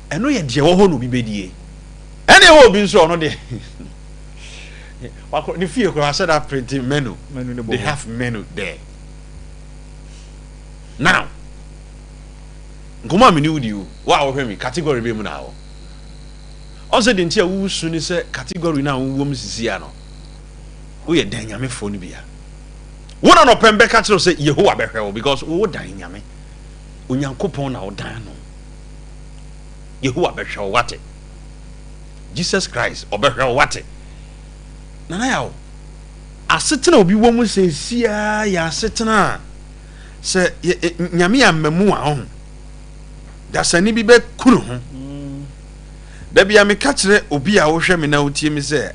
Ɛno yɛ deɛ ɛwɔ hɔ na obi bɛdie. Ɛna ɛwɔ obi nso ɔno deɛ wakɔ ne fie koraa wahyɛ da print menu. Menu ne bɔ They hɔ. have menu there. Now, nkɔmɔ a mene wo di o, wo a wohwɛ me category bɛ mu na awɔ. Ɔn sɛ deɛ nti a wosu ne sɛ category no a wowɔ mu sisi a no, woyɛ dan nyamefoɔ no bia. Wo na nɔpɛ mbɛka kyerɛ wo sɛ Yehowa bɛhwɛ wo because wo dan nyame. Onyankopɔn na wodan no. Yehowa bɛhwɛ wo wate. Jesus Christ ɔbɛhwɛ wo wate. Nana Yaw, asetena obi wɔ mu seesiaa yɛ asetena a sɛ Nyame amma mu a ɔho dasani bi bɛku ne ho. Da bia meka kyerɛ obi a wohwɛ me na wotie me sɛ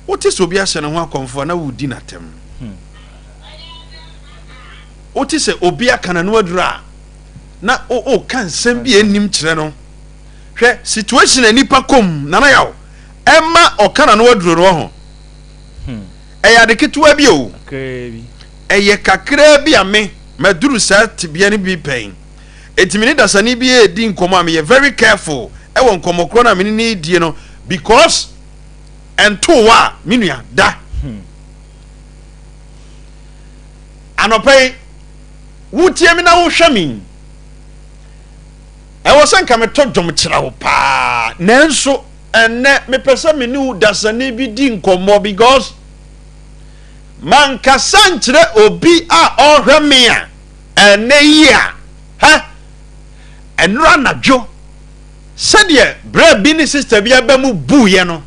wote sɛ obi ahyɛ ne ho akɔmfo a na wodi n'atɛm. Wote sɛ obi aka n'ano aduru a na woka nsɛm bi a ɛnnim kyerɛ no. Hwɛ situation a nipa kɔm Nana Yaw ɛma ɔka n'ano aduro no ɔho. Ɛyɛ ade ketewa bi o. Ɛyɛ kakraa bi a me maduru saa tebea no bi pɛn. Enti me ne dasani bi redi nkɔmmɔ a meyɛ very careful ɛwɔ nkɔmmɔ korɔ no a me ne no redie no because ɛntoo wo a me nua da. Anɔpa yi wotie me na wohwɛ me yi, ɛwɔ sɛ nka meto dwom kyerɛ wo paa, nanso ɛnnɛ mepɛ sɛ me ne wo dasani bi di nkɔmmɔ because mankasa nkyerɛ obi a ɔrehwɛ me a ɛnnɛ yi a ha ɛnora anadwo sɛdeɛ berɛ bi ne sista bi aba mu buiɛ no,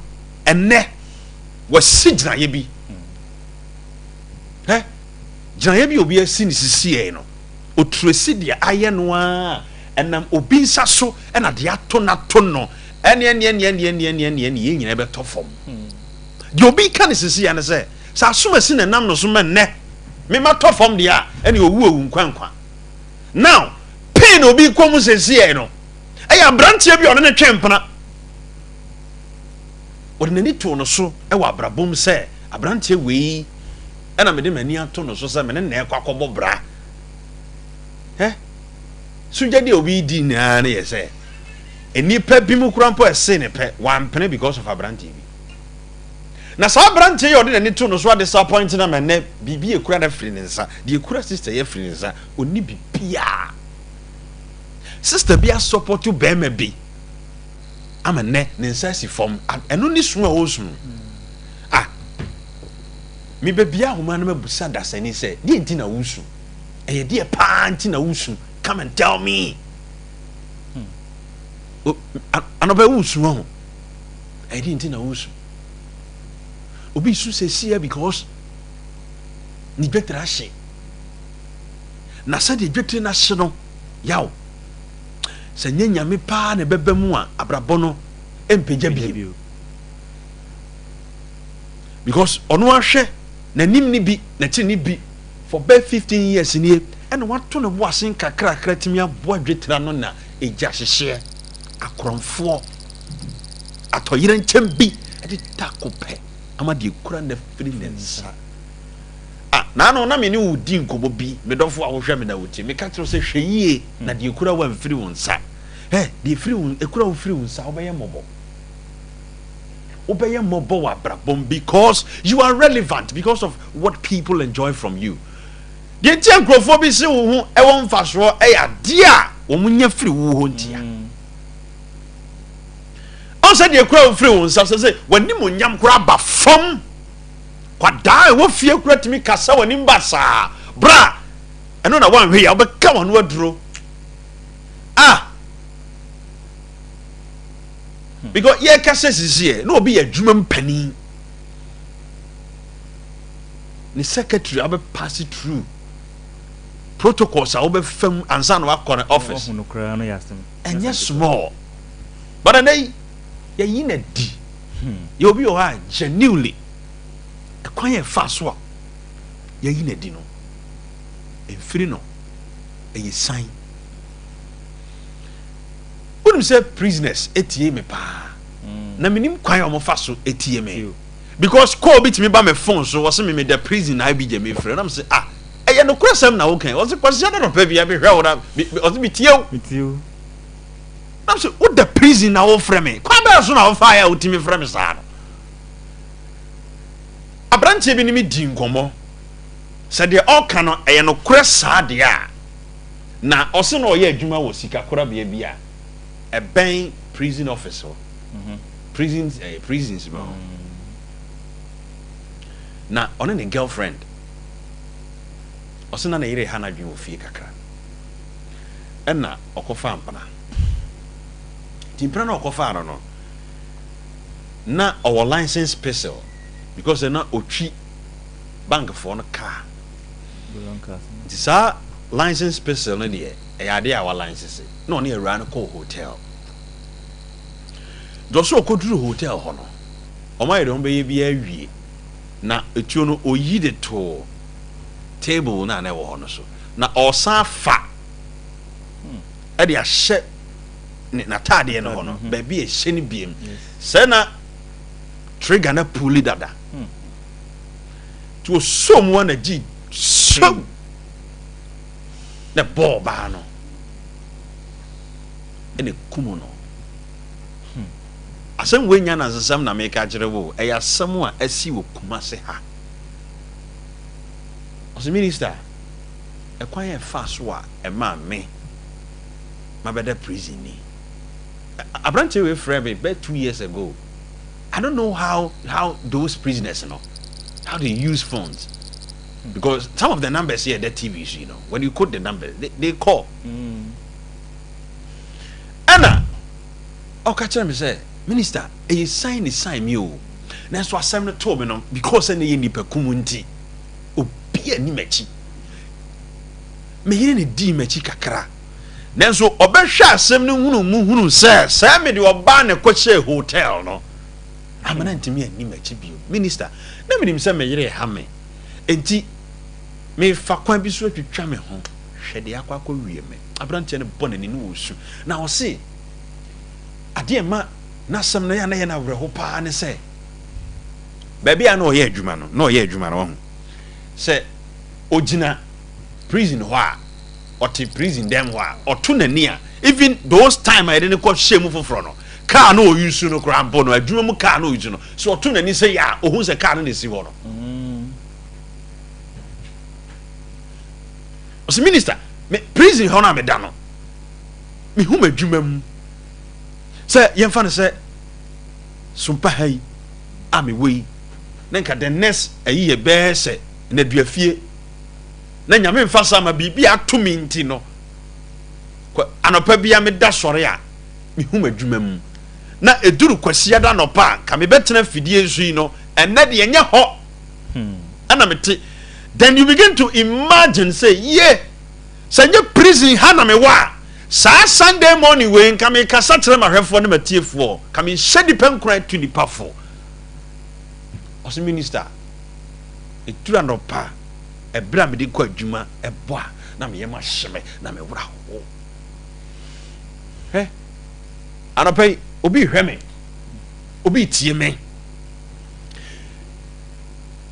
ɛnnɛ wasi gyinaeɛ bi. Hɛ, gyinaeɛ bi a obi asi no sisiɛ no, oturesi deɛ ayɛ no ara ɛnam obi nsa so ɛna deɛ ato no ato no, ɛne ɛne ɛne ɛne ɛne ɛne ɛne ɛne yɛn nyinaa bɛtɔ fam. Deɛ obi ka no sisiɛ no sɛ, sɛ asomasi na ɛnam no so ma nnɛ mema tɔ fam deɛ a, ɛne owu owu nkwa nkwa. Now, pain obi kɔ mu sisiɛ no, ɛyɛ aberanteɛ bi a ɔne ne twe mpena. Ɔde n'ani too no so wɔ abrabɔ mu sɛ, aberanteɛ wei na mede m'ani ato no so sɛ me ne no rekɔ akɔbɔ bra. Hɛ! Sogyadeɛ a obi redi nyinaa no yɛ sɛ nnipa binom koraa mpo a ɛsee ne pɛ, wampene because of aberanteɛ bi. Na saa aberanteɛ yi a ɔde n'ani to no so a disappoint no ama nnɛ biribi a ɛkura no afiri ne nsa, deɛ ɛkura sister yi afiri ne nsa, ɔnni biribiara. Sister bi asɔpɔto barima bi ama nnɛ ne nsa asi fam, ɛno ne su a ɔresu no. Ah, mebɛbia ahoma no mabusa dasani sɛ, deɛ nti na wosu? Ɛyɛ deɛ paa nti na wosu? Come and tell me. Anɔpɛ wosu ho. Ɛyɛ deɛ nti na wosu? Obi su sɛsia because ne dwetire ahye. Na sɛdeɛ dwetire no ahye no, yaw. Sɛ nyɛ Nyame paa na ɛbɛba mu a, abrabɔ no mpagya bio. Because ɔno ahwɛ n'anim ne bi, n'akyiri ne bi for bɛɛ 15 years nie, ɛna wato ne bo ase nkakrakra tumi aboa dwetira no na egya hyehyeɛ, akorɔmfoɔ, atɔyerɛnkyɛm bi ɛde tako pɛ ama deɛ kura no afiri ne nsa. Ah, naano na me ne wo di nkɔmmɔ bi, me dɔfo a wohwɛ me na wotie. Meka kyerɛ wo sɛ hwɛ yie na deɛ ekura wo amfiri wo nsa. Hɛ, deɛ efiri wo, ekura wo firi wo nsa, wobɛyɛ mmɔbɔ. Wobɛyɛ mmɔbɔ wɔ abrabɔ mu because you are relevant because of what people enjoy from you. Deɛ nti a nkurɔfoɔ bi se wo ho ɛwɔ mfasoɔ ɛyɛ adeɛ a wɔn nya firi wo hɔ ntia. Ɔn sɛ deɛ ekura wo firi wo nsa sɛ sɛ w'animuonyam koraa ba fam. Kwadaa a ɛwɔ fie kura tumi kasa w'anim basaa. Bra! Ɛno na woanhwɛ yie a wobɛka w'ano aduro. Ah! Because yɛkasa sisi ɛ, na obi yɛ adwuma mu panin. Ne secretary a wobɛpass through protocols a wobɛfa mu ansa na wakɔ ne office. Ɛnyɛ small. But ɛnɛ yi, yɛyi no adi. Yɛ obi wɔ hɔ a genuinely ɛkwan a ɛfa so a yɛyi no adi no mfiri no ɛyɛ san. Wonim sɛ prisoners etie me paa na menim kwan a wɔfa so etie me because call bi tumi ba me phone so wɔse me meda prison na bi gya me frɛ na me se ah ɛyɛ nokorɛ sɛm na wokan wɔse kwasia da nɔpɛ bia mehwɛ wo na ɔse metie wo. Na sɛ woda prison na wofrɛ me, kwan bɛyɛ so na wofaeɛ a wotumi frɛ me saa no? Aberanteɛ bi ne me di nkɔmmɔ sɛ deɛ ɔka no ɛyɛ nokorɛ saa deɛ a, na ɔse na ɔyɛ adwuma wɔ sikakorabea bi a ɛbɛn prison office hɔ, prisons ɛyɛ prisons bi hɔ. Na ɔne ne girlfriend, ɔse na ne yere ha n'adwene wɔ fie kakra, ɛna ɔkɔfaa mpena. Nti mpena na ɔkɔfaa no no, na ɔwɔ license pistol because na ɔtwi bankfoɔ no car. Nti saa license pistol no deɛ ɛyɛ adeɛ a wa license. Na ɔne awuraa no kɔɔ hotel. Nti ɔsɛ ɔkɔduru hotel hɔ no, wɔn ayɛ deɛ wɔn bɛyɛ biara awie. Na etuo no ɔyi de too table no a na ɛwɔ hɔ no so. Na ɔresan fa ɛde ahyɛ ne n'ataadeɛ no hɔ no, baabi a ɛhyɛ no biem. Sɛ na trigger no apuli dada. Nti ɔsɔ mu a na gye sɛw na ɛbɔɔ ɔbaa no ɛna kum no. Asɛm wei nya nansesɛm na meka akyerɛ wo, ɛyɛ asɛm a asi wɔ Kumase ha. Ɔsɛ minister, ɛkwan a ɛfaa so a ɛmaa me mabɛda prison ni. Aberanteɛ wei frɛ me bɛyɛ 2 years ago. I don't know how those prisoners know how they use phones, because some of the numbers here that TVs, when you quote the numbers, they call. Ɛna ɔka kyerɛ me sɛ, minister, ɛyɛ sign ne sign mi o, nanso asɛm no too me no because ɛna ɛyɛ nipa kum nti obi ani m'akyi, me yere ne dii m'akyi kakra, nanso ɔbɛhwɛ asɛm no hunu mu hunu sɛ sɛ mede ɔbaa ne kɔhyɛ hotel no amana ntumi ani m'akyi bio. Minister, na menim sɛ me yere ha me, nti mefa kwan bi so atwitwa me ho. Hwɛ deɛ akɔ akɔwie me. Aberanteɛ no bɔ n'ani no wɔ su na ɔse adeɛ ma n'asɛm no yɛ a na yɛ no awerɛho paa ne sɛ baabi a na ɔyɛ adwuma no, na ɔyɛ adwuma no, ɔho sɛ ogyina prison hɔ a, ɔte prison dɛm hɔ a, ɔto n'ani a, even those time a yɛde ne kɔ hyɛ mu foforɔ no, car no ɔyi su no koraa mpo no, adwuma mu car no ɔyi su no so, ɔto n'ani sɛ yɛ a, ohun sɛ car no na esi hɔ no. Ɔsɛ minister, me prison hɔ no a meda no, mehu m'adwuma mu sɛ yɛmfa no sɛ sompa ha yi a mewɔ yi na nka the next ayi yɛ bɛɛ sɛ nnaduafie na Nyame mfa sa ma biribi ato me nti no, anɔpa bia meda sɔre a, mehu m'adwuma mu na ɛduru Kwasiada anɔpa a ka mebɛtena fidie so yi no, ɛnnɛ deɛ ɛnyɛ hɔ ɛna mete. Then you begin to imagine say, ye sɛ nyɛ prison ha na mewɔ a, saa Sunday morning wei nka mekasa kyerɛ m'ahwɛfoɔ ne m'atiefoɔ, ka mehyɛ nipa nkuran tu nipa fo. Ɔsɛ minister, ɛduru anɔpa ɛberɛ a mede kɔ adwuma ɛbɔ a, na meyɛ ma hye me na mewora ho. Hwɛ, anɔpa yi obi hwɛ me, obi tie me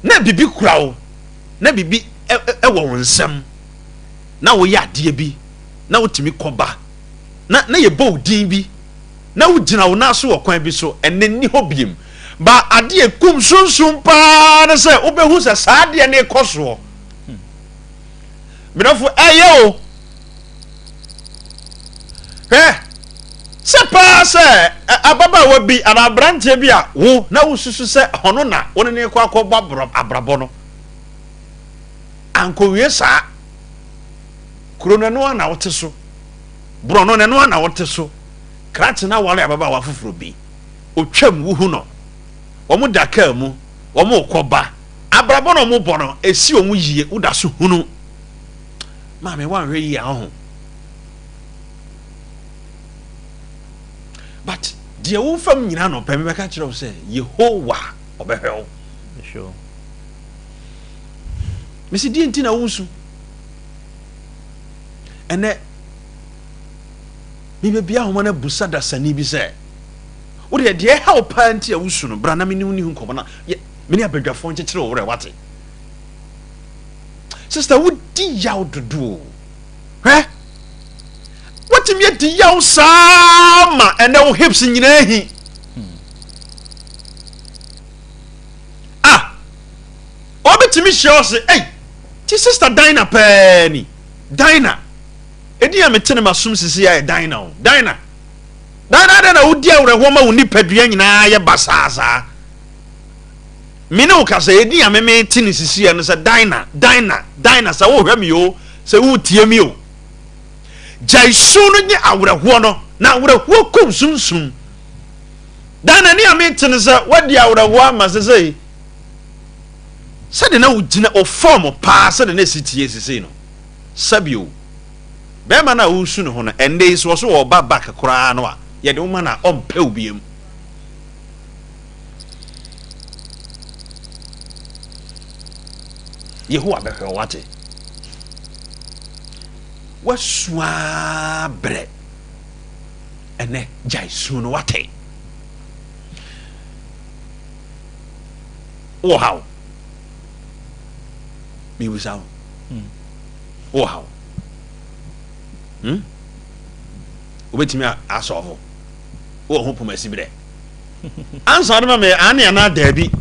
na bibi kura wo, na bibi ɛwɔ wo nsam, na woyɛ adeɛ bi na wotumi kɔba na yɛbɔ wo din bi na wogyina wo nan so wɔ kwan bi so, ɛnɛ nni hɔ biem ba. Adeɛ kum sunsun paa ne sɛ wobɛhu sɛ saa adeɛ ne kɔ soɔ. Medɔfo, ɛyɛ o, hwɛ sɛ paa sɛ ababaawa bi anaa aberanteɛ bi a wo na wosusu sɛ ɔno na wo ne ne kɔ akɔbɔ abrabɔ no ankɔwie saa kuro no, ɛno a na wote so borɔ no, ɛno a na wote so krakye na wale ababaawa foforɔ bi, otwam wuhu no, wɔn da kaa mu, wɔn kɔ ba, abrabɔ na wɔn bɔ no esi wɔn yie, woda so hunu. Maame, wanhwɛ yie aho, but deɛ wofam nyinaa no pɛ, mebɛka kyerɛ wo sɛ Yehowa ɔbɛhwɛ wo. Mesi deɛ nti na wonsu ɛnɛ, mebɛbia ahoma no abusa dasani bi sɛ wodeɛ deɛ ɛha wo paa nti a wosu no, bra na mene wo ne ho nkɔmmɔ na mene abadwafoɔ nkyekyere wo werɛ. Wate, sister, wodi yaw dodo. Hwɛ. Woatumi adi yaw saa ma ɛnɛ wo hips nyinaa hi. Ah, obi tumi hyia wo se, ei, ti sister Dinah pɛɛ ni. Dinah. Edin a mete no m'asom sisi ayɛ Dinah o. Dinah. Dinah adɛn na wodi awerɛhoɔ ma wo nipadua nyinaa yɛ basaa saa? Me ne wo kasa, edin a me mete no sisi yɛ no sɛ Dinah, Dinah, Dinah, sɛ wohwɛ me o, sɛ wotie me o. Gyae su no nye awerɛhoɔ no, na awerɛhoɔ kum sunsum. Dinah, ne a mete no sɛ woadi awerɛhoɔ ama sesei, sɛdeɛ na wogyina o fɔm paa sɛdeɛ na ɛsi tie sesei no, sɛbi o, bɛrima no a woresu ne ho no, ɛnnɛ yi sɛ ɔso ɔreba back koraa no a, yɛde wo ma no a, ɔmpɛ wo biam. Yehowa bɛhwɛ wo wate. Woasu ara brɛ. Ɛnɛ gyae su no wate. Wowɔ haw? Mebisa wo. Wowɔ haw? Hmm? Wobɛtumi asɔɔvo? Wowɔ ho poma siberɛ? Ansa no ma me aane anaa daabi.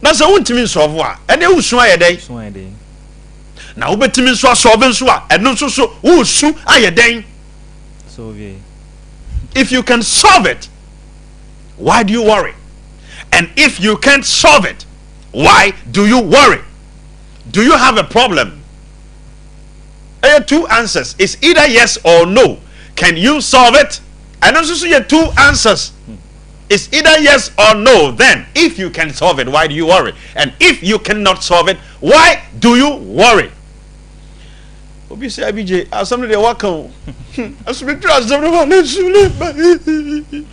Na sɛ wontumi nsɔɔvo a, ɛnɛ wosu ayɛ dɛn? Na wobɛtumi nso asɔɔve nso a, ɛno nso so wosu ayɛ dɛn? If you can solve it, why do you worry? And if you can't solve it, why do you worry? Do you have a problem? Ɛyɛ two answers. It's either yes or no. Can you solve it? Ɛno nso so yɛ two answers. It's either yes or no. Then, if you can solve it, why do you worry? And if you cannot solve it, why do you worry? Obi sɛ Abigye, asɛm no deɛ waka o. Ɛso meduru asɛm no ma ne su ne ba.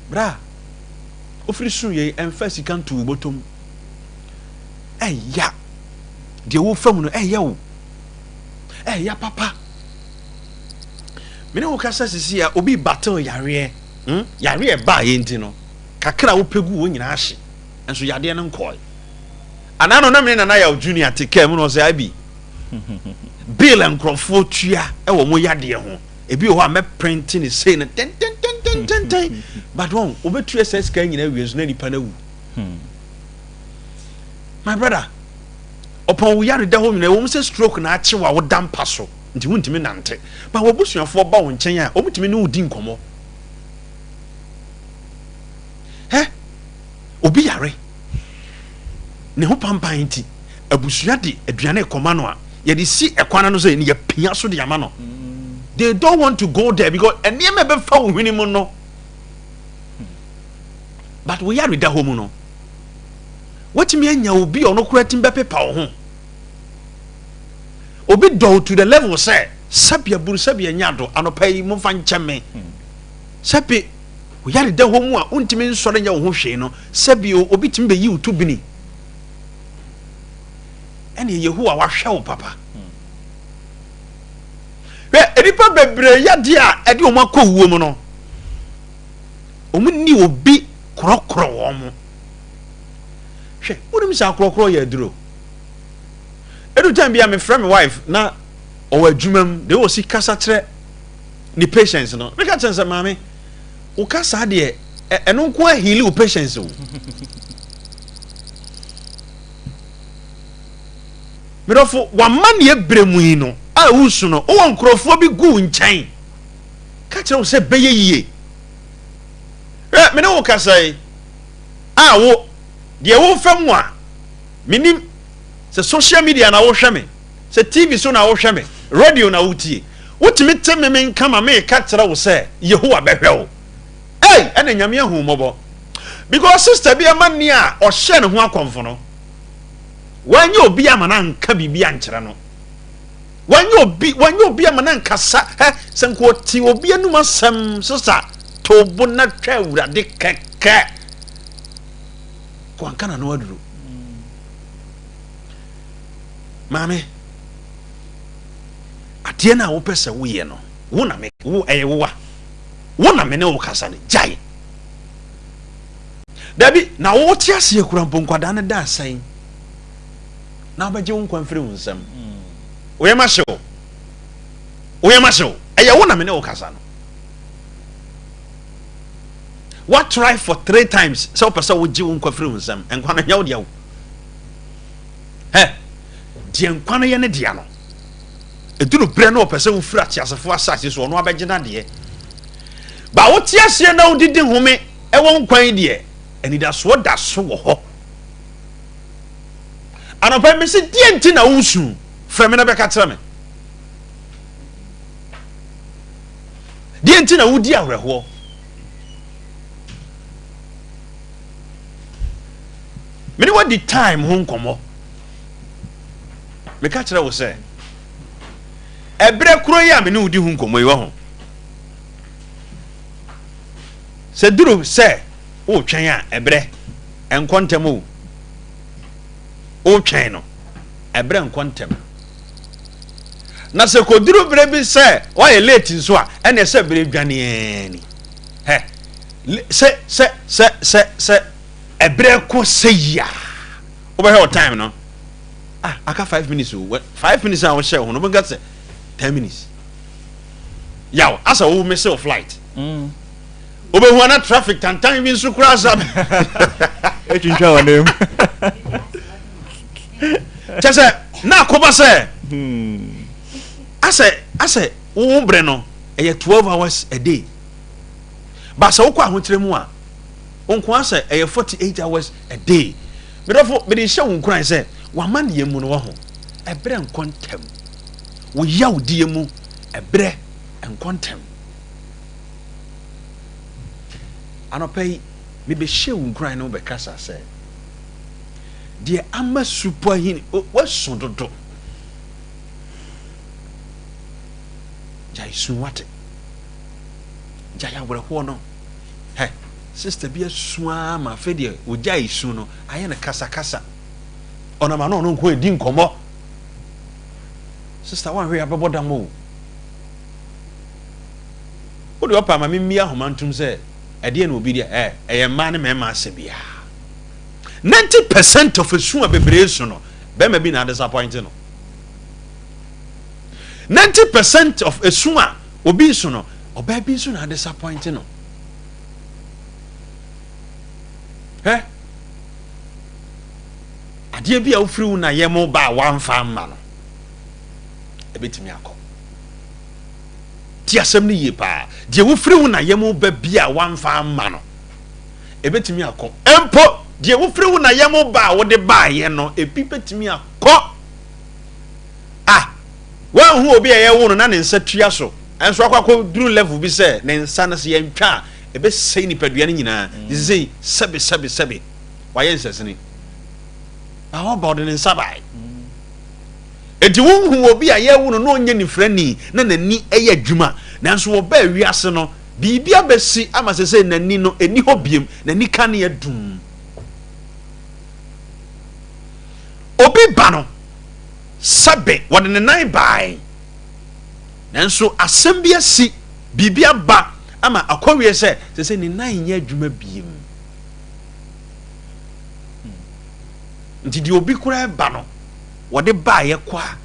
Bra, ofiri su yei ɛmfa sika nto wo bɔtɔm. Ɛya, deɛ wofa mu no ɛyɛ wo. Ɛya papa. Me ne wo kasa sisi a obi battle yareɛ hmm yareɛ ɛbaa yɛ nti no kakra a wopɛ gu wɔn nyinaa ahye nso yadeɛ no nkɔɛ anaa no na me ne Nana Yaw Junior te kaa mu na ɔsɛ abi bill nkurɔfoɔ tua ɛwɔ mo yadeɛ ho ebi wɔ hɔ a mɛ print ne sei no tentententententen but wɔn wɔbɛtua saa sika nyinaa wie nso na nipa no awu my brother ɔpɔn wo yare da hɔ nyinaa wɔn sɛ stroke na akye wa woda mpa so nti wontumi nnante. But w'abusuafoɔ ba wo nkyɛn a, wɔtumi ne wo di nkɔmmɔ. Hɛ! Obi yare, ne ho pampan nti, abusua de aduane rekɔma no a, yɛde si ɛkwan ano sɛ yɛpia so de ama no. They don't want to go there because nneɛma ɛbɛfa wo hwene mu no. But wo yare da hɔ mu no, watumi anya obi a ɔno koraa tumi bɛpepa wo ho. Obi dɔ wo to the level sɛ sɛbi aburu sɛbi anya do anɔpa yi momfa nkyɛ me. Sɛbi wo yare da hɔ mu a wontumi nsɔre nyɛ wo ho hwee no sɛbi o obi tumi bɛyi wo to bini. Ɛne Yehowa wahwɛ wo papa. Hwɛ nnipa bebree yadeɛ a ɛde wɔn akɔ wuo mu no wɔn nni obi korɔkorɔ wɔn. Hwɛ wonim sɛ akorɔkorɔ yɛ aduro. Edu time bi a mefrɛ me wife na ɔwɔ adwuma mu de ɔsi kasa kyerɛ ne patients no. Meka kyerɛ no sɛ maame, wo kasa deɛ ɛno nko ahili wo patients o. Medɔfo, w'amanneɛ berɛ mu yi no a wosu no, wowɔ nkurɔfoɔ bi gu wo nkyɛn ka kyerɛ wo sɛ bɛyɛ yie. Hwɛ, me ne wo kasa yi a wo deɛ wofa mu a Menim sɛ social media na wohwɛ me, sɛ TV so na wohwɛ me, radio na wotie. Wotumi te me me nka ma meka kyerɛ wo sɛ Yehowa bɛhwɛ wo. Ei, ɛna Nyame ahu wo mmɔbɔ. Because sister bi amanneɛ a ɔhyɛɛ ne ho akɔmfo no, wanyɛ obi ama no anka biribi ankyerɛ no. Wanyɛ obi, wanyɛ obi ama no ankasa. Hɛ, sɛ nka ɔte obi anum asɛm, sister, to bo na twa Awurade kɛkɛ. Wanka n'ano aduro. Maame, adeɛ no a wopɛ sɛ woyɛ no, wo na me, wo, ɛyɛ wo wa. Wo na me ne wo kasa no, gyae. Dabi, na wote aseɛ kura mpo nkwadaa no da asɛn na wobɛgye wo nkwa mfiri wo nsam. Woyɛ ma hyew. Wo yam ahye wo. Ɛyɛ wo na me ne wo kasa no. Wa try for three times sɛ wopɛ sɛ wogye wo nkwa firi wo nsam. Nkwa no nyɛ wo dea o. Hɛ, deɛ nkwa no yɛ ne dea no, ɛduru berɛ no ɔpɛ sɛ wofiri ateasefoɔ asase so ɔno abɛgye n'adeɛ. Ba wote aseɛ na wodidi home ɛwɔ nkwa yi deɛ, anidasoɔ da so wɔ hɔ. Anɔpa yi mese deɛ nti na wosu? Frɛ me na bɛka kyerɛ me. Deɛ nti na wodi awerɛhoɔ? Me ne wadi time ho nkɔmmɔ. Meka kyerɛ wo sɛ, ɛberɛ koro yi a me ne wodi ho nkɔmmɔ yi wɔ ho. Sɛ duru sɛ wotwɛn a ɛberɛ nkɔ ntɛm o. Wotwɛn no, ɛberɛ nkɔ ntɛm. Na sɛ kɔduru berɛ bi sɛ woayɛ late nso a, ɛneɛ sɛ berɛ dwaneɛ ni. Hɛ, sɛ, sɛ, sɛ, sɛ, sɛ ɛberɛ kɔ sɛ yi a, wobɛhwɛ wo time no, ah, aka 5 minutes o, 5 minutes a wohyɛ ho no, wobɛka sɛ 10 minutes. Yaw, asɛ wo miss wo flight. Wobɛhu ana traffic tantan bi nso koraa sa. Etwintwa wɔn mu. Kyɛ sɛ na akɔba sɛ asɛ wo berɛ no ɛyɛ 12 hours a day, ba sɛ wokɔ ahokyerɛ mu a, wo nko asɛ ɛyɛ 48 hours a day. Medɔfo, mede hyɛ wo nkuran sɛ w'amanneɛ mu no wɔ ho ɛberɛ nkɔ ntɛm, wo yawdeɛ mu ɛberɛ nkɔ ntɛm. Anɔpa yi mebɛhyɛ wo nkuran ne wobɛkasa sɛ deɛ ama supɔ ahini wasu dodo, gyae su, wate? Gyae awerɛhoɔ no. Hɛ, sister bi asu ara ma afei deɛ ogyae su no, ayɛ no kasakasa, ɔnam ano ɔno nko edi nkɔmmɔ. Sister, wanhwɛ yɛ abɛbɔ dam o. Wode ɔpa ma memmie ahoma ntom sɛ ɛdeɛ na obi deɛ ɛ ɛyɛ mmaa ne mmarima asɛm biara. 90% of esu a bebree su no, bɛrima bi na adisappoint no. 90% of esu a obi su no, ɔbaa bi nso na adisappoint no. Hɛ, adeɛ bi a wofiri wo na yɛ mo ba a wamfa amma no, ɛbɛtumi akɔ. Ti asɛm no yie paa. Deɛ wofiri wo na yɛ mo ba bi a wamfa amma no, ɛbɛtumi akɔ. Mpo deɛ wofiri wo na yɛ mo ba a wode baayɛ no, ebi bɛtumi akɔ. Ah, woanhu obi a yɛwo no na ne nsa tua so, ɛnso akɔ akɔduru level bi sɛ ne nsa no sɛ yɛntwa a ɛbɛsɛe nipadua no nyinaa. Sesei sɛbe sɛbe sɛbe wayɛ nsɛsene na ɔba ɔde ne nsa bae. Enti wonhu obi a yɛwo no na ɔnyɛ nifrani na n'ani yɛ adwuma, nanso wɔbaa wiase no biribi abɛsi ama sesei n'ani no ɛni hɔ biem, n'ani kanea dum. Obi ba no, sɛbe wɔde ne nan bae, nanso asɛm bi asi, biribi aba ama akɔwie sɛ sesei ne nan nyɛ adwuma biem. Nti deɛ obi koraa ba no wɔde baeɛ kɔ a,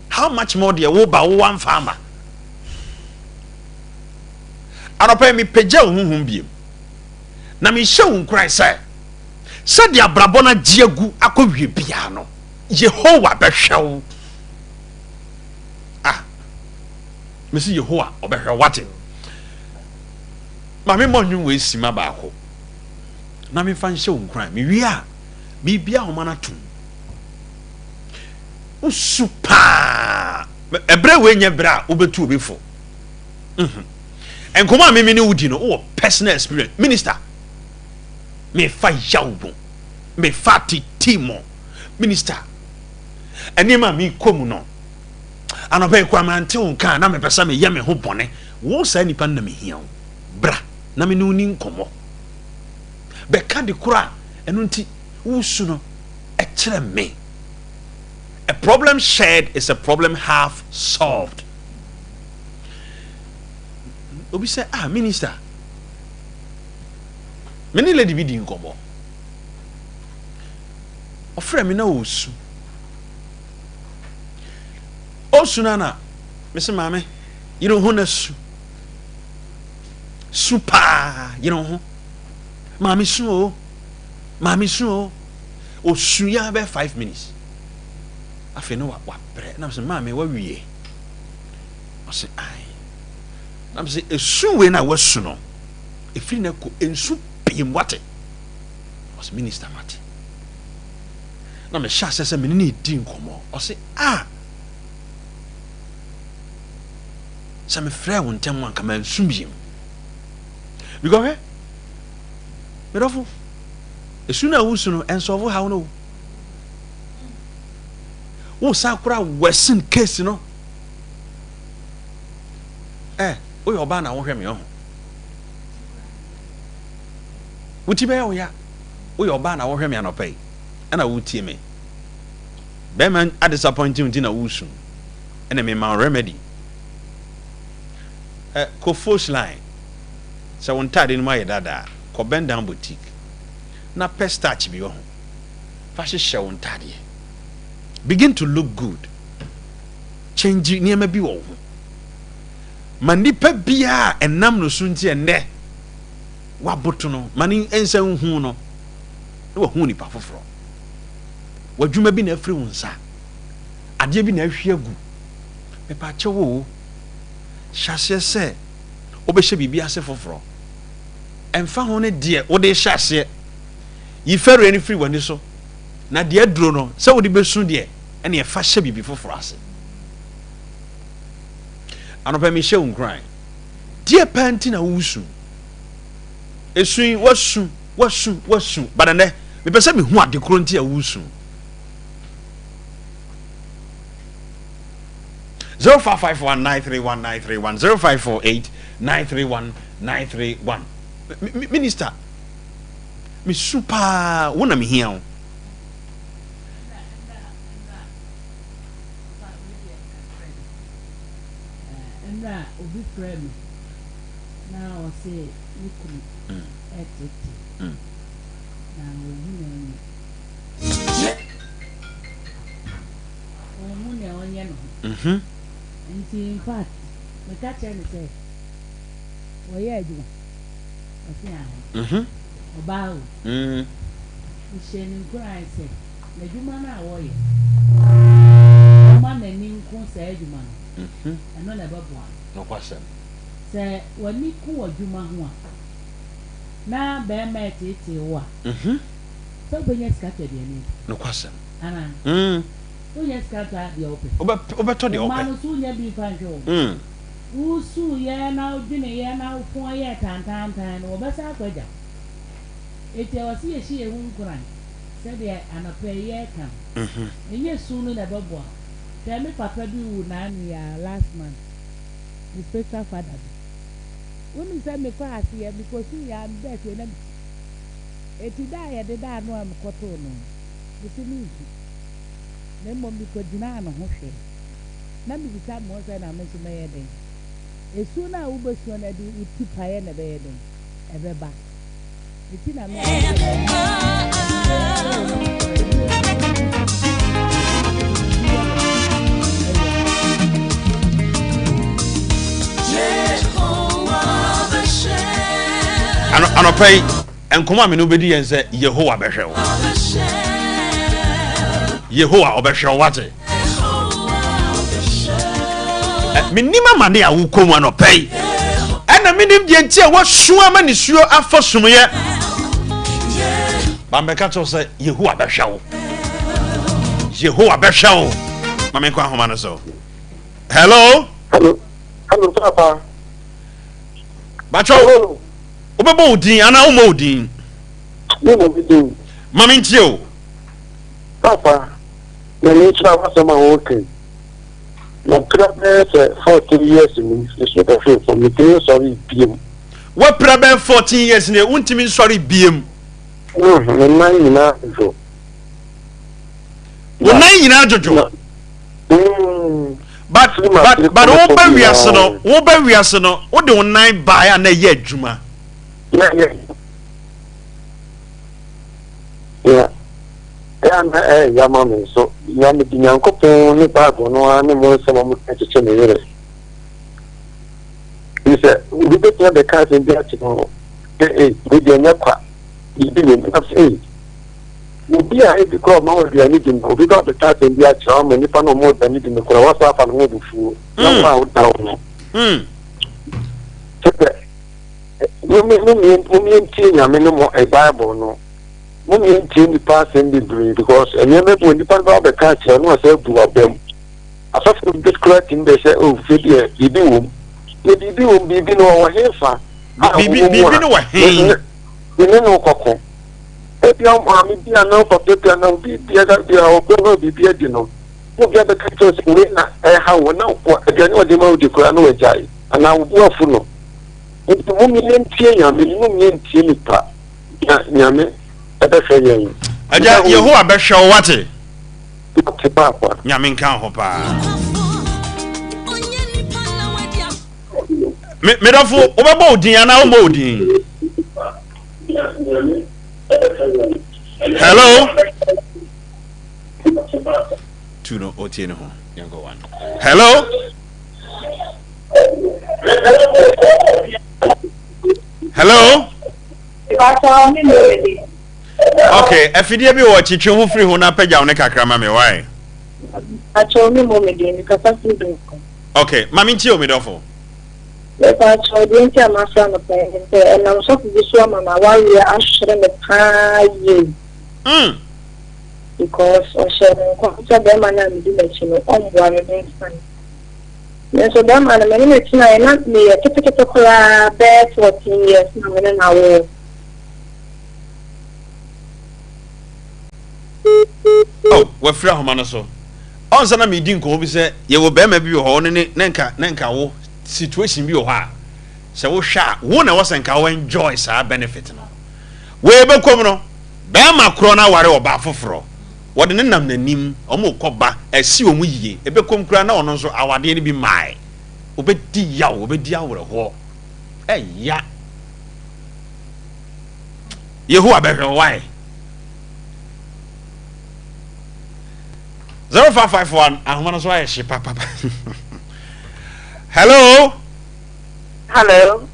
how much more deɛ wo ba wo wamfa ama. Anɔpa yi mepagya wo honhom biem na mehyɛ wo nkuran sɛ sɛdeɛ abrabɔ no agye agu akɔwie biara no, Yehowa bɛhwɛ wo. Ah, mesi Yehowa ɔbɛhwɛ wo, wate? Ma memmɔ nnwom wei sima baako na memfa nhyɛ wo nkuran. Mewie a, biribia ahoma no atom. Wosu paa. Ɛberɛ wei nyɛ berɛ a wobɛtu obi fo. Nkɔmmɔ a meme ne wo di no, wowɔ personal experience. Minister, mefa yaw mu, mefa tete mu. Minister, nneɛma a mekɔ mu no, anɔpa yi koraa mante wo nka a na mepɛ sɛ meyɛ me ho bɔne. Wo saa nipa no na mehia wo. Bra na me ne wo ni nkɔmmɔ. Bɛka de koro a ɛno nti wosu no ɛkyerɛ me. A problem shared is a problem half solved. Obi sɛ, ah, minister, me ne lady bi di nkɔmmɔ. Ɔfrɛ me na ɔresu. Ɔresu no na me sɛ, maame, Yere wo ho na su. Su paa, yere wo ho. Maame su o, maame su o. Osu ya bɛ 5 minutes. Afei no wabrɛ. Na sɛ maame wawie. Ɔsɛ ae. Na sɛ esu wei na wasu no, efiri na kɔ nsu pii wate. Ɔsɛ minister mate. Na mehyɛ asɛ sɛ mene ne di nkɔmmɔ. Ɔsɛ ah sɛ mefrɛ wo ntɛm anka mansu biem. Because hwɛ, medɔfo, esu no a wosu no ɛnsɔfo haw no o. Wo sa kora worsen case no. Woyɛ ɔbaa na wohwɛ me ɔho. Wo ti bɛyɛ wo ya. Woyɛ ɔbaa na wohwɛ me anɔpa yi. Ɛna wotie me. Bɛrima adisappoint wo nti na wosu. Ɛna me ma remedy. Kɔ Foch line. Sɛ wo ntaade no mu ayɛ dada, kɔ Bend Down Boutique. Na pɛ starch bi wɔ ho. Fa hyehyɛ wo ntaadeɛ. Begin to look good. Change nneɛma bi wɔ wo ho. Ma nipa biara a ɛnam no so nti ɛnnɛ waboto no, ma ne nsa nhu no, na wahu nipa foforɔ. W'adwuma bi na afiri wo nsa. Adeɛ bi na ahwie agu. Mepa kyɛw o. Hyɛ aseɛ sɛ wobɛhyɛ biribi ase foforɔ. Ɛmfa ho ne deɛ wode hyɛ aseɛ. Yi fɛreɛ no firi w'ani so. Na deɛ aduro no, sɛ wode bɛsu deɛ, ɛne ɛfa hyɛ biribi foforɔ ase. Anɔpa mehyɛ wo nkuran. Deɛ paa nti na wosu. Esu yi, wasu, wasu, wasu. But ɛnɛ, mepɛ sɛ mehu ade koro nti a wosu. 0551 931 931 0548 931 931. Minister, mesu paa, wo na mehia wo. Mmerɛ obi frɛ me na ɔse ne kunu ɛtete na ɔhu na ɔnyɛ ɔhu nea ɔnyɛ no ho nti in fact meka kyerɛ no sɛ wɔyɛ adwuma ɔse ahe ɔbaa o mehyɛ ne nkuran sɛ n'adwuma no a wɔyɛ ɔma n'ani nko saa adwuma no ɛno na ɛbɛboa no. Nokwasɛm. Sɛ w'ani ko w'adwuma ho a, na bɛrima ɛteetee wo a, sɛ wobɛnya sika tɔ aduane adi. Nokwasɛm. Anaa? Wonya sika tɔ deɛ wopɛ. Wobɛtɔ deɛ wopɛ. Mma no so wonya bi mfa nhwɛ wɔn. Wosuiɛ na wodweneeɛ na wofɔn yɛɛ tantaantan no, wɔbɛsan akɔ agya wo. Enti ɛwɔ sɛ yɛhyɛ yɛn ho nkuran sɛdeɛ anɔpa yi yɛreka no. Ɛnyɛ su no na ɛbɛboa wo. Hwɛ, me papa bi wuu naanu yi ara, last month, me spiritual father bi. Wonim sɛ mekɔɔ aseɛ, mekɔsuiɛ ara, mebaa fie na mesu. Enti da a yɛde da ano a mekɔtoo no no, mese mensu. Na mmom mekɔgyinaa ne ho hwɛe. Na mebisa me ho sɛ na me nso mɛyɛ dɛn? Esu no a wobɛsuo no, ɛde wo ti paeɛ na ɛbɛyɛ dɛn? Ɛbɛba. Eti na meka sɛ, obiara o, obi yɛ dɛn? Ɛyɛ. Anɔpa yi, nkɔmɔ a me ne wobɛdi yɛn sɛ Yehowa bɛhwɛ wo. Yehowa ɔbɛhwɛ wo wate. Menim amane a wokɔ mu anɔpa yi. Ɛna menim deɛ nti a woasu ama nisuo afa sumyɛ. Bambɛka kyerɛ sɛ Yehowa bɛhwɛ wo. Yehowa bɛhwɛ wo. Ma menkɔ ahoma no so. Hello. Hello. Hello, Papa. Bakyɛw, wobɛbɔ wo din anaa wommɔ wo din? Memmɔ me din. Ma mentie o. Papa, na mekyerɛ w'asɛm a wɔka yi. Mapira bɛyɛ sɛ 14 years ni, nso bɛhwee fam, metumi nsɔre biem. Wapira bɛyɛ 14 years ni, wontumi nsɔre biem. Me nan nyinaa dwo. Wo nan nyinaa dwodwo. But woba wiase no, woba wiase no, wode wo nan baeɛ a na ɛyɛ adwuma. Na ɛyɛ. Na ɛyɛ na ɛyɛ ya ma me nso. Na mede Nyankopɔn ne Bible no ara ne mo nsɛm a mo kyekyɛ me werɛ. Nti sɛ obi bɛtumi abɛka asɛm bi akyerɛ wo sɛ ei, wei deɛ ɛnyɛ kwa, biribi wɔ mu. Na sɛ ei, obi a ebi koraa ɔma wo aduane di no, obi ba abɛka asɛm bi akyerɛ wo ama nipa no a ɔma wo aduane di no koraa, woasan afa ne ho abufuo na wo a woda wo ho. Kyɛ sɛ, mommie ntie Nyame no mo Bible no. Mommie ntie nipa asɛm bebree because nneɛma bi wɔ nipa no ba abɛka akyerɛ no a sɛ abu w'abam. Asɔfo bi koraa tumi bɛ sɛ, oh, fie deɛ biribi wɔ mu. Na biribi wɔ mu, biribi no ɔwɔ he fa? A Biribi wowɔ mu biribi a, no wɔ he? me me ne no kɔko. Ebia wo maame bi anaa wo papa bi anaa obi biara bi a ɔkɔ na biribi adi no, na obi abɛka kyerɛ wo sɛ wei na ɛha wo, na aduane a ɔde ma wo di koraa na wagyae, anaa wo bo afu no. Nti mom yɛntie Nyame, mom yɛntie nipa, na Nyame ɛbɛhwɛ yɛn. Agya, Yehowa bɛhwɛ wo wate. Mate paapa. Nyame nka ho paa. Me medɔfo wobɛbɔ wo din anaa wommɔ wo din? Hello. Tu no otie ne ho. Yɛnkɔ one. Hello. Hello. Ok, afidie bi wɔ akyi, twe ho firi ho na pagya wo ne kakra ma me, why? Akyɛw me mmɔ me din, mekasa firi Benkum. Ok, ma me ntie o me dɔfo. Mepa kyɛw, deɛ nti a mafrɛ anɔpa yi ne sɛ ɛnam sɔfo bi so ama m'awareɛ ahyere me paa yie. Mm. Because ɔhyɛɛ me nkɔm sɛ bɛrima no a medi n'akyi no ɔmboa me mensan. Nanso bɛrima no me ne no tenaeɛ na meyɛ ketekete koraa bɛyɛ 14 years na me ne no awo. Oh, wafiri ahoma no so. Ɔn sɛ na medi nkɔmmɔ bi sɛ yɛwɔ bɛrima bi wɔ hɔ ɔne ne ne nka ne nka wo situation bi wɔ hɔ a sɛ wohwɛ a wo na ɛwɔ sɛ nka wo enjoy saa benefit no. Wei bɛkɔm no bɛrima korɔ no aware ɔbaa foforɔ wɔde ne nam n'anim wɔn kɔ ba asi wɔn yie ɛbɛkɔm koraa na ɔno nso awadeɛ no bi mmae obɛdi yaw obɛdi awerɛhoɔ ɛya. Yehowa bɛhwɛ wo why? 0551 ahoma no so ayɛ hye papapa. Hello. Hello.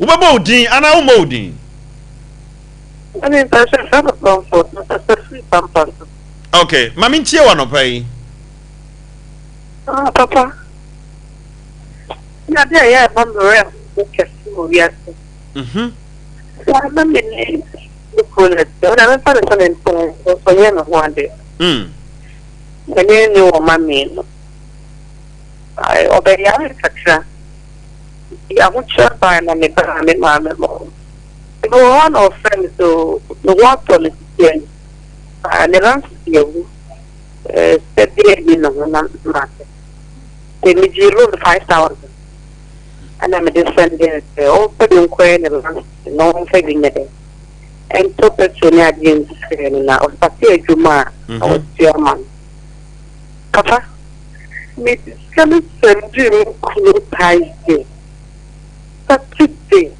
Wobɛbɔ wo din anaa wommɔ wo din? Ɛne mpɛsɛ fɛ no comfort mpɛsɛ free pampa so. Okay, ma mentie wɔ anɔpa yi. Ah, papa. Na deɛ ɛyɛ ɛma mmerɛ ho kɛse wɔ wiase. Mhm. Saa na me ne me kunu no te. Ɔno memfa no sɛ me mpena nso ɔnyɛ me ho ade. Mm. Me ne no wɔ mma mmienu. Ɔbɛyaree kakra. Nti ahokyerɛ bae na mebaa me maame hɔ. Mewɔ hɔ a na ɔfrɛ me sɛ ne ho atɔ no sisiɛ no. Ne ba nso de awu. Sɛ bi nni ne ho na mate. Nti megyee loan 5000. Ɛna mede sɛndee no sɛ ɔmfa bi nkɔyɛ ne lunch na ɔmfa bi nyɛ dɛn ɛntɔ petrol ne adeɛ ngu fie no na ɔstate adwuma a na watua ma no. Papa, mede sika no sɛndee me kunu Thursday, Saturday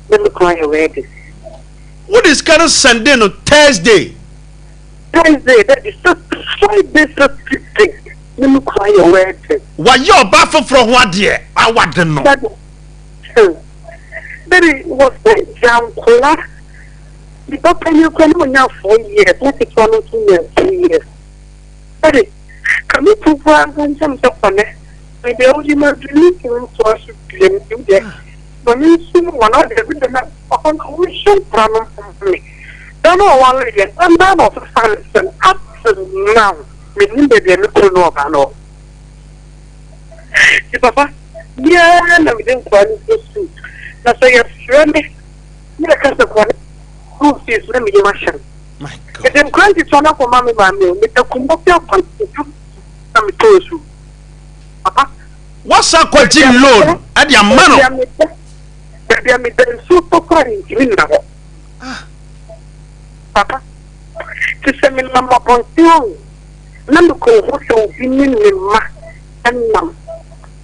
na me kunu ayɛ wedding. Wode sika no sɛndee no Thursday? Thursday, dabi, Friday, Saturday. Ne me kunu ayɛ wedding. Wayɛ ɔbaa foforɔ ho adeɛ awade no. Daddy, hmm, daddy, wɔsɛ gya nkora. Me ba panyin koraa na ɔnya 4 years, na ketewa no nso nya 2 years. Daddy, ka me kunu koraa nka nkyɛn sɛ kɔnɛ. Baabi a wodi ma duru ne ntumi ntoa so biam nti wo deɛ ma me nsu mu wɔn ɔde ebi de na ɔhɔ no wɔnhyɛ nkora no mma me. Da no a ɔware yɛ, da no ara na ɔsesa ne sɛm up to now. Mennim baabi a me kunu ne ɔbaa no wɔ. Nti papa, me ara na mede nkwadaa no kɔ sukuu. Na sɛ yɛfrɛ me na yɛka sɛ kɔ ne school fees na me yam ahyɛ me. Mede nkwadaa nketewa no akɔma me maame o. Meda Kumasi akwantuo na metɔɔ nsuo. Papa. Woasan akɔgye loan de ama no. Baabi a meda nsuo tɔ koraa mentumi nna hɔ. Ah. Papa, te sɛ menam abɔnten o, na mekɔhu sɛ obi ne ne mma nam,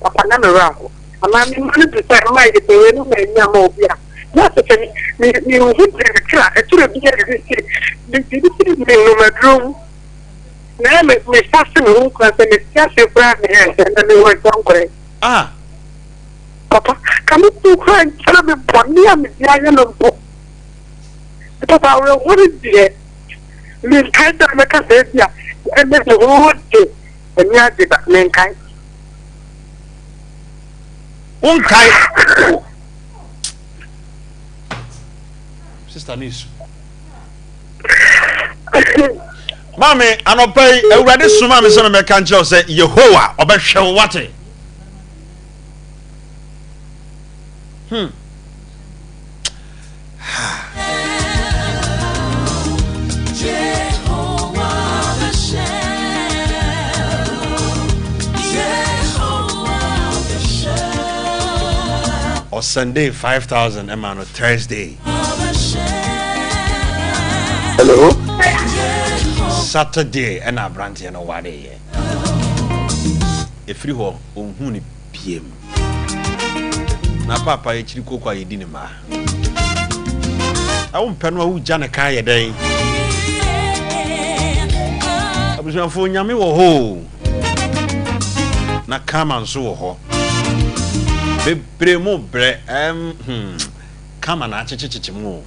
papa, na me werɛ ahow. Anaa me mma no bisa mma yɛ sɛ wei no na ani ama obi a, na kyerɛ sɛ me me menhu deɛ me kra ɛtwerɛ bi a biribi se biribi se menom aduro wu. Na ɛyɛ me mefa se me ho nkura sɛ mete ase koraa na ɛyɛ sɛ na mewɔ agya nkora yi. Ah. Papa. Ka me kunu koraa nkyerɛ me bɔne a mede ayɛ no mpo. Because awerɛhoɔ no deɛ, menkae da a mɛka sɛ ebia ɛnɛ the whole day m'ani agye da, menkae. Wonkae? Sister no esu. Maame, anɔpa yi, Awurade somaa me sɛ memmɛka nkyerɛ wo sɛ Yehowa ɔbɛhwɛ wo wate. Hmm. Ɔsɛndee 5000 ɛma no Thursday. Hello. Saturday ɛna aberanteɛ no wareeɛ. Ɛfiri hɔ ɔnhuu no biem. Na paapa akyiri koko a yɛdi ne mma. Na wompɛ no a wogya ne ka yɛ dɛn? Abusuafoɔ Nyame wɔ hɔ o. Na karma nso wɔ hɔ. Bebree mo brɛ ɛm hmm karma na akyekyekyekye mo o.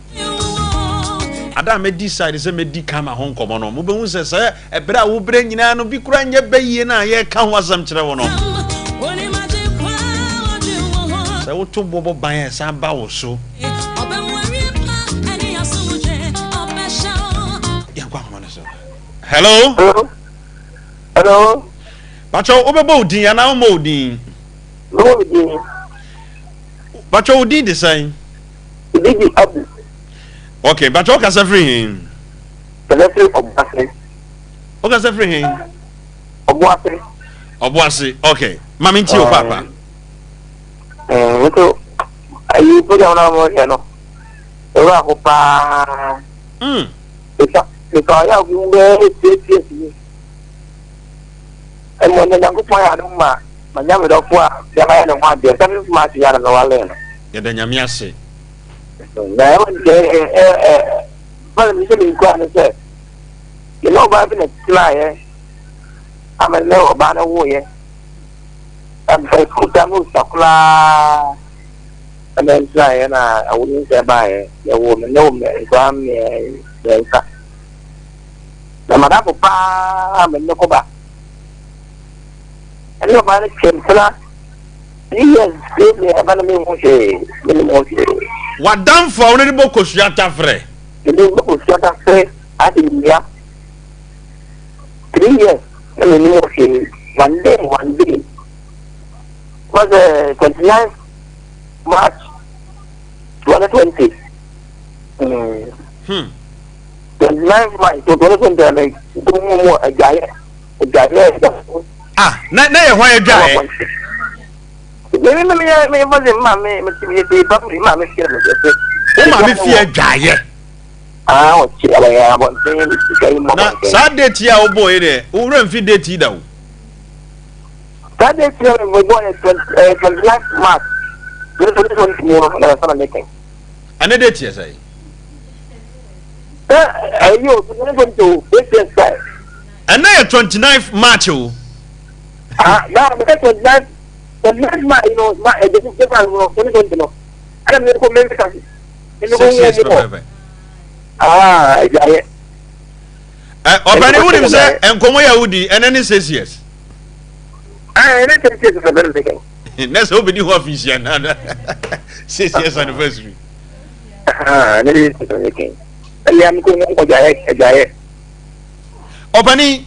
Ada a mɛ decide sɛ mɛdi karma ho nkɔmmɔ no, mobɛhu sɛ sɛ ɛberɛ a wobrɛ nyinaa no bi koraa nyɛ bɛyie no a yɛreka ho asɛm kyerɛ wo no. Sɛ woto boɔ bɔ ban a ɛsan ba wo so. Yɛnkɔ ahoma no so. Hello? Hello? Hello? Pakyɛ wobɛbɔ wo din anaa wommɔ wo din? Mɛbɔ me din. Pakyɛ wo din de sɛn? Didi Abu. Okay, pakyɛ wokasa firi he? Kasa firi Ɔboase. Wokasa firi he? Ɔboase. Ɔboase, okay. Ma me ntie o paapa. Eh, nso ayi program na mo yɛ no. Ewura ho paa. Esa, esa ɔyɛ obi mu bɛyɛ tie tie tie. Mmom na Nyankopɔn ayɛ adom ma manya me dɔfo a bɛma yɛ ne ho adeɛ sɛ me mfom ase yɛ na mewale no. Yɛda Nyame ase. Na ɛwɔ deɛ ɛ ɛ ɛ fɛn mi sɛ mi nkura ne sɛ yɛne ɔbaa bi na tenaeɛ ama ne ɔbaa no woeɛ ɛmfa sukuu tam no sua koraa ɛna ntenaeɛ na awo nyinsɛn baeɛ yɛwoo me ne wo nkura mmiɛnsa Na m'adamfo paa me ne kɔba. Ɛne ɔbaa no twam tena 3 years fie me ɛba no menhu hwee, menim ho hwee. W'adamfo a wo ne no bɔ kosua tafrɛ. Me ne bɔ kosua tafrɛ ade nnua 3 years na menim ho hwee. One day, one day was 29 March 2020. 29 March 2020 na nkumu mu adwaeɛ adwaeɛ adwaeɛ. Ah, na na yɛ hwan adwaeɛ? Me me me me me fɔ sɛ maa me me ti me ti ba me maa me fie me ti. Wo maa me fie adwaeɛ. Ah, ɔkye abɔyɛ abɔnten me ti ka yi mu abɔnten. Na saa date yi a wobɔ yi deɛ, wo wura nfi date yi da o. Saa date yi a mebɔ yɛ 29 March 2020 mu no na ɛsɛ na mekɛn. Ɛne date yɛ sɛn? Ɛyi o, 2020 o, this year sɛ. Ɛnɛ yɛ 29 March o. Ah, na meka 29 29 March yi no, ma ɛgye ne January no, 2020 no. Ɛna mi ko mi ka mi ko 6 years pɛpɛpɛ. Ah, ɛgye ayɛ. Ɛ ɔpɛni wunim sɛ nkɔmɔ yɛ wudi ɛnɛ ne 6 years. Ah, ɛnɛ 6 years pɛpɛpɛ. Na sɛ wobɛdi ho afinhyia nana 6 years anniversary. Ɔpani,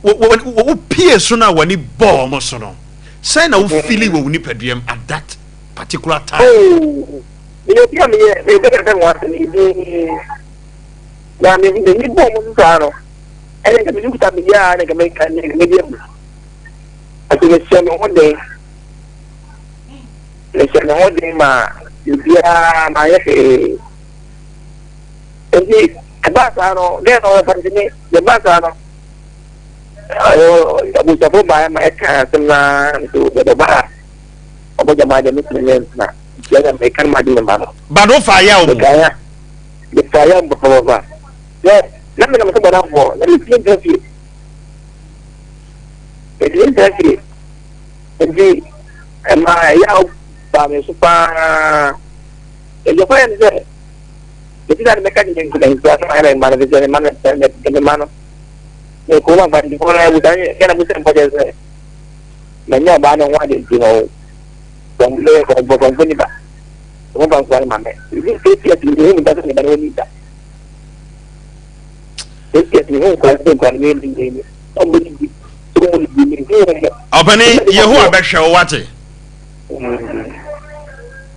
wopie so no a w'ani bɔɔ mo so no, sɛn na wofili wɔ wo nipaduam at that particular time? Oh, meyɛ obi a meyɛ meyɛ obi a mepɛ ho asɛm yi na m'ani bɔɔ mo so saa no, ɛne nka mene kuta meyɛ a na nka meka ne nka medi awu. Nti mehyɛ me ho den. Mehyɛ me ho den ma biribiara manyɛ hwee. Nti ɛbaa saa no, dɛn na ɔbɛfa nti me ɛbaa saa no, abusuafo baa ma ɛka asɛm na nso yɛde ba a ɔbɔ gyama deɛ metumi ne ntena. Nti ɛna meka no magye me mma no. Bado fa yaw mu. Meka ya, mefa yaw mu papaapa. Sɛ na menam sɛ bɔdamfoɔ, na metumi ntena fie. Metumi ntena fie. Nti ɛma yaw. baa me so paa. Ɛdeɛ kɔyɛ ne sɛ, mesi da ne mɛka gyina nkura nkura sɛ mayɛ me mma no, fisɛ me mma no, me mma no. Me kurom akwantufoɔ no abusa ne yɛ na busa mpɔkyɛ sɛ, manya ɔbaa no ho ade nti no, wɔn bɛyɛ kɔnkɔnkɔ nipa. Wɔn fa nkura no ma mɛ. Ebi esi esi mi hu nipa sɛ ne ba no wɔ nipa. Esi esi mi hu nkura sɛ nkura no yɛ ne yɛ wɔn bɛ didi, wɔn didi mi hu wɔn. Ɔpɛni Yehowa bɛhwɛ wo wate.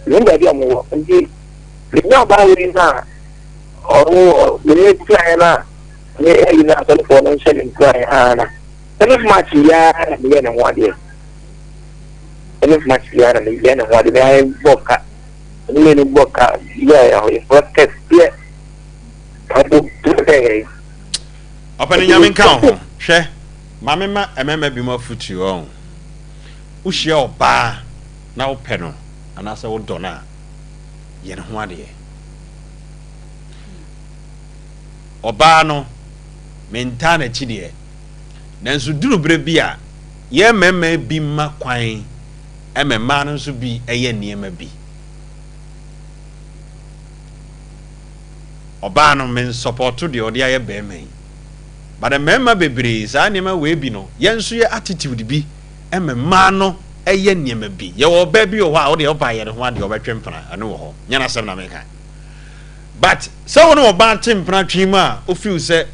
Mehu baabi a wɔwɔ nti menya ɔbaa wei no a ɔno mene nkuran no a ne ayi no asɔrefoɔ no nhyɛ ne nkuran ara na seventh march yi ara na meyɛ ne ho adeɛ seventh march yi ara na meyɛ ne ho adeɛ meyɛ bɔ ka ne mmienu bɔ ka yɛ ahoyɛfoɔ kɛseɛ abo sɛ yɛ Ɔpɛni Nyame nka wo ho hwɛ ma mema mmarima bi mu afotuo ɔho. Wohyia ɔbaa na wopɛ no anaasɛ wodɔ no a, yɛ ne ho adeɛ. Ɔbaa no, mentaa n'akyi deɛ, nanso duru berɛ bi a, yɛn mmarima bi ma kwan ma mmaa no nso bi yɛ nneɛma bi. Ɔbaa no, mensɔpɔto deɛ ɔde ayɛ barima yi. But mmarima bebree, saa nneɛma wei bi no, yɛn nso yɛ attitude bi ma mmaa no yɛ nneɛma bi. Yɛwɔ ɔbaa bi wɔ hɔ a, wo deɛ wopa yɛ ne ho adeɛ, ɔbɛtwe mpena, ɛno wɔ hɔ. Nyɛ n'asɛm na meka. But sɛ wo ne ɔbaa te mpena twe mu a, wo feel sɛ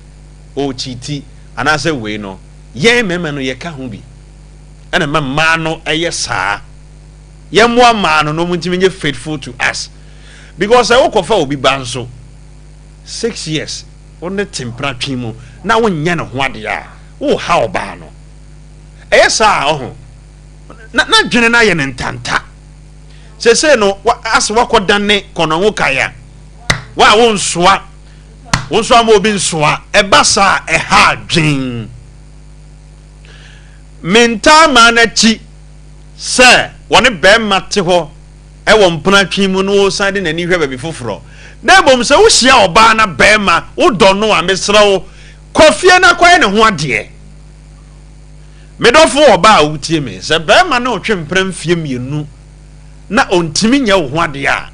ɔrekyiti anaasɛ wei no, yɛn mmarima no yɛka ho bi. Ɛna ɛma mmaa no yɛ saa. Yɛmmoa mmaa no na wɔn ntumi nyɛ faithful to us. Because sɛ wokɔfa obi ba nso, 6 years, wo ne te mpena twe mu na wonyɛ ne ho adeɛ a, woha ɔbaa no. Ɛyɛ saa a, ɔho na n'adwene no ayɛ no ntanta. Seesei no, ase wakɔdane kɔnɔngo kae a, wa a wonsoa, wo nso ama obi nsoa. Ɛba saa a, ɛha adwen. Mentaa maa n'akyi sɛ wɔne bɛrima te hɔ wɔ mpena twe mu na ɔresan de n'ani hwɛ baabi foforɔ. Na mmom sɛ wohyia ɔbaa na bɛrima wodɔ no a, mesrɛ wo, kɔ fie na kɔyɛ ne ho adeɛ. Me dɔfo ɔbaa a wotie me, sɛ bɛrima ne ɔtwe mpena mfeɛ 2 na ɔntumi nyɛ wo ho adeɛ a,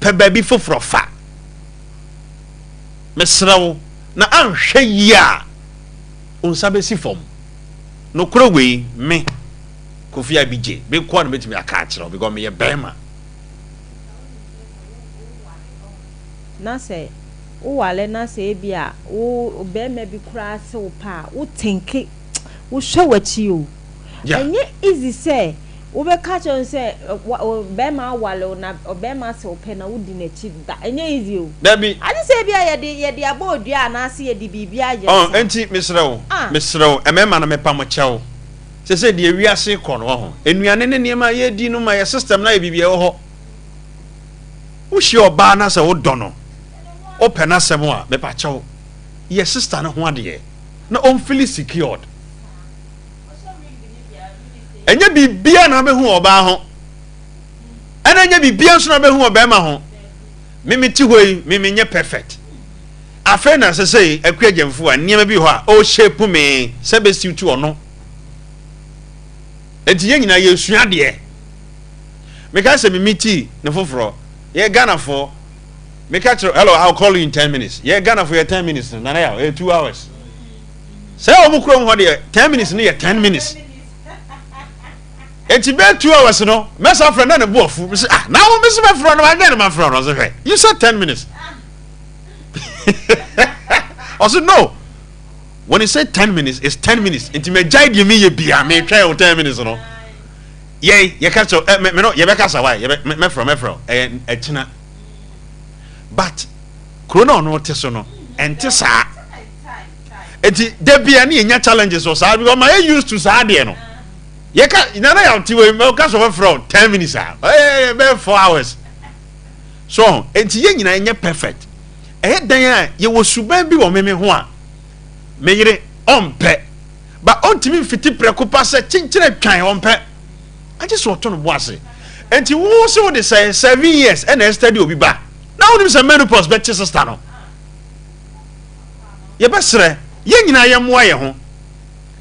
pɛ baabi foforɔ fa. Mesrɛ wo, na anhwɛ yie a, wo nsa bɛsi fam. Nokorɛ wei, me, Kofi Abigye, me nkoa na mɛtumi aka akyerɛ wo because meyɛ bɛrima. Na sɛ wo ware na sɛ ebi a wo barima bi koraa se wo pɛ a, wo tenke, wo hwɛ w'akyi o. Ɛnyɛ easy sɛ wo bɛ ka kyerɛ no sɛ barima aware wo na ɔbarima se wo pɛ na wo di n'akyi da. Ɛnyɛ easy o. Dabi. Agye sɛ ebi a yɛde yɛde abɔ odua anaase yɛde biribi ayɛ Oh, saa. enti mesrɛ wo, Ah. mesrɛ wo, mmarima no mepa mo kyɛw. Sɛsɛ deɛ wiase rekɔ no, wahu, nnuane ne nneɛma a yɛredi no ma yɛ system no ayɛ biribi a ɛwɔ hɔ. Wohyia ɔbaa na sɛ wodɔ no, wopɛ n'asɛm a, mepa kyɛw, yɛ sister no ho adeɛ na ɔmfili secured. Ɛnyɛ biribiara na wobɛhu wɔ ɔbaa ho, ɛna ɛnyɛ biribiara nso na wobɛhu wɔ bɛrima ho. Me mete hɔ yi, me menyɛ perfect. Afei na sɛ sɛ Akua Gyamfo a nneɛma bi wɔ hɔ a ɔreshape me sɛ bɛsiw to ɔno. Enti yɛn nyinaa yɛresua adeɛ. Meka sɛ me meetii ne foforɔ. Yɛ Ghanafoɔ. Meka kyerɛ hello I'll call you in 10 minutes. Yɛ Ghanafoɔ yɛ 10 minutes no nana yɛ ɛyɛ 2 hours. Sɛ wɔn kurom hɔ deɛ 10 minutes no yɛ 10 minutes. Enti bɛyɛ 2 hours no mɛsa frɛ na ne bo afu. Mese ah na wo mese mɛfrɛ no wanyɛ ne ma frɛ no ɔse hwɛ you said 10 minutes. Ɔse no when you say 10 minutes it's 10 minutes. Nti mɛgyae deɛ meyɛ bia metwɛn wo 10 minutes no. Yɛn yɛka kyerɛ ɛ mɛ no yɛbɛkasa wa yɛbɛ mɛfrɛ mɛfrɛ ɛyɛ ɛkyina but kuro na ɔno te so no ɛnte saa eti debia ne yɛnya challenges wɔ saa because ma yɛ used to saa deɛ no yɛka nana yɛ ɔte wɔ yi ɔka so ɔbɛfrɛ 10 minutes a ɛyɛ bɛyɛ 4 hours so. Eti yɛn nyinaa nyɛ perfect. Ɛyɛ dan a yɛwɔ suban bi wɔ meme ho a me yere ɔmpɛ ba ɔntumi mfiti prɛko pa sɛ kyenkyere twan ɔmpɛ agye sɛ ɔto no bo ase. Nti wo sɛ wode sɛ 7 years ɛna ɛstudy obi ba na wonim sɛ menopause bɛkye sister no. Yɛbɛserɛ yɛn nyinaa yɛmmoa yɛn ho.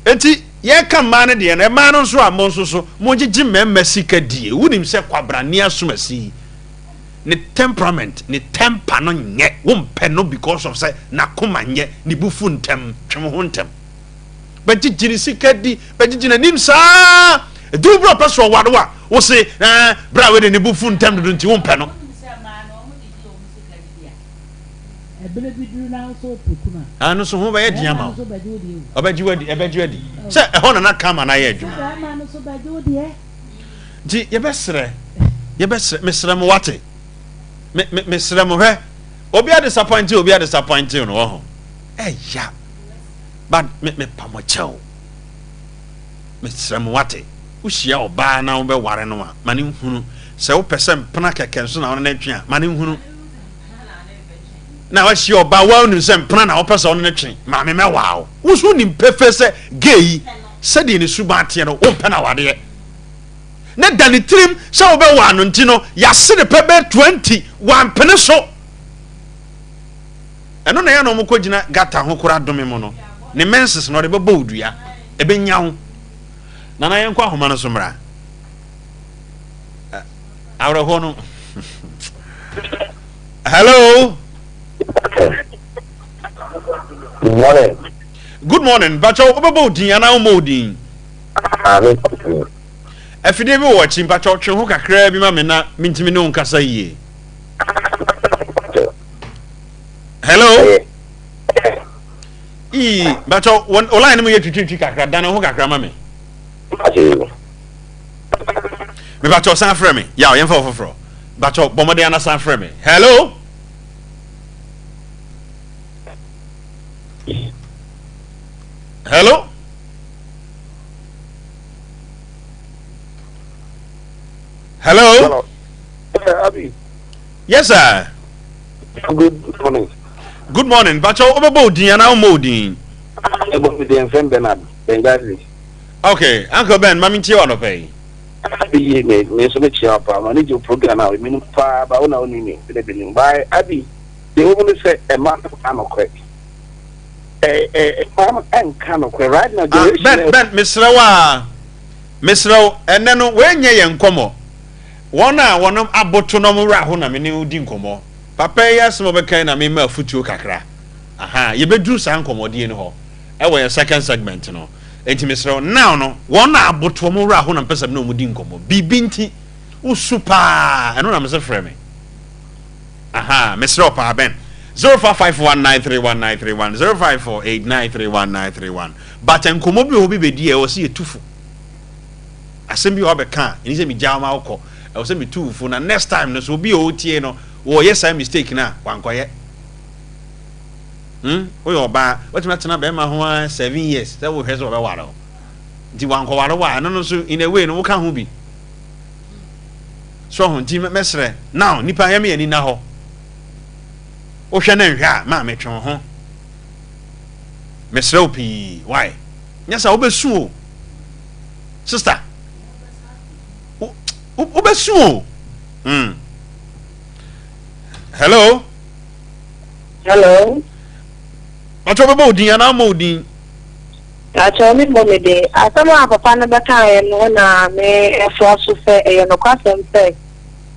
Nti Yɛka mmaa no deɛ no, mmaa no nso a mo nso so mogyegye mmarima sika die. Wonim sɛ kwabrane asomasi yi, ne temperament, ne temper no nyɛ, wompɛ no because of sɛ n'akoma nyɛ, ne bo fu ntɛm, twe wo ho ntɛm. Bɛgyegye ne sika di, bɛgyegye n'anim saa. Ɛduru berɛ a ɔpɛ sɛ ɔware wo a, wo se, eh, berɛ a wei de ne bo fu ntɛm dodo nti wompɛ no. Wonim sɛ mmaa no, wɔgyegye wɔn sika di a, ɛberɛ bi duru na wo nso wopɛ kunu a, Ɛno nso ho bɛyɛ den bɛrima ama no wo. nso bɛgye wo deɛ o. Ɔbɛgye wo adi, ɛbɛgye wo adi. Oh. Sɛ ɛhɔ na na karma no ayɛ Sɛ adwuma. bɛrima no nso bɛgye wo deɛ. Nti yɛbɛsrɛ, yɛbɛsrɛ, mesrɛ mo wate. Me, me, mesrɛ mo hwɛ, obi a disappoint obi a disappoint no wɔ ho. Ɛya. But me, mepa mo kyɛw. Mesrɛ mo wate. Wohyia ɔbaa na wobɛware no a, ma no nhunu. Sɛ wopɛ sɛ mpena kɛkɛ nso na wo ne no twe a, ma no nhunu. Na wahyia ɔbaa wa wonim sɛ mpena na wopɛ sɛ wo ne no twe, maame mɛwaa wo. Wo nso wonim pefee sɛ gay yi, sɛdeɛ ne suban teɛ no, wompɛ no awadeɛ. Ne da ne tirim sɛ wobɛwaa no nti no, yɛase ne pɛ bɛyɛ 20, wampene so. Ɛno na ɛyɛ na wɔkɔgyina gata ho koraa dome mu no. Ne menses no, ɔde bɛbɔ wo dua. Ɛbɛnya wo. Nana yɛnkɔ ahoma no so mmra. Awerɛhoɔ no. Hello. Good morning. Good morning. Mpakyɛw wobɛbɔ wo din anaa wommɔ wo din? Afidie bi wɔ akyi mpakyɛw twe ho kakraa bi ma me na mentumi ne wo nkasa yie. Hello. Ii mpakyɛw wo line no mu yɛ twitwitwi kakra dane ho kakra ma me. Mepakyɛw san frɛ me. Yaw yɛmfa wo foforɔ. Mpakyɛw bɔ mmɔden ana san frɛ me. Hello. Hello. Hello. Hello. Yeah, Abby. Yes, sir. Good morning. Good morning. Mpakyɛw wobɛbɔ wo din anaa wommɔ wo din? Ɛbɔ mi deɛ mfɛn Bernard Benghazi. Okay, Uncle Ben, ma mentie wo anɔpa yi. Abi ye me me nso mekyia wo paa m'ani gye wo program a menim paa ba wo na wonni me me de menim ba Abi deɛ ɛwɔ mu ne sɛ ɛma no nka nokorɛ ɛ ɛ ɛma no nka nokorɛ right now Ah, generation Ben, Ben, mesrɛ wo a, mesrɛ wo, ɛnɛ no, wei nyɛ yɛn nkɔmmɔ. Wɔn a wɔn aboto na wɔn werɛ aho na me ne wo di nkɔmmɔ. Papa yi asɛm a ɔbɛka yi na mema afutuo kakra. Aha, yɛbɛduru saa nkɔmmɔdie no hɔ ɛwɔ yɛn second segment no. Enti mesrɛ wo, now no, wɔn a aboto wɔn werɛ aho na mepɛ sɛ me ne wɔn di nkɔmmɔ. Biribi nti, wosu paa, ɛno na mese frɛ me. Aha, mesrɛ wo paa, Ben. 0551931931, 0548931931. But nkɔmmɔ bi wɔ hɔ bi bɛdi a ɛwɔ sɛ yɛtu fo. Asɛm bi wɔ hɔ abɛka a, ɛni sɛ megyaa wo ma wokɔ. Ɛwɔ sɛ metu wo fo na next time no, so obi a ɔretie no, wɔyɛ saa mistake no a, wankɔyɛ. Hmm? Woyɛ ɔbaa, watumi atena bɛrima ho ara seven years sɛ wohwɛ sɛ ɔbɛware wo. Nti wankɔware wo a, ɛno no nso in a way no woka ho bi. So ho nti mɛsrɛ now nipa yɛma yɛn ani na hɔ. Wohwɛ na nhwɛ a maa metwe wo ho. Mesrɛ wo pii why? Nyɛ sɛ wobɛsu o. Sister, wobɛsu o. Hmm. Hello. Hello. Pacho bɛbɔ wo din anaa mmɔ wo din? Pacho me mmɔ me din. Asɛm a papa no bɛkaeɛ no na me ɛfoa so sɛ ɛyɛ nokwasɛm sɛ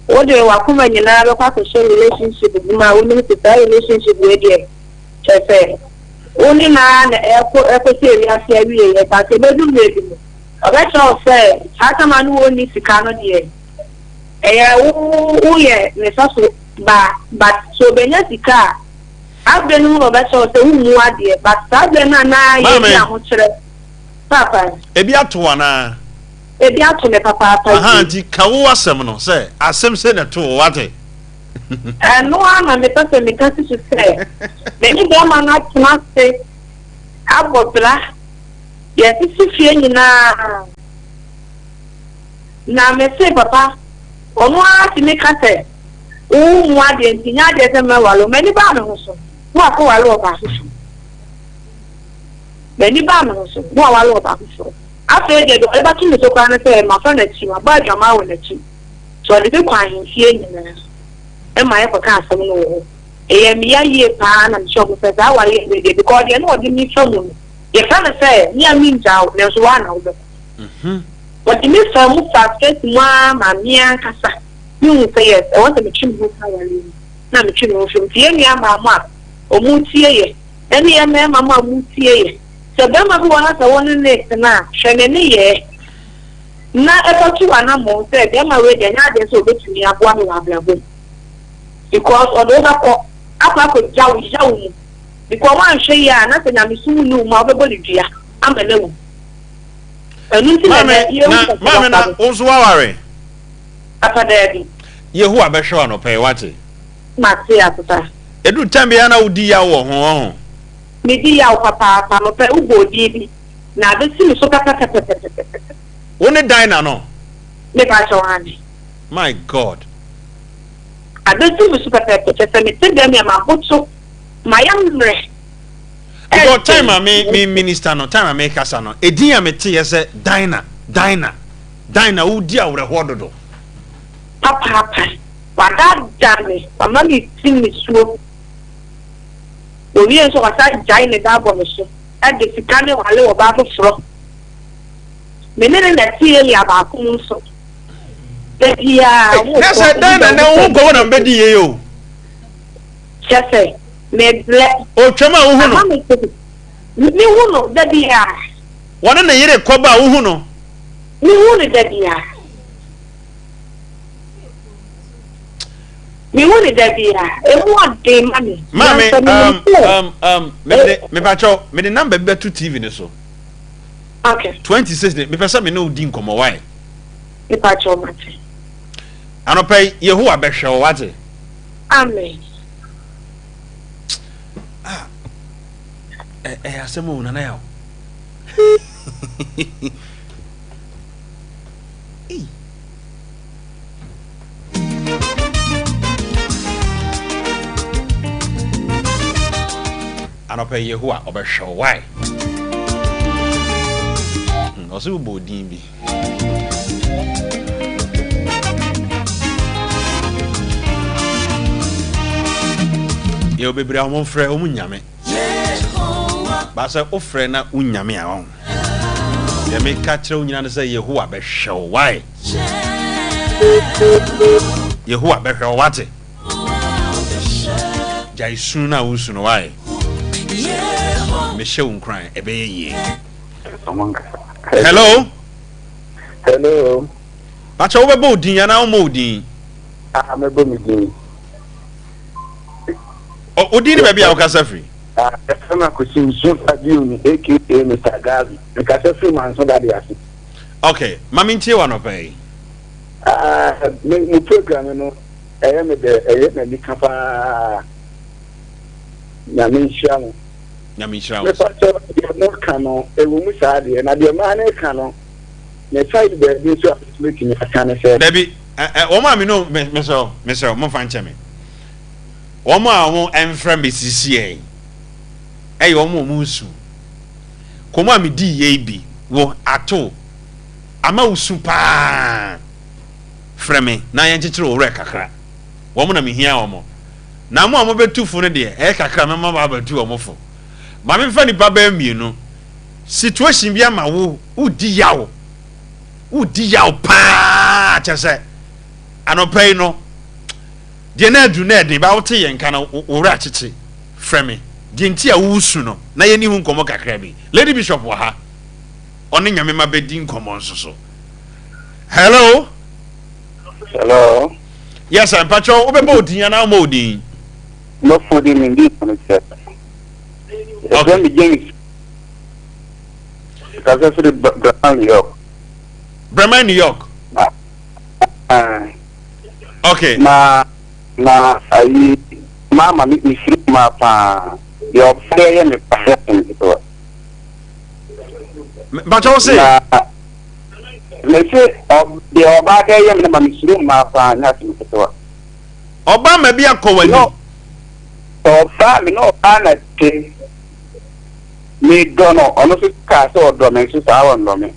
wode w'akoma nyinaa bɛkɔ akɔhyɛ relationship bi mu a wonim sɛ saa relationship wei deɛ kyerɛ sɛ wo ne no ara na ɛkɔ ɛkɔsi ewiase awieɛ but ɛbɛdu mmerɛ bi no ɔbɛkyerɛ wo sɛ saa tama no wɔnni sika no deɛ ɛyɛ wo woyɛ ne sɔso ba but sɛ obenya sika a saa berɛ no mu na ɔbɛkyerɛ wo sɛ wommu adeɛ but saa berɛ no a na yɛdi Maame. ahokyerɛ papa. Ebi ato wo anaa? Ebi ato me papaapa Aha, yie. nti ka wo asɛm no sɛ asɛm sei na ɛtoo wo, wate? Ɛno ara na mepɛ sɛ meka si so sɛ me ne bɛrima no atena ase abɔ bra, yɛasisi fie nyinaa na mese papa ɔno ara tumi ka sɛ Wo mmu adeɛ nti nyɛ adeɛ sɛ mɛware wo. M'ani baa me ho so na wakɔware ɔbaa foforɔ. M'ani baa me ho so na waware ɔbaa foforɔ. Afei deɛ, deɛ ɔde bɛto me so koraa ne sɛ mafa n'akyi, mabɔ adwaman wɔ n'akyi. Nti ɔde me kɔɔ ahemfie nyinaa ma yɛkɔkaa asɛm no wɔ hɔ. Ɛyɛɛ me ya yie pa ara na mehyɛɛ ɔbo sɛ saa awareɛ wei deɛ, because deɛ na ɔde me fa mu no. Yɛka no sɛ me a mengyaa wo nanso wo ara na wobɛkɔ. Wɔde me faa mu faa stress mu ara ma me ankasa mehu sɛ yes ɛwɔ sɛ metwe me ho fi awareɛ mu na metwe me ho fi mu. Nti yɛn nua mmaa mo a wɔretie yɛ ɛne yɛn mmarima mo a moretie yɛ sɛ barima bi wɔ hɔ na sɛ wo ne no retena a hwɛ ne nneyɛɛ na ɛfa tu anammɔn sɛ barima wei deɛ ɛnyɛ adeɛ sɛ ɔbɛtumi aboa me wɔ abrabɔ mu because ɔde wo bɛkɔ akɔ akɔgya wo yaw mu. Because woanhwɛ yie a na sɛ nyamesom nni wo mu a wobɛbɔ no dua ama no awu. Ɛno nti na ɛnɛ yɛhu na maame na wo nso woaware? Papa daabi. Yehowa bɛhwɛ wo anɔpa yi wate? Mate asesa. Ɛduru time biara na wodi yaw wɔ ho ɔho? Medi yaw papaapa anɔpa yi wobɔɔ din bi na abɛsi me so pɛpɛpɛpɛpɛpɛpɛ. Wo ne Dinah no? Mepa kyɛw aane. My God. Abɛsi me so pɛpɛɛpɛ kyerɛ sɛ mete dɛm yɛ maboto. Mayɛ mmerɛ. Because time a me me minister no time a me kasa no edin a me te yɛ sɛ Dinah Dinah Dinah wodi awerɛhoɔ dodo. Papaapa wadaadaa me wama me ti nisuo owie nso wasan gyae ne ba abɔ me so ɛde sika ne wale ɔbaa foforɔ me ne ne na ɛte area baako mu nso da biara ɔmo kɔ. Na sɛ Dinah na wo ho nkɔmɔ na mbɛdi yie o. Kyerɛ sɛ, mebrɛ. Otwam a wohu no. Ama me so. Mehu no da biara. Wɔne ne yere kɔba a wohu no. Mehu no da biara. Mehu no da biara. Emu ɔden ma me. Maame, um, um, um, mede, mepakyɛw, mede number bi bɛto TV no so. Okay. 26 ne, mepɛ sɛ me ne wo di nkɔmmɔ, why? Mepakyɛw, mate. Anɔpa yi, Yehowa bɛhwɛ wo, wate? Amen. Ah, ɛyɛ asɛm o, nana yaw. Ei. Anɔpa yi Yehowa ɔbɛhwɛ wo why? Ɔsɛ wobɔ odin bi. Yɛwɔ bebree a wɔn frɛ wɔn nyame. Baasɛ wofrɛ na wonyame a wɔn. Deɛ meka kyerɛ wo nyinaa ne sɛ Yehowa bɛhwɛ wo. Why? Yehowa bɛhwɛ wo wate. Gyae su no a wosu no why? Mehyɛ wo nkuran ɛbɛyɛ yie. Hello. Hello. Pakyɛ wobɛbɔ wo din anaa wommɔ wo din? Ah, mɛbɔ me din. O din ne baabi a wokasa firi? Ah, yɛfrɛ me Akwasi Nsu Abioni aka Mr. Gavi. Mekasa firi Manso Dade ase. Okay, ma mentie wo anɔpa yi. Ah, me mo program no ɛyɛ me dɛ, ɛyɛ m'anika paa. Nyame nhyira mo. Nyame nhyira wo. Mepakyɛw deɛ mo ka no ɛwɔ mu saa deɛ na deɛ mmaa no ka no me side baabi nso a mɛtumi aka ne sɛ. Dabi ɛ ɛ wɔn a me no me mesrɛ wo mesrɛ wo momfa nkyɛ me wɔn a wɔn ɛmfrɛ me sisiɛ ɛyɛ wɔn a wɔn nsu kɔm a me di yɛ bi wo ato ama wo su paa frɛ me na yɛn kyekyere wo werɛ kakra wɔn na me hia wɔn. Na mo a mobɛtu fo no deɛ, ɛyɛ kakra mɛma moabɛtu wɔn fo. Ma memfa nnipa bɛyɛ mmienu. Situation bi ama wo, wodi yaw. Wodi yaw paa kyɛ sɛ anɔpa yi no, deɛ na adu na ɛden ba wote yɛn nka no, wo werɛ akyekye. Frɛ me. Deɛ nti a woresu no, na yɛnni ho nkɔmmɔ kakra bi. Lady Bishop wɔ ha. Ɔne Nyame ma bɛdi nkɔmmɔ nso so. Hello. Hello. Yes sir, mpakyɛw wobɛbɔ wo din anaa womɔ wo din? Mɛfo din me din no sɛ. Yɛfrɛ me James. Kasa firi Breman, New York. Breman, New York. Ah. Okay. Na na ayi maama me mesuro maa paa. Deɛ ɔbɛyɛ yɛ me paa yɛ asɛm ketewa. Mpakyɛw se. Na mese deɛ ɔbaa dɛ yɛ me no ma mesuro mmaa paa nyɛ asɛm ketewa. Ɔbaa ma bi akɔ w'anim. Ɔbaa me ne ɔbaa na te medɔ no ɔno nso kaa sɛ ɔdɔ me nso saa ɔnnɔ me.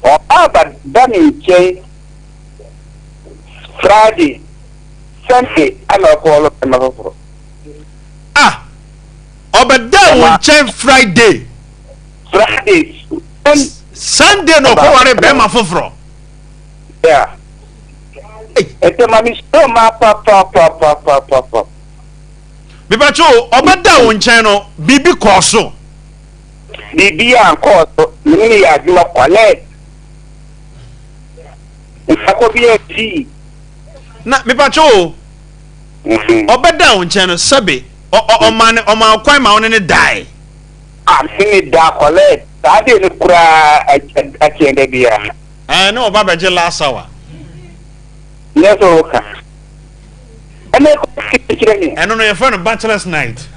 Ɔbaa ba ba me nkyɛn Friday Sunday ana ɔkɔɔlo bɛma foforɔ. Ah! Ɔbɛdaa wo nkyɛn Friday. Friday. Sunday na ɔkɔware bɛrima foforɔ. Yeah. Ɛtɛ ma mi sɔ ma pa pa pa pa pa pa pa. Mipatwo ɔbɛdaa wo nkyɛn no biribi kɔɔ so. Biribi a nkɔɔ so mene ne yɛ adwuma kɔlɛt. Nsakɔ bi a Na mipatwo o. Ɔbɛdaa wo nkyɛn no sɛbe ɔma ne ɔma kwan ma wo ne ne dae. A me ne da kɔlɛt saa de no koraa akyɛn da biara. Ɛɛ ne ɔba bɛgye last hour. Nyɛ sɛ woka. Ɛna ɛkɔ kyerɛ me. Ɛno no yɛfrɛ no bachelor's night.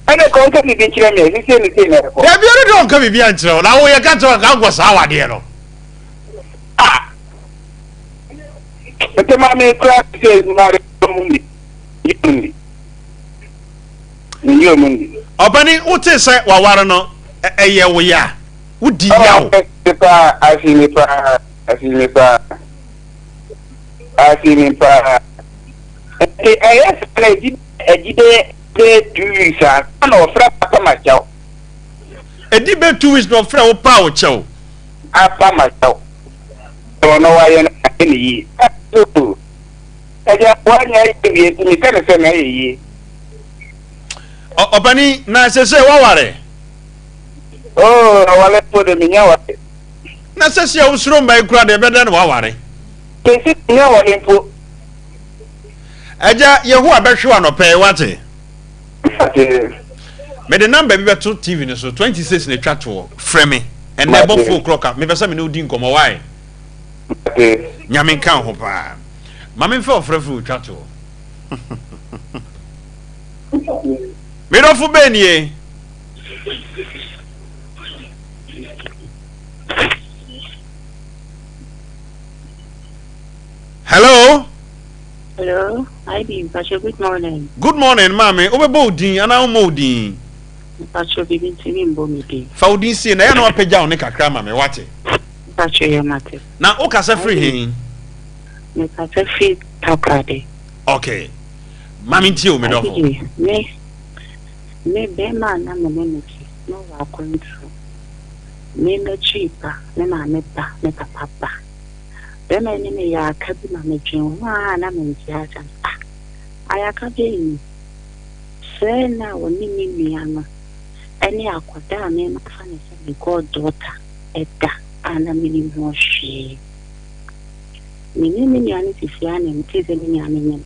Ɛna ɛkɔ nka biribi nkyerɛ me ɛsɛ ne sei na ɛkɔ. Dabi ɔno deɛ ɔnka biribi ankyerɛ wo na wo yɛka kyerɛ wo nka nkɔ saa awadeɛ no. Ah! Nti ma me kura sɛ mare mu ni. Ni. Ni mu ni. Ɔbɛni wote sɛ waware no ɛyɛ wo ya wodi yaw. Ɔɔ paa afi mi paa afi mi paa afi mi paa nti ɛyɛ sɛ na ɛdi ɛdi bɛyɛ bɛyɛ 2 weeks a na ɔfrɛ papa ma kyɛw. Ɛdi bɛyɛ 2 weeks na ɔfrɛ wo paa wo kyɛw. Apa ma kyɛw. Ɔno wayɛ no ayɛ ne yie. Ɛgya wanyɛ ayɛ wie nti meka ne sɛ na ayɛ yie. Ɔpani na ɛsɛ sɛ waware. Oh, awale mpo de menya ware. Na sɛ sɛ wosoro mma yi kura deɛ ɛbɛdɛ na waware. Kesi menya ware mpo. Agya Yehowa bɛhwe wo anɔpɛ yi wate. Mede number bi bɛto TV no so 26 na etwa toɔ frɛ me ɛnɛ ɛbɔ 4 o'clock a mepɛ sɛ me ne wo di nkɔmmɔ why. Nyame nka wo ho paa. Ma memfa ɔfrɛfrɛ otwa toɔ. Me dɔfo bɛn nie? Hello. Hello, IB, Mpacho, good morning. Good morning, maame. Wobɛbɔ wo din anaa wommɔ wo din? Mpacho, biribi nti membɔ me din. Fa wo din sie na ɛyɛ na wapagya wo ne kakra ma me, wate? Mpacho, yɛ mate. Na wokasa firi he? Mekasa firi Takoradi. Okay. Ma mentie wo, me dɔfo. IB, me, me bɛrima a na me ne no te, na ɔwɔ akwantuo. Me m'akyiri ba, me maame ba, me papa ba. Bɛrima yi ne me yɛ aka bi ma medwen ho a na mente ase. Ah, ayaka bɛn ni? Sɛɛ na ɔne me nua no ne akwadaa a me mafa no sɛ me god daughter da a na mennim ho hwee. Me ne me nua no te fie a na metee sɛ me nua no nyem.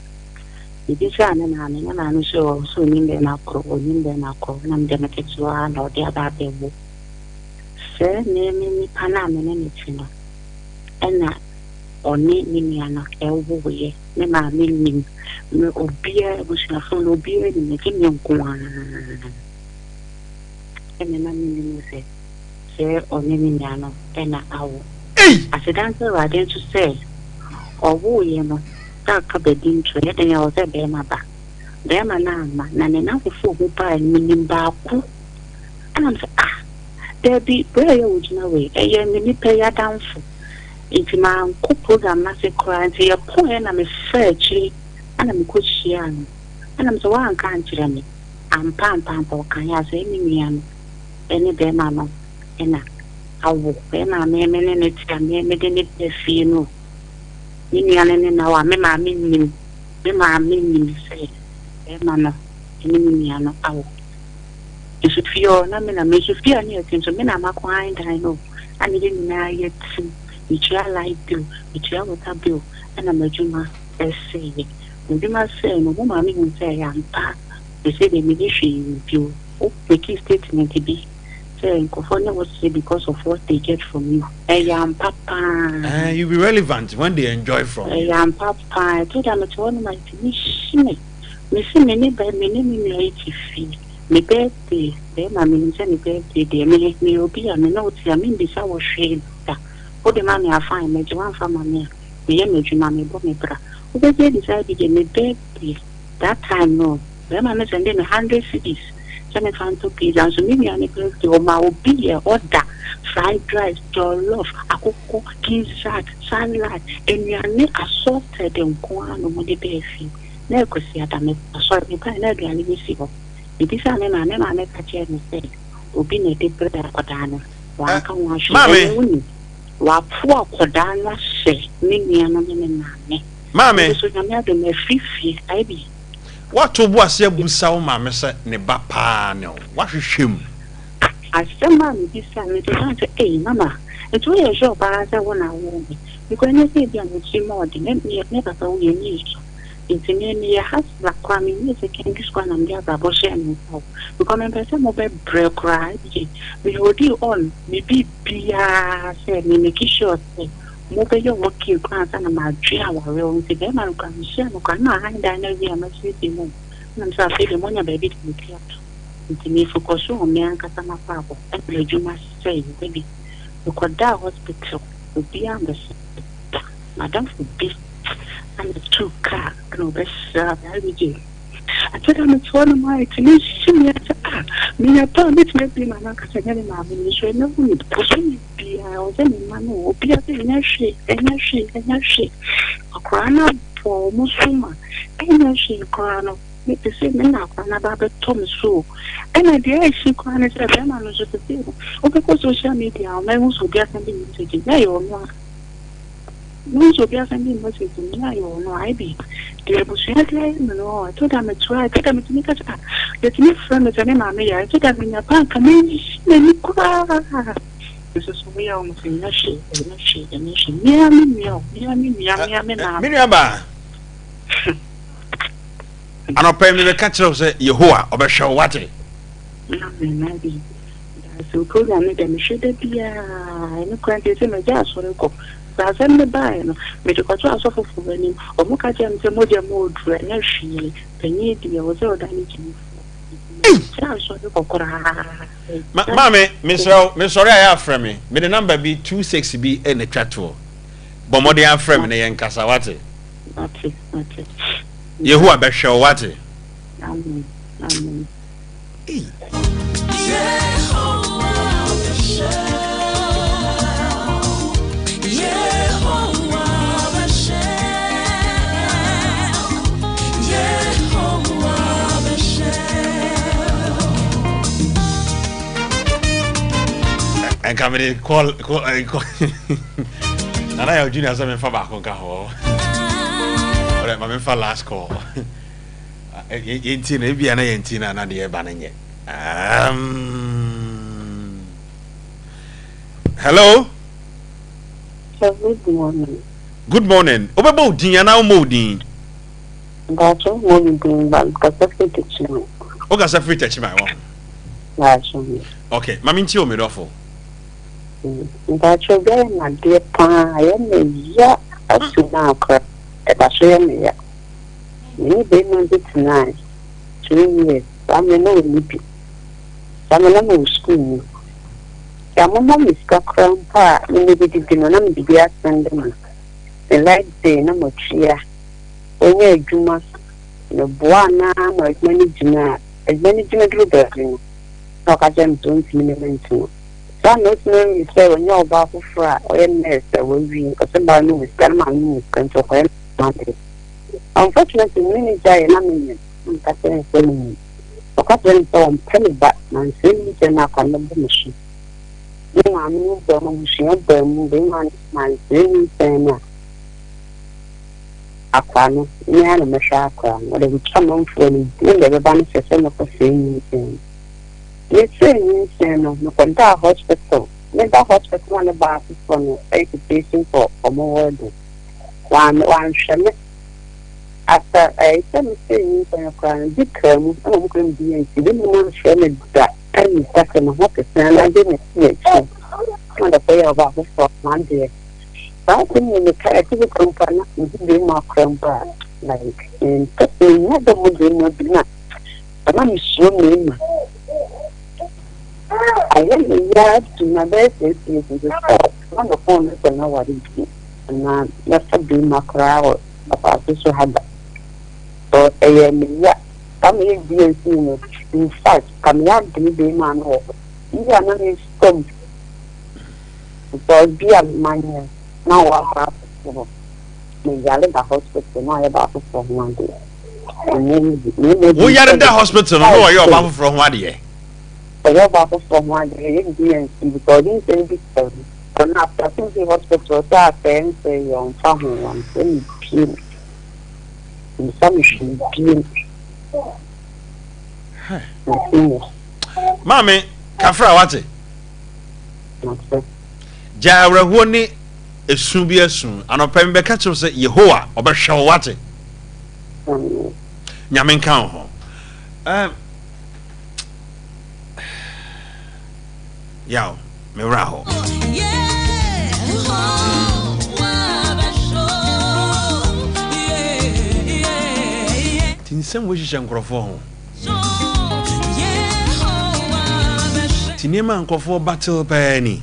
Mebisaa me maame, me maame nso ɔwɔ sɛ onim bɛrima koro, onim bɛrima koro, na mede me ketewa na ɔde aba abɛwo. Sɛ me me nipa no a me ne no te no ɛna ɔne me nua no ɛwoeɛ, me maame nnim, me obiara, abusuafoɔ no obiara nnim, ɛgye me nko ara ɛna na mennim sɛ sɛ ɔne me nua no ɛna awo. Aseda nka Awurade nso sɛ ɔwoeɛ no sɛ aka baabi nto ɛyɛ dɛn a ɔwɔ sɛ bɛrima ba. Bɛrima no amma na ne nnamfofoɔ a ɔmo baeɛ no menim baako ɛna mesɛ ah Dabi, berɛ a ɛyɛ wo gyina wei, ɛyɛ me nipa yi adamfo, nti mankɔ program no ase koraa, nti yɛpoeɛ na mefaa akyire ɛna mekɔ hyiaa no, ɛna mesɛ woanka ankyerɛ me, ampa ampa ampa ɔkaeɛ a sɛ me nua no ɛne bɛɛma no ɛna awo, bɛɛma a me me ne no te a me mede no baa fie no, me nua no ne no awo a me maame nnim, me maame nnim sɛ bɛɛma no ɛne me nua no awo. Nso fie hɔ na me na me nso fie a ne yɛte nso me na makɔ han dan no a ne yɛn nyinaa yɛte mu. Metua light bill, metua water bill ɛna m'adwuma sɛeɛ. M'adwuma sɛe no mo maame hu sɛ ɛyɛ ampa seesei deɛ menni hwee bio. Wo make statement bi sɛ nkurɔfoɔ ne wo sere because of what they get from you. Ɛyɛ ampa paa. Eh, you be relevant when they enjoy from you. Ɛyɛ ampa paa. Ɛtɔ da mete hɔ nom a ɛtumi hye me. Mese me ne bɛ me ne me nua yi te fie. Me birthday, bɛɛma menim sɛ me birthday deɛ me meyɛ obi a me ne wo te a membisa wo hwee da. Wode ma me a fine mɛgye woamfa ma me a meyɛ m'adwuma mebɔ me bra. Wobɛgye adi saa bi deɛ me birthday that time no bɛɛma no sɛnde me hundred cedis sɛ memfa ntɔ pizza nso me nua no birthday ɔmaa obi yɛ order fried rice, jollof, akokɔ, gizzard, salad, nnuane assorted nko ara na wɔde baa fie. Na ɛyɛ Kwasiada, mekɔ asɔre, mebaeɛ na aduane bi si hɔ. Mebisaa me maame, me maame ka kyerɛɛ me sɛ obi na ɛde brɛɛ akwadaa no, wanka ho ahwee. Maame. Ɛnnɛ wonim, wapo akwadaa no ahyɛ me nua no ne me maame. Maame. Me nso Nyame adom, mafiri fie, ayɛ bi. Woato wo bo ase abusa wo maame sɛ ne ba paa ne wo? Woahwehwɛ mu? Asɛm a mebisaa no, mebisaa no sɛ, Ei, mama, nti woyɛ sure paa sɛ wo na wowoo me? Because ɛnyɛ sɛ ebia me tirim ɔɔden, me, me, me papa wuiɛ, me nsu. Nti me, meyɛ hustler koraa, menwie secondary school a na mede abrabɔ hyɛɛ me nsa o. Because mempɛ sɛ mobɛbrɛ koraa, nti me holdii on me biribiara sɛ me make sure sɛ mobɛyɛ okay koraa ansa na madwe awareɛ o. Nti bɛrima no koraa, mehyia no koraa, na mahan dan no awie a masiesie mu o. Ɛna mesɛ afei deɛ moanya baabi de me ti ato. Nti me focus on me ankasa m'abrabɔ ɛna m'adwuma sɛe. Dabi, mekɔdaa hospital, obiara ammɛsra me da. M'adamfo bi na tuu kaa na ɔbɛsraa me. Abigail, ɛtɔ da mete hɔ nom a ɛtumi hye me sɛ ah, menya paa a mɛtumi abue m'ano aka sɛ ɛnyɛ me maame no nso ɛnɛ wonim bosome biara ɛwɔ sɛ me mma no obiara sɛ ɛnyɛ hwee, ɛnyɛ hwee, ɛnyɛ hwee. Akwadaa no abɔ wɔn so ma ɛnyɛ hwee koraa no. Me te sɛ me na akwadaa no aba abɛtɔ me so o. Ɛna deɛ ɛhye koraa ne sɛ bɛrima no nso sesei no wobɛkɔ social media a ɔma ehu sɛ obi asɛnde me message na ɛyɛ ɔno a. Mehu sɛ obi asɛnde me message no na ɛyɛ ɔno a ebi deɛ abusua de ayɛ me no ɛtɔ da meto a ɛtɔ da metumi ka sɛ ah yɛtumi frɛ me sɛ me maame yare ɛtɔ da menya paa nka menyi m'ani koraa nso so woyɛ wɔn sɛ ɛnyɛ hwee ɛnyɛ hwee ɛnyɛ hwee mea me nua o mea me nua mea me maame. Me nua baa. Anɔpa yi mebɛka kyerɛ wo sɛ Yehowa ɔbɛhwɛ wo wate. Amen abi. Daase program no dɛ mehwɛ da biara ɛno kora nti sɛ magya asɔre kɔ. Sɛ asɛm no baeɛ no mede kɔto asɔfofoɔ anim ɔmo ka kyerɛ me sɛ mogya mu ɔduru ɛnyɛ hwee panyin deɛ wɔ sɛ ɔda ne gyimifoɔ. Magya asɔre kɔ koraa. Maame mesrɛ wo mesɔre a yɛ afrɛ me mede namba bi 26 bi na twa toɔ bɔ mmɔden afrɛ me na yɛnkasa wate. Mate, mate. Yehowa bɛhwɛ wo wate. Amen, amen. Ei. Nka mede call call eh, call Nana yɛ junior sɛ memfa baako nka ho. Ɔdɛ ma memfa last call. Yɛnti no ebia na yɛnti no na deɛ ɛba no nyɛ. Hello. Good morning. Good morning. Wobɛbɔ wo din anaa wommɔ wo din? Mpakyɛ mmɔ me din ba mekasa firi Techiman. Wokasa firi Techiman wɔ ho? Mpakyɛ. Okay, ma mentie o me dɔfo. Mpakyɛ obi ayɛ me adeɛ paa ɛyɛ me ya up to now koraa ɛda so yɛ me ya. Me ne barima bi tenae 2 years saa mmerɛ na ɔnni bi. Saa mmerɛ na mewɔ sukuu mu. Sɛ wɔma me sika koraa mpo a me ne bɛdidi no na mede bi asɛnde no. Me light bill na matua. Ɔnya adwuma meboa no ara ma adwuma no gyina a adwuma no gyina duru baabi no na ɔka kyerɛ me sɛ ɔntumi ne me ntena. Saa na otumi hui sɛ wanya ɔbaa foforo a ɔyɛ nurse a wawie, ɔsɛ baa no wɔ sika, ne maame wɔ sika nti ɔkɔyɛ n'ade. Unfortunately, me ne no gyaeɛ na menyem, na meka kyerɛɛ no sɛ menyem. Ɔka kyerɛɛ me sɛ ɔmpɛ me ba na nsɛm yi kyerɛ no akwa no bɔ me so. Me maame no baa mu, abusua baa mu, bɛrima no mansrɛ nyinsɛn no a, akwa no, me ara na mɛhwɛ akwa no. Ɔde twitwa amanfoɔ anim, ne deɛ ɛbɛba no sɛ sɛ mɛkɔsɛe nyinsɛn no. Mesee nyinsɛn no, mekɔdaa hospital. Meda hospital na ne baa foforɔ no yɛ preparation for ɔmo wedding. Wan wanhwɛ me. After ɛɛ sɛ mesee nyinsɛn no koraa no, bi kaa mu ɛna ɔmo kɔyɛ me DNC. Bi mu anhwɛ me da ɛnda sɛ me ho te sɛn anaa gye me si akyi. Ɛna ɔde kɔyɛɛ ɔbaa foforɔ m'adeɛ. Saa asɛm yi mekae a ɛte sɛ kura mpo a na mehu bɛrima kora mpo a like mempɛ mennya dɔ mo bɛrima bi na Ɛma misuro mmarima. Ayɛ me ya adu na bɛyɛ 6 years nso sɛ na me phone no sɛ mɛware bi anaa mɛfa barima koraa wɔ asase so ha da. So ɛyɛ me ya. Saa meyɛ DNC no, in fact, ka meyɛ adwene barima no wɔ hɔ. Bi a na mesɔ mu because bi a manyɛ na wɔaba afoforɔ. Meyare da hospital na ɔyɛ ba afoforɔ ho adeɛ. Ɛnyɛ easy. Na mmom Wo yare da hospital no na ɔyɛ ɔbaa foforɔ ho adeɛ. Ɔyɛ ɔbaa foforɔ ho adeɛ, ɛyɛ bibi yɛ nso because ɔde nsɛm bi kyerɛ me. Ɔno after sɛ ɔfiri hospital ɔsɛ asɛe nsɛe yɛ ɔmfa ho wamfrɛ me bio. Ɔmmisa me hwee bio. Maame, kafra wate. Gya awerɛhoɔ ne esu bi asu. Anɔpa mi bɛka kyerɛ sɛ Yehowa ɔbɛhwɛ wo wate. Nyame nka wo ho. Um, yaw, me werɛ hɔ. Nti nsɛm wei hyehyɛ nkurɔfoɔ ho. Nti nneɛma a nkurɔfoɔ battle paa ni.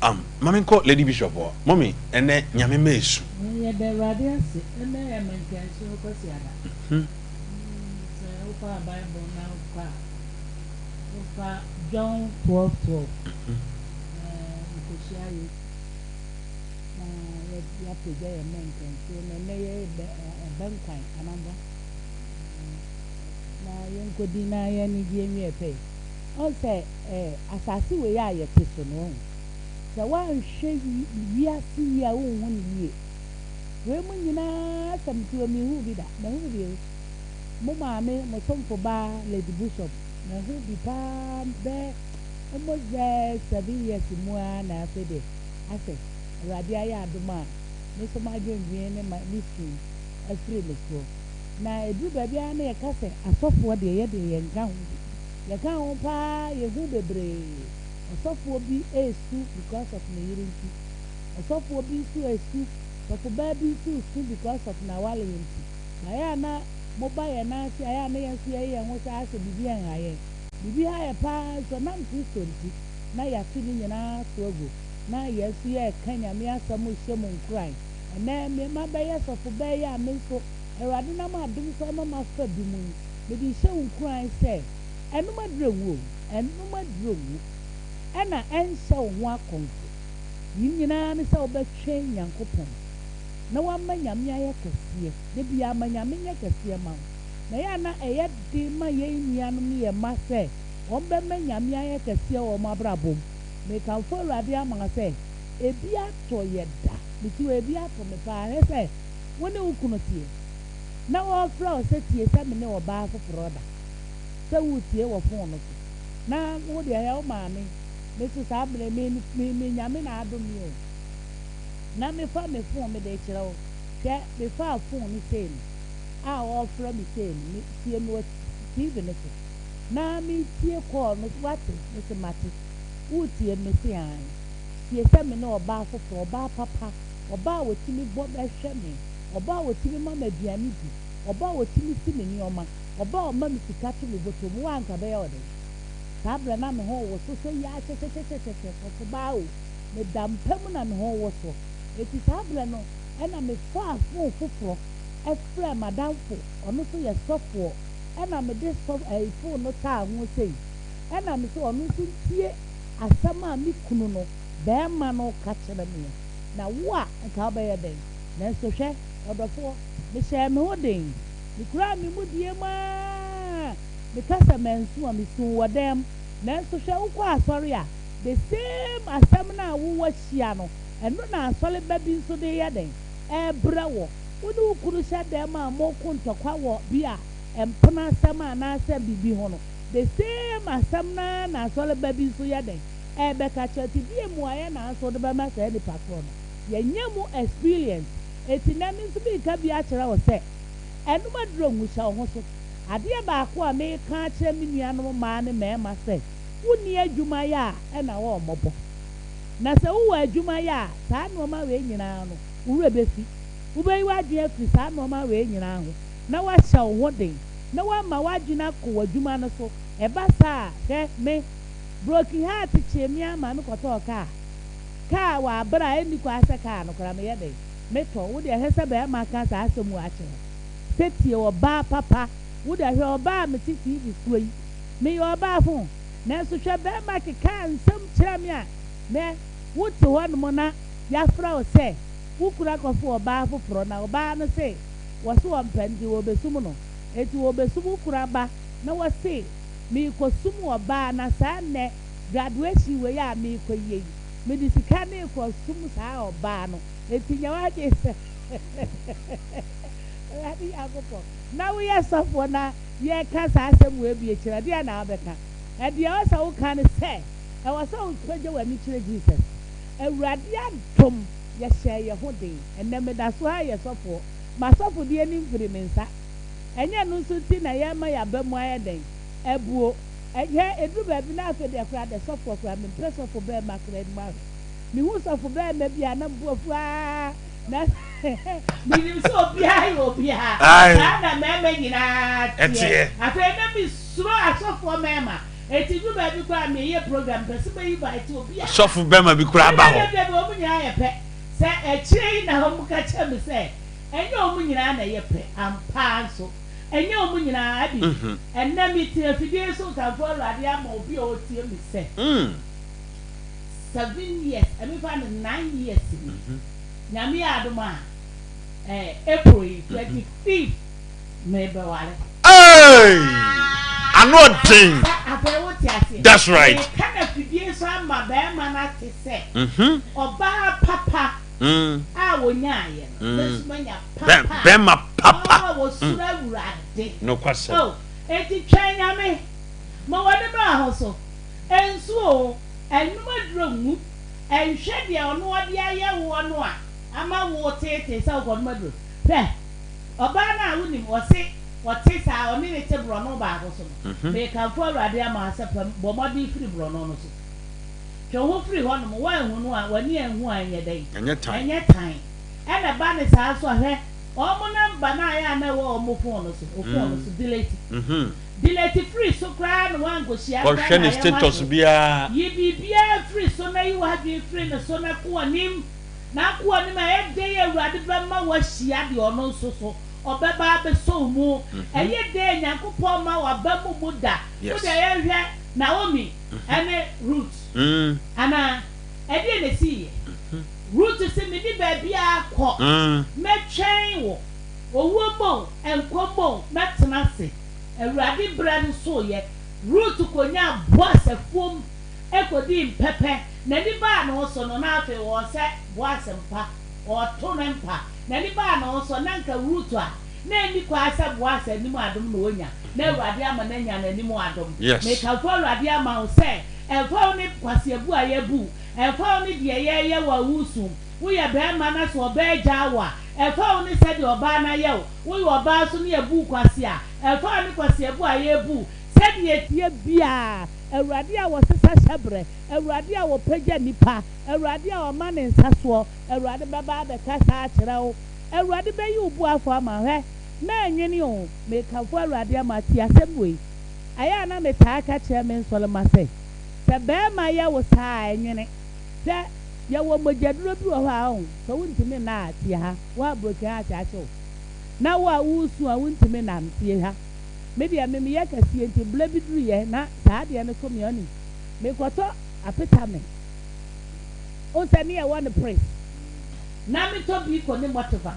Um, ma menkɔ Lady Bishop hɔ. Mɔmi, ɛnɛ Nyame ma esu. Yɛda Awurade ase, ɛnɛ yɛ Mankansuo Kwasiada. Sɛ wofa Bible na wokɔ a, wofa John 12:12. Yɛkɔhyia Yesu na yɛapagya yɛn mmɛnkɛnsoɔ na ɛnɛ yɛ ɛbɛnkwan anamboa na yɛnkɔdi na yɛn anigyeɛ nwie pɛyɛ. Ɔn sɛ asase wei a yɛte so no, wahu, sɛ woanhwɛ wiase yie a wonhu no yie. Wei mu nyinaa asɛm nti wɔ menhuu bi da. Mahu bi o. Mo maame, mo somfo baa Lady Bushop, mahu bi paa bɛyɛ almost bɛyɛ 7 years mu ara na afei deɛ asɛ Awurade ayɛ adom a me nso m'adwendwen ne ma me su afiri me soɔ. Na ɛduru baabi ara na yɛka sɛ asɔfoɔ deɛ yɛ deɛ yɛnka ho bi. Yɛka ho paa yɛhu bebree. Ɔsɔfoɔ bi resu because of ne yere nti. Ɔsɔfoɔ bi nso resu, sɔfobaa bi nso resu because of n'awareɛ nti. Na ɛyɛ a na moba yɛn nan ase a, ɛyɛ a na yɛn nso yɛyɛ yɛn ho sɛ asɛ biribi nha yɛn. Biribi ha yɛn paa nso ɛnam Kristo nti na yɛato ne nyinaa so agu. Na yɛn nso yɛreka Nyame asɛm rehyɛ mo nkuran. Ɛnnɛ me mabɛyɛ sɔfobaa yi a me nso Awurade nam adom so ama mafa bi mu yi, mede rehyɛ wo nkuran sɛ, ɛnom aduro nwu o, ɛnom aduro nwu. Ɛna ɛnhyɛ wo ho akɔmfo. Ne nyinaa ne sɛ wobɛtwɛn Nyankopɔn na woama Nyame ayɛ kɛseɛ. Da biara ma Nyame nyɛ kɛseɛ ma wo. Na ɛyɛ a na ɛyɛ den ma yɛn nuanom ne yɛn mma sɛ wɔn bɛma Nyame ayɛ kɛseɛ wɔ wɔn abrabɔ mu. Mekamfo Awurade ama wo sɛ ebi atɔ yɛ da. Mete hɔ ebi atɔ me paa. Hwɛ sɛ wo ne wo kunu teɛ na ɔrefrɛ wo sɛ tie sɛ me ne ɔbaa foforɔ da. Sɛ woretie wɔ fon no so. Na wo deɛ hwɛ wo maame. Me nso saa mmerɛ me me me Nyame na adom me o. Na mefa me fon mede rekyerɛ wo. Hwɛ mefaa fon no sei no a ɔrefrɛ me sei no me tie me wɔ TV no so. Na meretie call no wate? Mese mate. Woretie me? Mese aane. Tie sɛ me ne ɔbaa foforɔ, ɔbaa papa, ɔbaa a ɔtumi bɔ hwɛ me, ɔbaa a ɔtumi ma me aduane di, ɔbaa a ɔtumi si me nneɛma, ɔbaa a ɔma me sika to me bɔtɔ mu, wo a anka ɛbɛyɛ wo dɛn? Saa berɛ na me ho rewoso sɛ yaa kyɛkyɛkyɛkyɛkyɛ, sɔfobaa o, meda mpa mu na me ho rewoso. Enti saa berɛ no ɛna mefaa fon foforɔ frɛɛ m'adamfo, ɔno nso yɛ sɔfoɔ, ɛna mede sɔ ɛyi fon no taa ho sei, ɛna mese ɔno nso ntie asɛm a me kunu no, barima no reka kyerɛ meɛ, na wo a nka wobɛyɛ dɛn? Nanso hwɛ, ɔdɔfoɔ, mehyɛɛ me ho den, mekuraa me mudie mu ara, Meka sɛ mansu a, mesuu wɔ dɛm. Nanso hwɛ, wokɔ asɔre a, the same asɛm no a wowɔ hyia no, ɛno na asɔre ba bi nso de reyɛ dɛn? Ɛrebrɛ wɔ. Wo ne wo kunu hyɛ dɛm a moreko ntɔkwa wɔ bi a mpena asɛm anaasɛ biribi ho no, the same asɛm no ara na asɔre ba bi nso yɛ dɛn? Ɛrebɛka kyerɛ. Nti deɛ mmuaeɛ na nso wode bɛma saa nipa korɔ no? Yɛnyɛ mu experience. Enti nnɛ me nso mereka bi akyerɛ wo sɛ, ɛnom aduro ngu, hyɛ wo ho so. Adeɛ baako a meka akyerɛ me nuanom mmaa ne mmarima sɛ, wonni adwuma yɛ a, ɛna wɔmmɔbɔ. Na sɛ wowɔ adwuma yɛ a, saa nnoɔma wei nyinaa no, wo werɛ bɛfi. Wobɛyi w'adwene afiri saa nnoɔma wei nyinaa ho, na woahyɛ wo ho den, na woama w'adwene akɔ w'adwuma no so. Ɛba saa a, hwɛ, me, broken heart kyee me ara maa mekɔtɔɔ kaa. Kaa wɔ aberɛ a ɛnni kwan sɛ kaa no koraa meyɛ dɛn? Metɔ. Wo deɛ hwɛ sɛ barima ka saa asɛm wei akyerɛ wo. Sɛ tie ɔbaa papa. Wo deɛ hwɛ ɔbaa a mete TV soɔ yi. Meyɛ ɔbaa ho. Nanso hwɛ barima kekaa nsɛm kyerɛ me a nɛ wo te hɔ nom na yafrɛ wo sɛ wo kunu akɔfo ɔbaa foforɔ na ɔbaa no se Wɔse wɔmpɛ nti wɔbɛsum no. Enti wɔbɛsum wo kunu aba na wɔse merekɔsum ɔbaa na saa nnɛ graduation wei a merekɔyɛ yi mede sika no rekɔsum saa ɔbaa no. Enti nyɛ w'adwene sɛ Awurade Nyankopɔn na woyɛ sɔfoɔ na yɛreka saa asɛm wei bi akyire a, ɛdeɛn na wobɛka? Ɛdeɛ ɛwɔ sɛ woka ne sɛ, ɛwɔ sɛ wopagya w'ani kyerɛ Jesus. Awurade adom, yɛhyɛɛ yɛn ho den. Ɛnnɛ meda so ara yɛ sɔfoɔ. M'asɔfodie no mfiri me nsa. Ɛnyɛ ɛno nso nti na yɛrema yɛn aba mu ayɛ dɛn? Abuo. Hwɛ, ɛduru baabi na afei deɛ koraa deɛ sɔfoɔ koraa, mempɛ sɔfo barima koraa anim ahwɛ. Mehu sɔfo barima bi a na me bo afu ara na menim sɛ obiara yɛ obiara. Saa na mmarima nyinaa teɛ. Afei na mesuro asɔfoɔ mmarima. Enti duru baabi koraa a meyɛ program mepɛ sɛ mɛyi invite obiara. Sɔfo barima bi koraa ba hɔ. Dabi dabi wɔn nyinaa yɛ pɛ. Sɛ akyire yi na wɔka kyerɛ me sɛ ɛnyɛ wɔn nyinaa na ɛyɛ pɛ. Ampa ara nso ɛnyɛ wɔn nyinaa. Abi, ɛnnɛ mete afidie so rekamfo Awurade ama obi a ɔretie me sɛ. 7 years ɛmefa no 9 years ni Nyame yɛ adom a eh, April yi 25th mebɛware. Hey! Ano ɔden. Sɛ afei wote aseɛ. That's right. Meka na fidie so ama bɛrima no ate sɛ ɔbaa papa a wɔnyaayɛ no, me nso manya papa. Bɛrima papa. A wɔsuro Awurade. Nokwasɛm. Oh, enti twɛn Nyame ma w'ani bra ho so. Nsu oo, ɛnnom aduro ngu, ɛnhwɛ deɛ ɔno ɔde ayɛ woɔ no a ama wo teetee sɛ wokɔnom aduro. Hwɛ, ɔbaa no a wonim, ɔse ɔte saa, ɔne no te borɔno baako so no, mekamfo Awurade ama wo sɛ pɛ, bɔ mmɔden firi borɔno no so. Twe wo ho firi hɔnom, woanhu no a, w'ani anhu a, ɛnyɛ dɛn? Ɛnyɛ tan. Ɛna ɛba no saa nso a, hwɛ, wɔn number no a ɛyɛ a na ɛwɔ wɔn phone no so, wo phone no so, delete. Delete firi so koraa na woankɔhyia koraa Kɔhwɛ na ne ayɛ ho status ahyew. biara. Yi biribiara firi so na yi w'adwene firi ne so na kɔ w'anim. Na akɔ w'anim a, ɛyɛ dɛn a Awurade bɛma woahyia deɛ ɔno nso so ɔbɛba abɛsɔ wo mu? Ɛyɛ dɛn a Nyankopɔn mma w'aba mu mu da? Wo Yes. deɛ yɛnhwɛ Naomi ne Ruth anaa? Ɛdeɛn na ɛsiiɛ? Ruth se, Menni baabiara kɔ, mɛtwɛn wo. Owuo mmɔ wo, nkwa mmɔ wo, mɛtena ase. Awurade berɛ no soeɛ, Rut kɔnyaa Boas afuom kɔdii mpɛpɛ. N'ani baa ne ho so no, na afei ɔresɛ Boas mpa, ɔreto ne mpa. N'ani baa ne ho so, na anka Rut a na ɛnni kwan sɛ Boas anim adom na ɔnya, na Awurade ama no anya n'anim adom. Yes. Mekamfo Awurade ama wo sɛ, ɛmfa wo ne kwaseabu a yɛabu wo, ɛmfa wo ne deɛ yɛreyɛ wo a woresu, woyɛ barima na sɛ ɔbaa gyaa wo a, ɛmfa wo ne sɛdeɛ ɔbaa no ayɛ wo, Woyɛ ɔbaa nso ne yɛbu wo kwasea, ɛmfa wo ne kwaseabu a yɛrebu wo, sɛdeɛ ɛteɛ biara, Awurade a ɔsesa hyɛberɛ, Awurade a ɔpagya nnipa, Awurade a ɔma ne nsa soɔ, Awurade bɛba abɛkasa akyerɛ wo, Awurade bɛyi wo boafoɔ ama wo. Hwɛ, mɛnnwene o, mekamfo Awurade ama, tie asɛm wei, ɛyɛ a na metaa ka kyerɛ me nsɔremma sɛ, sɛ barima yɛ wo saa a, ɛnwene. Hwɛ, yɛwɔ mogyaduro bi wɔ hɔ a, ɔho, sɛ wontumi nna a, tie ha, wo a broken heart ahyɛ wo, na wo a woresu a wontumi nna no, tie ha. Me deɛ, me meyɛ kɛseɛ nti, berɛ bi duruiɛ na saa adeɛ no to me a, ɔnim, mekɔtɔ apetame. Wohu sɛ ne yɛwɔ no prince. Na metɔ Biko ne Mortivite.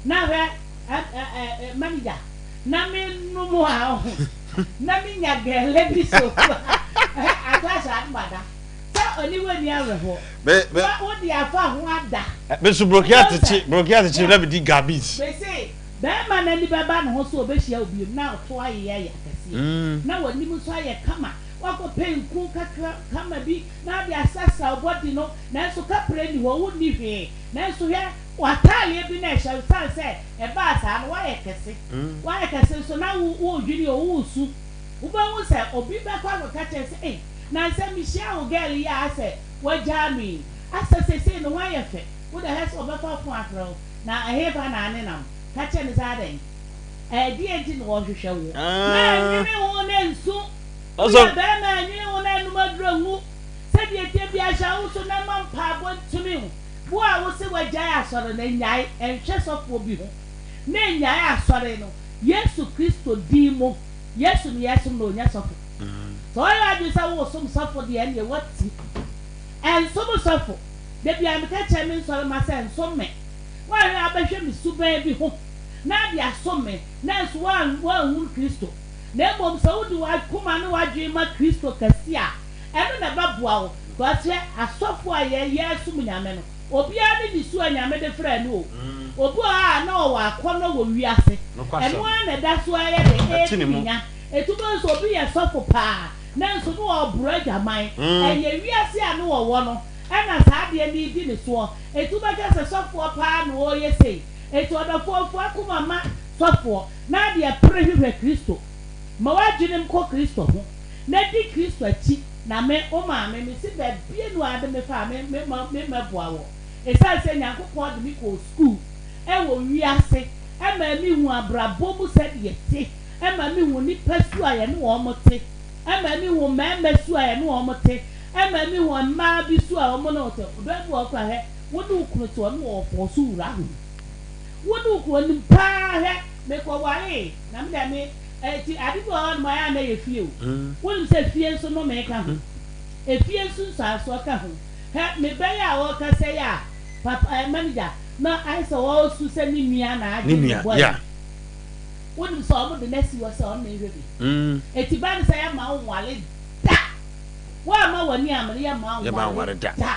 Na hwɛ, ɛ, ɛ, ɛ, manager, na menom a, ɔho, na menya gɛlɛ bi so. Atɔ ahyɛ ano mada. Sɛ ɔne wo nni awerɛhoɔ. Me me. Na wo de afa ho ada. Me nso broki atekye broki atekye na me di gabis. Me se bɛɛma no ani bɛba ne ho so ɔbɛhyia wo biom na ɔto ayeyɛ ayɛ akɛseɛ na w'anim nso ayɛ kama wakɔ pɛ nku kakra kama bi na ade asrasra wo body no nanso kaprɛ nni hɔ wo nni hwee nanso hwɛ w'ataadeɛ bi na ɛhyɛ wo sane sɛ ɛbaa saa no woayɛ kɛse woayɛ kɛse nso na wo wo dwene o wo su wobɛhu sɛ obi bɛkɔ akɔka kyerɛ sɛ ei Nansɛ mehyiaa wo girl yi a asɛ wagyaa me yi asɛ sesei ne ho ayɛ fɛ wo dɛ hɛ sɛ ɔbɛfa phone afrɛ wo na ɛhefa na anenam ka kyerɛ no sɛ adɛn ɛdeɛn nti na ɔhwehwɛ wo na ɛnwene ho na nsu woyɛ bɛɛma ɛnwene ho na ɛnum aduro ngu sɛdeɛ ɛteɛ biara hyɛ wo so na ma mpaabɔ ntumi wo wo a wo se wagyae asɔre no nnyae ɛnhwɛ sɔfoɔ bi ho na nnyae asɔre no Yesu Kristo din mu Yesu ne yɛsom no ɔnyɛ sɔfo. Sɛ woayɛ w'adwene sɛ woresom sɔfo deɛ, ɛnneɛ woati. Nsom sɔfo. Da biara meka kyerɛ me nsɔremma sɛ, Nsom me. Woanhwɛ a wobɛhwɛ me suban bi ho. na ade asom me, nanso woanhunu Kristo. Na mmom sɛ wode w'akoma ne w'adwene ma Kristo kɛse a, ɛno na ɛbɛboa wo. Because hwɛ, asɔfoɔ a yɛ yɛresom Nyame no, obiara ne ne su a Nyame de frɛɛ no o. Obi wɔ hɔ a na ɔwɔ akɔnnɔ wɔ wiase, ɛno ara na ɛda so ara yɛ dɛn, Ɛte ne ɛredi mu. ne nya. Enti wobɛhu sɛ obi yɛ sɔfo paa, nanso na ɔreboro adwaman. Ɛyɛ wiase a na ɔwɔ no na saa adeɛ no redi ne soɔ. Enti wobɛka sɛ sɔfoɔ paa na ɔreyɛ sei. Enti ɔdɔfoɔ, fa w'akoma ma sɔfoɔ, na adeɛ pere hwehwɛ Kristo. Ma w'adwenem nkɔ Kristo ho, na di Kristo akyi. Na me, wo maame, mese baabi nu a ade me fa a, me, me, me mɛboa wɔ. Esiane sɛ Nyankopɔn de me kɔɔ sukuu wɔ wiase, ɛmaa me huu abrabɔ mu sɛdeɛ ɛte, ɛma me hu nnipa su a yɛne wɔn te, ɛma me hu mmarima su a yɛne wɔn te, ɛma me hu mmaa bi su a wɔn ne wɔn te. Ɔbaa bi wɔ hɔ koraa hwɛ, wo ne wo kunu te, ɔne wɔ ɔfɔɔ so wura ho. Wo ne wo kunu, ɔnim paa hwɛ, mekɔwaree, na me deɛ me, ɛti ade bi wɔ hɔ nom ayɛ a na ɛyɛ fie o. Wonim sɛ fie nso nnome ka ho, efie nsunsuansoɔ ka ho. Hwɛ, me ba yi a ɔrekasa yi a, papa, ɛɛ, manager, na ayɛ sɛ ɔresu sɛ ne nua na Ne agye ne nua, boy. yeah. Wonim sɛ wɔde no asi hɔ sɛ ɔno na ɛnhwɛ bi. Enti ba no sɛ yɛmma wo nware da. Woamma w'ani ammere yɛmma wo Yɛmma wo nware nware da. da.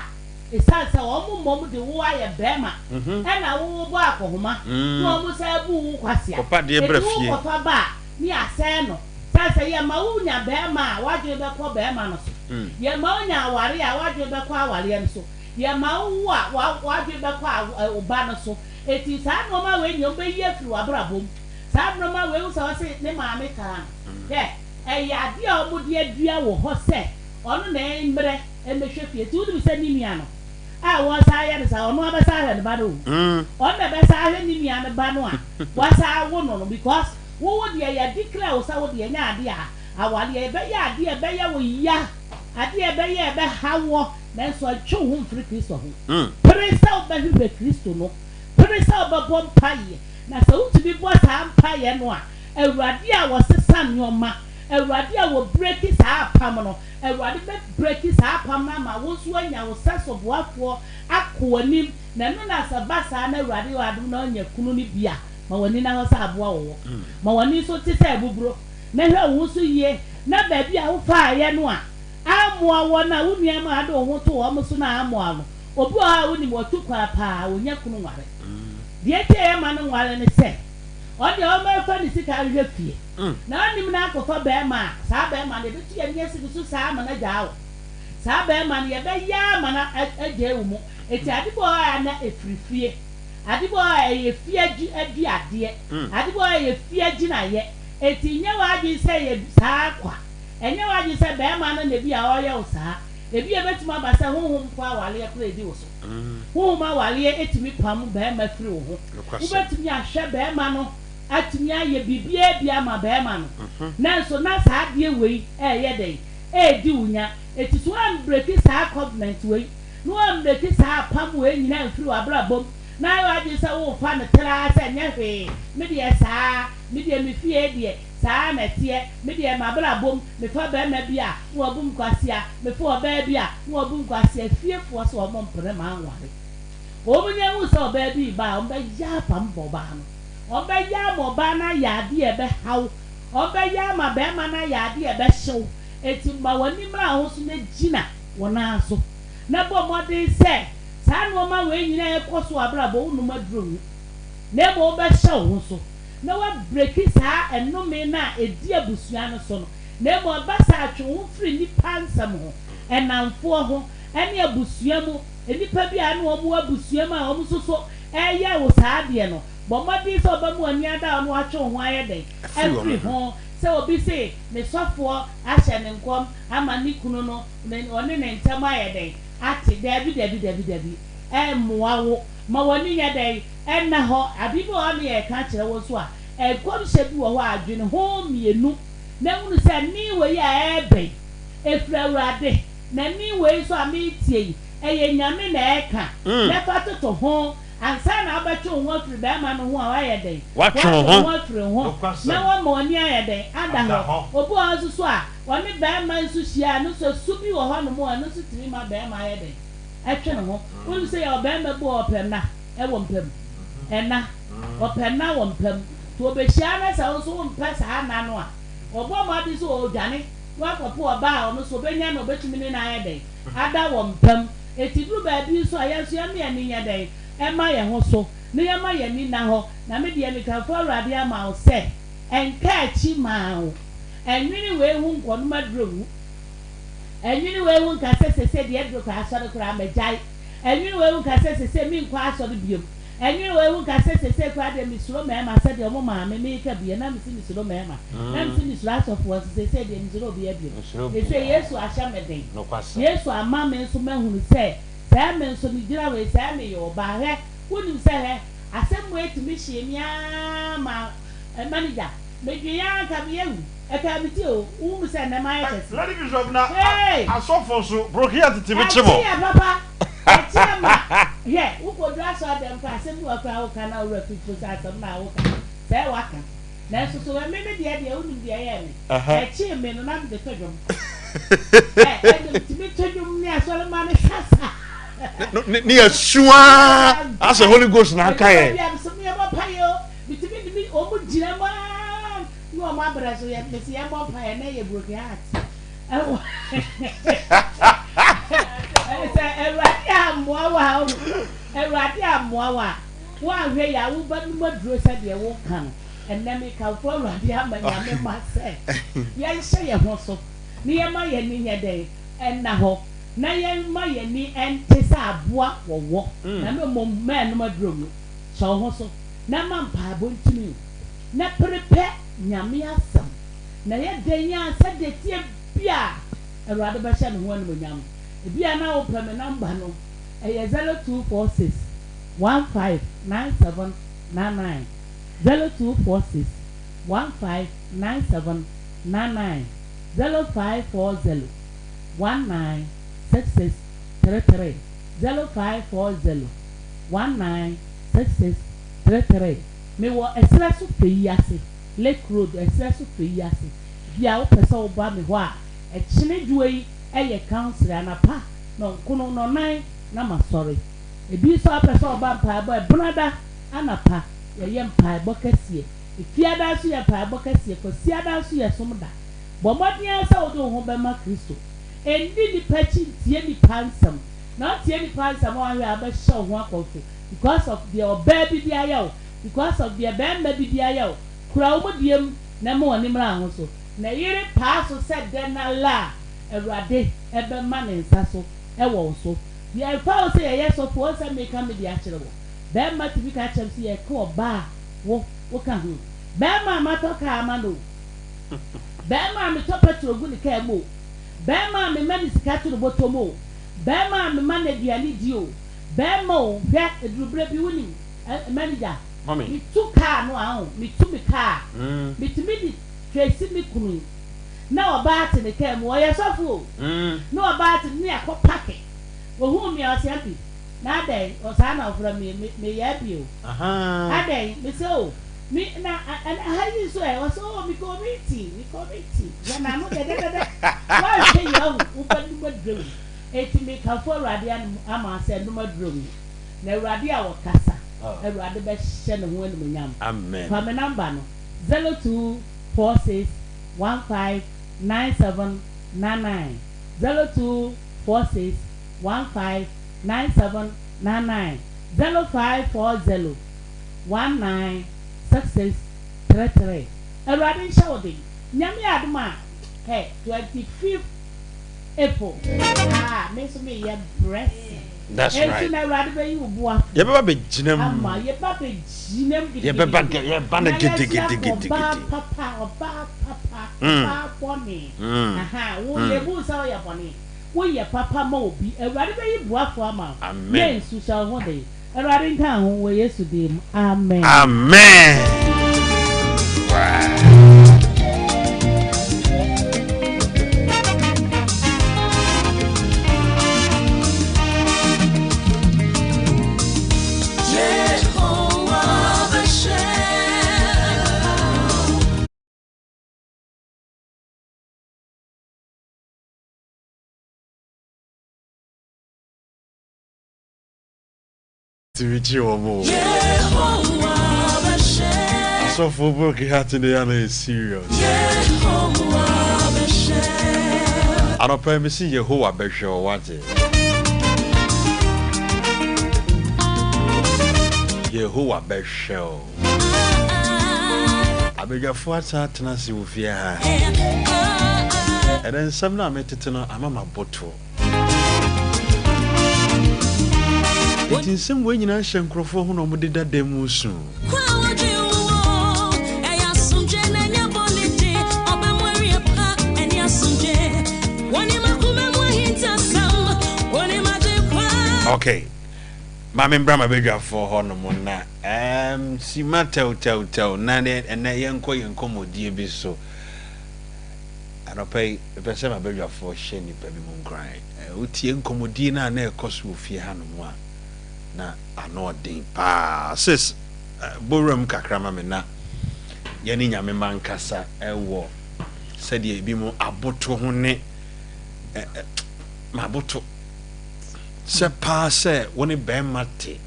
Esiane sɛ wɔn mmom de wo ayɛ barima ɛna wo wobɔ akɔhoma na wɔn san bu wo kwasea. Kɔpa deɛ bra Enti fie. wokɔfa ba a ne yɛasɛe no. Sane sɛ yɛma wo nya barima a w'adwene bɛkɔ barima no so. Yɛma wo nya aware a w'adwene bɛkɔ awareɛ no so. Yɛma wo wo a w'adwene bɛkɔ wo ba no so. Enti saa nnoɔma wei nyinaa wɔbɛyi afiri w'abrabɔ mu. Saa nnoɔma wei wohu sɛ ɔse ne maame kaa no. Hwɛ, ɛyɛ adeɛ a wɔde adua wɔ hɔ sɛ ɔno na ɛmmrɛ mmɛhwɛ fie. Enti wonim sɛ ne nua no a wɔresan ayɛ no saa, ɔno ara bɛsan ahwɛ ne ba no o. Ɔno na ɛbɛsan ahwɛ ne nua no ba no a wasan awo no no because wo wo deɛ yɛ declare wo sɛ wo deɛ ɛnyɛ adeɛ a awareɛ ɛbɛyɛ adeɛ a ɛbɛyɛ wo ya, adeɛ a ɛbɛyɛ a ɛbɛha woɔ. Nanso ntwe wo ho mfiri Kristo ho. Pere sɛ wobɛhwehwɛ Kristo no. Pere sɛ wobɛbɔ mpaeɛ. Na sɛ wotumi bɔ saa mpaeɛ no a, Awurade a ɔsesa nneɛma, Awurade a ɔbreki saa apam no, Awurade bɛbreki saa apam no ama wo nso woanya wo sɛso boafoɔ akɔ w'anim. Na ɛno na sɛ ɛba saa na Awurade yɛ w'adom na woanya kunu no bi a, ma w'ani nna hɔ sɛ aboa wɔwɔ. Ma w'ani nso nte sɛ abuburo. Na hwɛ wo ho so yie, na baabi a wofaaeɛ no a, Ammoa wɔn a wo nua ma ade wo ho to wɔn so no ammoa no. Obi wɔ hɔ a wonim ɔtu kwan paa, ɔnnya kunu nware. Deɛ nti a yɛmma no nware ne sɛ, ɔno deɛ ɔmfa ne sika nhwɛ fie. Na ɔnim no akɔfa barima a, saa barima no yɛbɛtu yɛn ani asi ne so saa ama no agyaa wo. Saa barima no yɛbɛyɛ ama no agyae wo mu. Enti ade bi wɔ hɔ a na ɛfiri fie. Ade bi wɔ hɔ a ɛyɛ fie aduadeɛ. Ade bi wɔ hɔ a ɛyɛ fie agyinaeɛ. Enti nyɛ w'adwene sɛ ɛyɛ saa kwa. Ɛnyɛ w'adwene sɛ barima no na ebia ɔreyɛ wo saa. Ebia ebetumi aba sɛ honhom mpo awareɛ koraa edi wo so. Honhom awareɛ tumi pam barima firi wo ho. Wobetumi ahwɛ barima no atumi ayɛ biribiara bi ama barima no, nanso na saa adeɛ wei reyɛ dɛn? Redi wo nya. Enti sɛ woambreki saa covenant wei, na woambreki saa apam wei nyinaa amfiri w'abrabɔ mu, na ayɛ w'adwene sɛ worefa no traa sɛ nyɛ hwee, me deɛ saa, me deɛ me fie deɛ, Saa ara na ɛteɛ, me deɛ m'abrabɔ mu, mefa barima bi a, na wabu me kwasea, mefa ɔbaa bi a, na wabu me kwasea, fiefoɔ sɛ wɔn mpene ma anware. Wɔn nya hu sɛ ɔbaa bi reba a, wɔn bɛyɛ apam ma ɔbaa no. Wɔn bɛyɛ ama ɔbaa no ayɛ adeɛ a ɛbɛha wo. Wɔn bɛyɛ ama barima no ayɛ adeɛ a ɛbɛhye wo. Enti ma w'ani mmra wo ho so na gyina wo nan so, na bɔ mmɔden sɛ saa nnoɔma wei nyinaa a ɛrekɔ so wɔ abrabɔ, wonnom aduro nwu, na mmom wobɛhyɛ wo ho so. na woabreki saa nnome no a ɛdi abusua no so no, na mmom ɛba saa a, twe wo ho firi nnipa nsɛm ho, nnamfoɔ ho, ne abusua mu nnipa bi a ne wɔn wɔ abusua mu a wɔn nso so reyɛ wo saa adeɛ no. Bɔ mmɔden sɛ wobɛma w'ani ada hɔ na woatwe wo ho ayɛ dɛn? Afiri ho. Sɛ obi se ne sɔfoɔ ahyɛ no nkɔm ama ne kunu no, ne ɔne ne ntam ayɛ dɛn? Ate. Daabi, daabi, daabi, daabi. Ɛmmoa wo. Ma w'ani nyɛ dɛn? Ɛnna hɔ. Ade bi wɔ hɔ a na yɛreka akyerɛ wo nso a, nkɔmhyɛ bi wɔ hɔ a, dwene ho mmienu na hunu sɛ nne wei a ɛreba yi, ɛfiri Awurade, na nne wei nso a meretie yi, ɛyɛ Nyame na ɛreka, na fa toto ho ansa na wobɛtwe wo ho afiri barima no ho a, woayɛ dɛn? Woatwe Woatwe wo wo ho. ho afiri ho, na woama w'ani ayɛ dɛn? Ada hɔ. Obi wɔ hɔ nso so a, ɔne barima nso hyia a, ɛno nso su bi wɔ hɔnom a, ɛno nso tumi ma barima yɛ dɛn? Ɛtwe ne ho. Wonim sɛ yɛwɔ barima bi wɔ hɔ a ɔpɛ nna. wɔ mpa mu. Ɛna. Ɔpɛ nna wɔ mpa mu. Nti ɔbɛhyia na sɛ wo nso wompɛ saa nna no a, ɔbɔ mmɔden sɛ ɔredwane na wakɔpɛ ɔbaa a ɔno nso ɔbɛnya no a ɔbɛtumi ne no ayɛ dɛn? Ada wɔ mpa mu. Enti duru baabi nso a, yɛn nso yɛmma yɛn ani nyɛ dɛn? Ɛmma yɛn ho so, na yɛmma yɛn ani nna hɔ. Na me deɛ, mekamfo Awurade ama wo sɛ, ɛnka akyi mmaa wo. Ɛnnwene wei ho nkɔnom aduro ngu. Ɛnnwene wei ho nka sɛ, Seesei deɛ aduro koraa, asɔre koraa, magyae. Ɛnnwene wei ho nka sɛ, Seesei menkɔ asɔre biom. Ɛnnwene wei ho nka sɛ, Seesei koraa deɛ mesuro mmarima sɛdeɛ wɔn maame meka bi, na mese mesuro mmarima, na mese mesuro asɔfoɔ nso, seesei deɛ mensuro obiara biom. Seesei Yesu ahyɛ me den. Yesu ama me nso mahunu sɛ, sɛɛ me nso megyina wei, sɛɛ meyɛ ɔbaa. Hwɛ, wonim sɛ hwɛ, asɛm wei tumi hyee me ara ma manager, medwee ara nka meyɛ awu. Ɛkaa me ti o, wohu me sɛ nnɛ mayɛ kɛse. Lady Bishop, na Hey! asɔfoɔ nso, brokeya tete bi kye mo. Ɛkye yɛ papa. Ɛkyerɛ ma, hwɛ, wokodu asɔrdan mu koraa, asɛm bi wɔ hɔ koraa a woka na wo werɛ fi mpo sɛ asɛm no a woka no, sɛɛ woaka. Nanso so me me deɛ deɛ, wonim deɛ ɛyɛɛ me? Ɛkyee me no, na mede to dwom. Ɛ, ɛnde metumi to dwom ne asɔremma no hwɛ saa. Ne, ne yɛsu ara, asɛ Holy Ghost na aka yɛn. Ɛdu baabi a, mesɛ yɛbɔ mpaeɛ o, metumi de me, wɔn gyina mu ara, ne wɔn abrɛ so, yɛ, mese yɛmmɔ mpaeɛ, na ɛyɛ broken heart. Ɛwɔ sɛ Awurade ammoa wo a, Awurade ammoa wo a, woanhwɛ yie a wobɛnom aduro sɛdeɛ woka no. Ɛnnɛ mekamfo Awurade ama Nyame mma sɛ yɛnhyɛ yɛn ho so na yɛma yɛn ani nyɛ dɛn? Ɛnna hɔ na yɛmma yɛn ani nte sɛ aboa wɔwɔ na mmom mma ɛnnom aduro ngu. Hyɛ wo ho so na ma mpaebɔ ntumi wo na pere pɛ Nyame asɛm. Na ɛyɛ dɛn ara sɛdeɛ ɛteɛ biara Awurade bɛhyɛ ne ho animuonyam. Ebia na wopɛ me nɔmba no, ɛyɛ 0246 15 97 99, 0246 15 97 99, 0540 19 66 33, 0540 19 66 33. Mewɔ ɛserɛ so fɛ yi ase. Lake Road, ɛserɛ so fɛ yi ase. Bi a wopɛ sɛ woba me hɔ a, ɛkyene dwoɔ yi yɛ council anapa nɔnkono, nɔnan na masɔre. Ebi nso a wopɛ sɛ woba mpaebɔ ɛbenada anapa yɛyɛ mpaebɔ kɛseɛ. Efiada nso yɛ mpaebɔ kɛseɛ, Kwasiada nso yɛ som da. Bɔ mmɔden ara sɛ wode wo ho bɛma Kristo. Nni nnipa akyi ntie nnipa nsɛm. Na wotie nnipa nsɛm a woanhwɛ a wobɛhyɛ wo ho akɔmfo because of deɛ ɔbaa bi de ayɛ wo. Because of deɛ bɛɛma bi de ayɛ wo, kura wo mudie mu na ma w'ani mmra ho so. Na yere paa so sɛ dɛn ara a Awurade bɛma ne nsa so wɔ wo so. Deɛ ɛmfa ho sɛ yɛyɛ sɔfoɔ, wohu sɛ meka me deɛ akyerɛ wo. Bɛɛma tumi ka kyerɛ me sɛ yɛka ɔbaa a, wo, woka ho. Bɛɛma a matɔ kaa ama no o. Bɛɛma a metɔ petrol gu ne kaa mu o. Bɛɛma a mema no sika to ne bɔtɔ mu o. Bɛɛma a mema no aduane di o. Bɛɛma o, hwɛ, ɛduru berɛ bi wonim. Eh manager, me tu car no a oh, me tu me car, me tumi de trace me kunu na ɔbaa te ne car mu, ɔyɛ sɔfo o, na ɔbaa te ne akɔ pake, ohuu me a ɔse Auntie, na adɛn, ɔsaa na ɔfrɛ me, me me yɛ Abie o, adɛn, me se oh, me na ɛnɛ ha yi nso ɛ, ɔse oh me kɔ meeting, me kɔ meeting, hwɛ n'ano dɛdɛdɛdɛ, woanhwɛ yie ahu, wobɛnum aduro mu, enti mekamfo Awurade ama sɛ num aduro mu. Na Awurade a ɔkasa, Awurade bɛhyɛ ne ho animuonyam. Amen. Fa me number no, 0246 15 97 99, 0246 15 97 99, 0540 19 66 33. Awurade nhyɛ wo den. Nyame adom a, hɛ, 25th April, ah, me nso meyɛ brɛsing. That's Nso right. na Awurade bɛyi wo boafo Yɛbɛba bɛgyina mu. ama yɛba bɛgyina mu Yɛbɛba gidigidi. gɛ- yɛba no Na yɛasi akɔ gidigidigidi. ɔbaa papa, ɔbaa papa, ɔbaa bɔne. Aha, wo yɛbu wo sɛ woyɛ bɔne. Woyɛ papa ma obi. Awurade bɛyi boafo ama wo. Amen. Yɛ nsu hyɛ wo ho den. Awurade nka ho wɔ Yesu din mu. Amen. Amen. Tumi kye wɔn o. Asɔfoɔ broken heart no yɛ na yɛ serious. Anɔpa yi mesi Yehowa bɛhwɛ wo wate. Yehowa bɛhwɛ wo. Abadwafoɔ asa atena ase wɔ fie ha. Ɛnɛ nsɛm no a metete no ama maboto. Enti nsɛm wei nyinaa hyɛ nkurɔfoɔ ho na wɔde da dan mu su. Okay. Maame mbra ma badwafoɔ hɔ nom na um, sima tɛwtɛwtɛw na ɛnɛ yɛnkɔ yɛn nkɔmmɔdie bi so. Anɔpa yi, mepɛ sɛ m'abadwafoɔ hyɛ nnipa bi mu nkuran. Wotie nkɔmmɔdie no a na ɛkɔ so wɔ fie hanom a, na ano ɔden paa. Sis, bɔ wura mu kakra ma me na yɛne Nyame mma nkasa wɔ sɛdeɛ ebinom aboto ho ne maboto sɛ paa sɛ wo ne bɛrima te.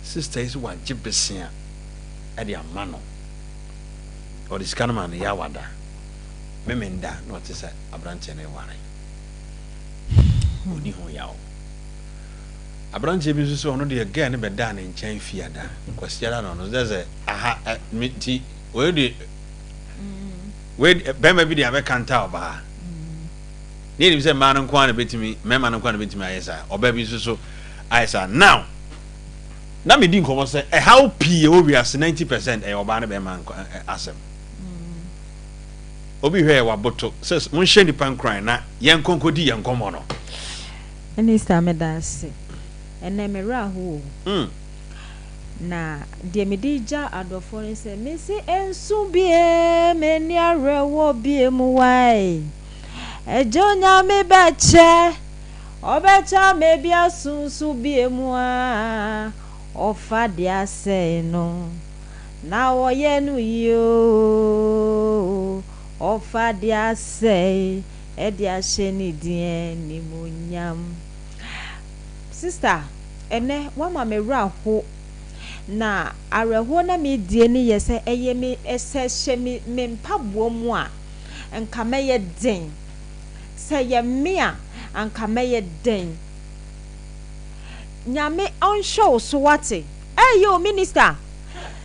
Sister yi sɛ wagye besea de ama no. Ɔde sika no maa no Yawada Memenda na ɔte sɛ aberanteɛ no reware. Ɔdi ho yaw. Aberanteɛ bi nso sɛ ɔno deɛ girl no bɛdaa ne nkyɛn fiada Kwasiada na ɔno sɛ sɛ aha ɛ me nti wei de wei bɛrima bi de abɛkanta ɔbaa. Ne yɛnim sɛ mmaa no nko ara na bɛtumi mmarima no nko ara na bɛtumi ayɛ saa ɔbaa bi nso so ayɛ saa now. Na medi nkɔmmɔ sɛ ɛhaw pii ɛwɔ wiase 90 percent ɛyɛ ɔbaa ne bɛrima asɛm. Obi hwɛ yɛ waboto sɛ monhyɛ nnipa nkuran na yɛn nkɔ nkɔdi yɛn nkɔmmɔ no. Minister meda ase. Ɛnɛ me werɛ aho o. Mm. Na deɛ mede regya adɔfoɔ ne sɛ mese ɛnso bie m'ani awerɛhoɔ bie mu wae. Agya Onyame bɛkyɛ. Ɔbɛkyɛ ama bi aso nso bie mu a ɔfa deɛ asɛe no na ɔyɛ no yie oo ɔfa deɛ asɛe de ahyɛ ne din animuonyam. Sister ɛnɛ woama me werɛ aho na awerɛhoɔ na medie no yɛ sɛ ɛyɛ me sɛ hyɛ me me mpaboa mu a nka mɛyɛ den. Sɛ yɛ me a anka mɛyɛ dɛn? Nyame ɔnhwɛ wo so wate. Ɛyɛ o minister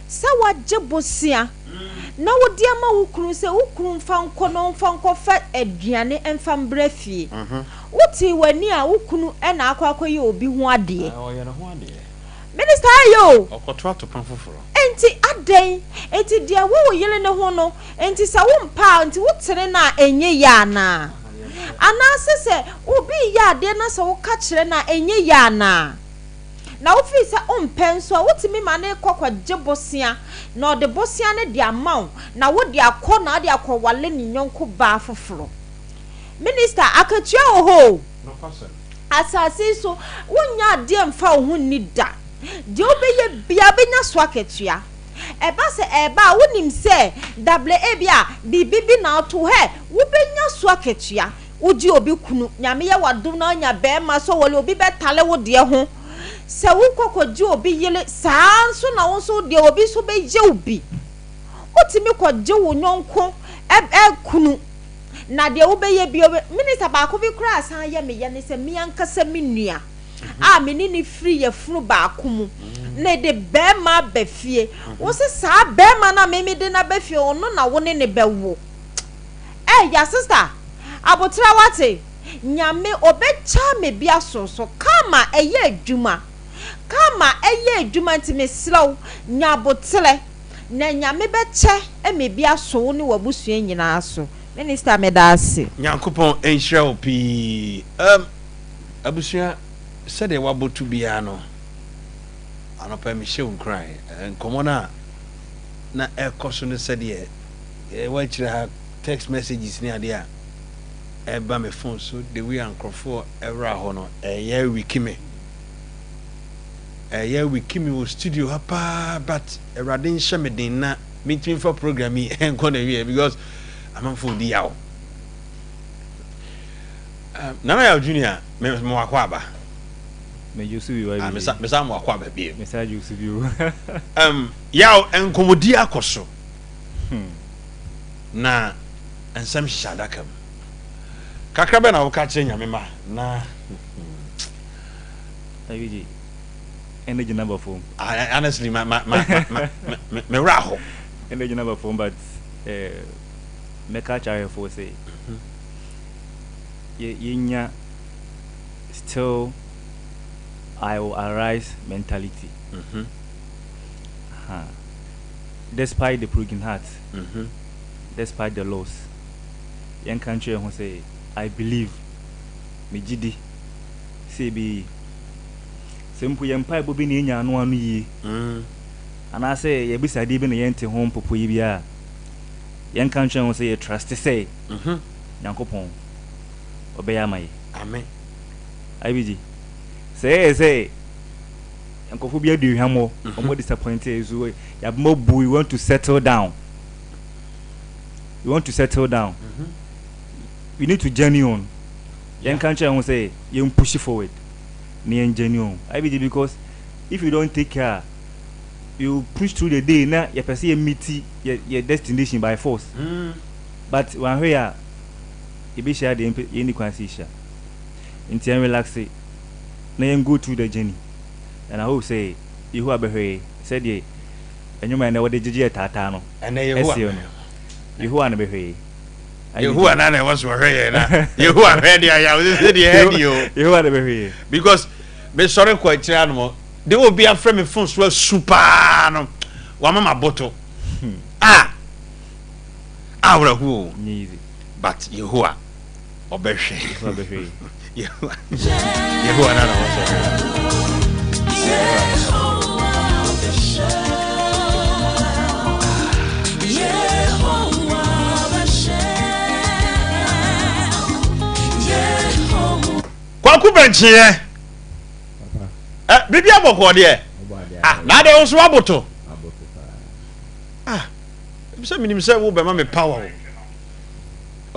sɛ wagye bosea na wode ama wo kunu sɛ wo kunu mfa nkɔ na ɔmfa nkɔfa aduane mfa mbra fie. Wotee w'ani a wo kunu na akɔ akɔyɛ obi ho adeɛ. Ɔyɛ ne ho adeɛ. Minister ɛyɛ o. Ɔkɔto atopa foforɔ. Enti adɛn nti deɛ ɛwɔ wo yere no ho no nti sɛ wompɛ a nti wotene no a ɛnyɛ yie anaa? Anaasɛ sɛ obi reyɛ adeɛ na sɛ woka kyerɛ no a ɛnyɛ yie anaa? Na wofiri sɛ wompɛ nso a wotumi ma no kɔ kɔgye bosea na ɔde bosea no de ama wo na wode akɔ na wode akɔwale ne yɔnko baa foforɔ. Minister, akatua wɔ hɔ o. Asase yi so, wonnya adeɛ mfa wo ho nni da. Deɛ wobɛyɛ biara, wobɛnya so akatua. Ɛba sɛ ɛreba a, wonim sɛ dable ebia biribi bi na ato wo. Hɛ, wobɛnya so akatua. Wogye obi kunu, Nyame yɛ w'adom na woanya barima sɛ ɔwale, obi bɛtale wo deɛ ho. Sɛ wokɔ kɔgye obi yere, saa ara nso na wo nso wo deɛ obi nso bɛyɛ wo bi. Wotumi kɔgye wo yɔnko kunu. Na deɛ wobɛyɛ bio, minister baako bi koraa san yɛ me ya ne sɛ me ankasa me nua a me ne no firi yafunu baako mu na de bɛrima aba fie. Wo se saa bɛrima no a me mede no aba fie ɔno na wo ne no bɛwo. Eh ya sister, aboterɛ wate, Nyame ɔbɛkya me bi aso so, karma ɛyɛ adwuma, karma ɛyɛ adwuma nti mesrɛ wo nya aboterɛ. Na Nyame bɛkyɛ ma ebi aso wo ne w'abusua nyinaa so. Minister meda ase. Nyankopɔn nhyira wo pii um abusua sɛdeɛ waboto biara no anɔpa yi mehyɛ wo nkuran nkɔmmɔ no a na ɛkɔ so no sɛdeɛ ɛwɔ akyire ha text messages ne adeɛ a ɛba me phone so the way a nkurɔfoɔ ɛwura hɔ no ɛyɛ wiki me. Ɛyɛ wiki me wɔ studio ha paa but awurade nhyɛ me den na mentumi mfa program yi nkɔ na wie because amanfoɔ di yaw. Um, Nana Yaw Junior, me mo akɔ aba. Megye so bio Ah, mesa mesa mo akɔ aba bio. Mesa gye so bio. Um, yaw nkɔmmɔdi akɔ so. Na nsɛm hyehyɛ adaka mu. Kakra bɛn na woka kyerɛ Nyame ma na. Abigye, ɛna gyina ba fam. Honestly, ma ma ma ma me me wura hɔ. Ɛna gyina ba fam but eh, mɛka akyerɛ ahwɛfoɔ sɛ yɛ yɛnya still I will arise mentality. Mm -hmm. Uh-huh. Despite the broken heart, mm -hmm. despite the loss, yɛnka nkyerɛ ho sɛ I believe, megye di sɛ ɛbɛyɛ yie. Sɛ mpo yɛn mpaebɔ bi na yɛnya ano ano yie, mm. anaasɛ yɛbisa adeɛ bi na yɛnte ho mpopoeɛ bi a, yɛnka nkyerɛ ho sɛ yɛ trust sɛ mm -hmm. Nyankopɔn ɔbɛyɛ ama yɛ. Amen. IBG, sɛ ɛyɛ sɛ nkurɔfoɔ bi adi hwammɔ, mhm. wɔn disappointed, so yɛaboma bu, we want to settle down. We want to settle down. Mm -hmm. We need to journey on. Yɛn ka nkyɛn ho sɛ yɛn push forward na yɛn journey on. IBG because if you don't take care, you push through the day na yɛpɛ sɛ yɛ meet yɛ yɛ destination by force. Mm. But wanhwɛ yɛ a yɛbɛhyia deɛ yɛnni kwan sɛ yɛhyia. Nti yɛn relaxe na yɛn go through the journey and I hope sɛ Yehowa bɛhwɛ yɛ sɛdeɛ ɛnwom a ɛnɛ wɔde gyegye yɛ taataa no ɛseɛ no Yehowa na bɛhwɛ yɛ. Yehowa na na ɛwɔ so ɔhwɛ yɛn na Yehowa hwɛ deɛ ayɛ a sɛ deɛ ɛdi o. Yehowa na bɛhwɛ yɛ. Because mesɔre kɔ akyire anom de obi afrɛ me phone so asu paa no wama ma boto ah awerɛhoɔ o but Yehowa ɔbɛhwɛ Yehowa Yehowa na na wɔsɔ hwɛ. Kwaku bɛnkyeɛ ɛ biribi abɔkɔɔ deɛ ah na adeɛ wo nso waboto ah sɛ menim sɛ wobɛma me power o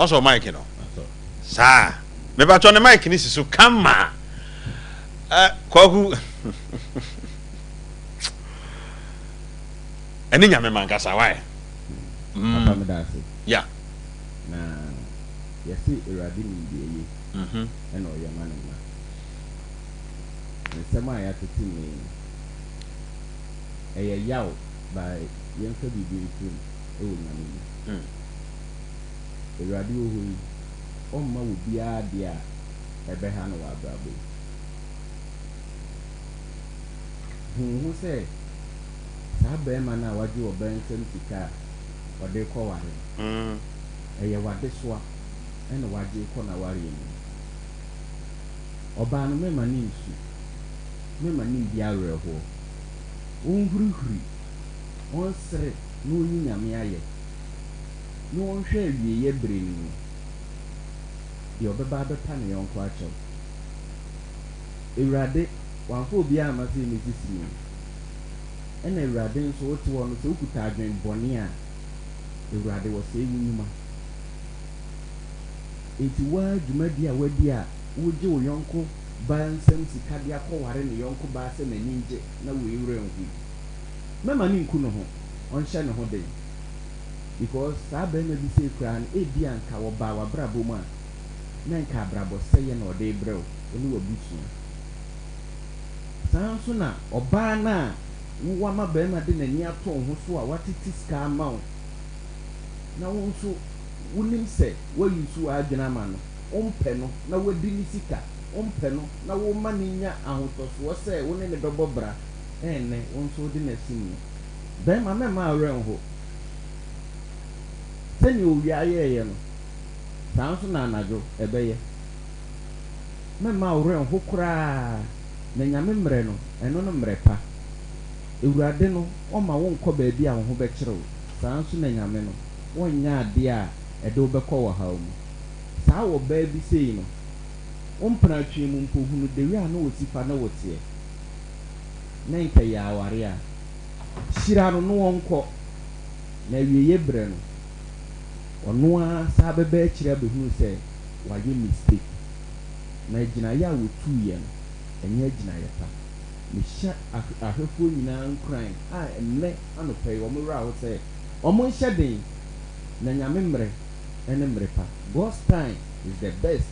Wasɔ mic no saa mepatwɔ ne mic no si so kama eh, kwaku ɛne nyame mankasa wae mm. Papa meda ase. Yeah. Na yɛse Awurade nim deɛ eye mhm. ɛna ɔyɛ ma ne mma. Nsɛm a yɛatete nnɛ yi no, ɛyɛ yaw ba yɛmfa biribi mfiri mu wɔ Nyame mu. Mm. Awurade wɔ hɔ yi, ɔmma obiara adeɛ a ɛbɛha no wɔ abrabɔ mu. Hu wo ho sɛ saa barima no a wagye ɔbaa nsam sika a ɔde rekɔware no, ɛyɛ w'adesoa na wagye rekɔ n'awareɛ mu no. Ɔbaa no, mɛma no nsu, mɛma no ndi awerɛhoɔ, ɔnhurihuri, ɔnsere na ɔnyi Nyame ayɛ. na ɔnhwɛ awieeɛ berɛ no mu deɛ ɔbɛba abɛpa ne yɔnko akyɛw. Awurade, wamfa obiara amma sɛ yɛmmɛsisi no o. Ɛna Awurade nso wote hɔ no sɛ wokuta adwen bɔne a, Awurade wɔsɛe wo nnwuma. Enti wo ara dwumadi a woadi a wogye wo yɔnko baa nsam sika de akɔware ne yɔnko baa sɛ n'ani ngye na wei werɛ nho yi, mɛma no nku ne ho, ɔnhyɛ ne ho den. Because saa barima bi sei koraa no ebia nka wɔbaa w'abrabɔ mu a na nka abrabɔ sɛeɛ na ɔde rebrɛ wo, wo ne w'abusua. Saa ara nso na ɔbaa no a wo wama barima de n'ani ato wo ho so a watete sika ama wo na wo nso wonim sɛ woa use w'adwene ama no, wompɛ no na wadi ne sika, wompɛ no na woma no nya ahotɔsoɔ sɛ wo ne no bɛbɔ bra, ɛnnɛ wo nso wode no asim no. Bɛrima, mɛmma wo werɛ nho. Sɛnea owia yɛeɛ no, saa ara nso na anadwo ɛbɛyɛ. Mɛmma wo werɛ nho koraa, na Nyame mmerɛ no, ɛno ne mmerɛ pa. Awurade no, ɔmma wo nkɔ baabi a wo ho bɛkyere wo, saa ara nso na Nyame no, ɔnyɛ adeɛ a ɛde wo bɛkɔ ɔhaw mu. Saa ɔbaa bi sei no, wo mpena atweɛ mu mpo, hunu the way a na ɔsi fa ne wo teɛ, na nka ɛyɛ awareɛ a. Hyira no na ɔnkɔ, na awieeɛ berɛ no, ɔno ara san bɛba akyire abɛhunu sɛ wayɛ mistake, na agyinaeɛ a ɔtuiɛ no, Ɛnyɛ agyinaeɛ pa. Mehyɛ ahwɛfoɔ nyinaa nkuran a ɛnnɛ anɔpa yi wɔn werɛ aho sɛ wɔn nhyɛ den na Nyame mmerɛ ne mmere pa. God's time is the best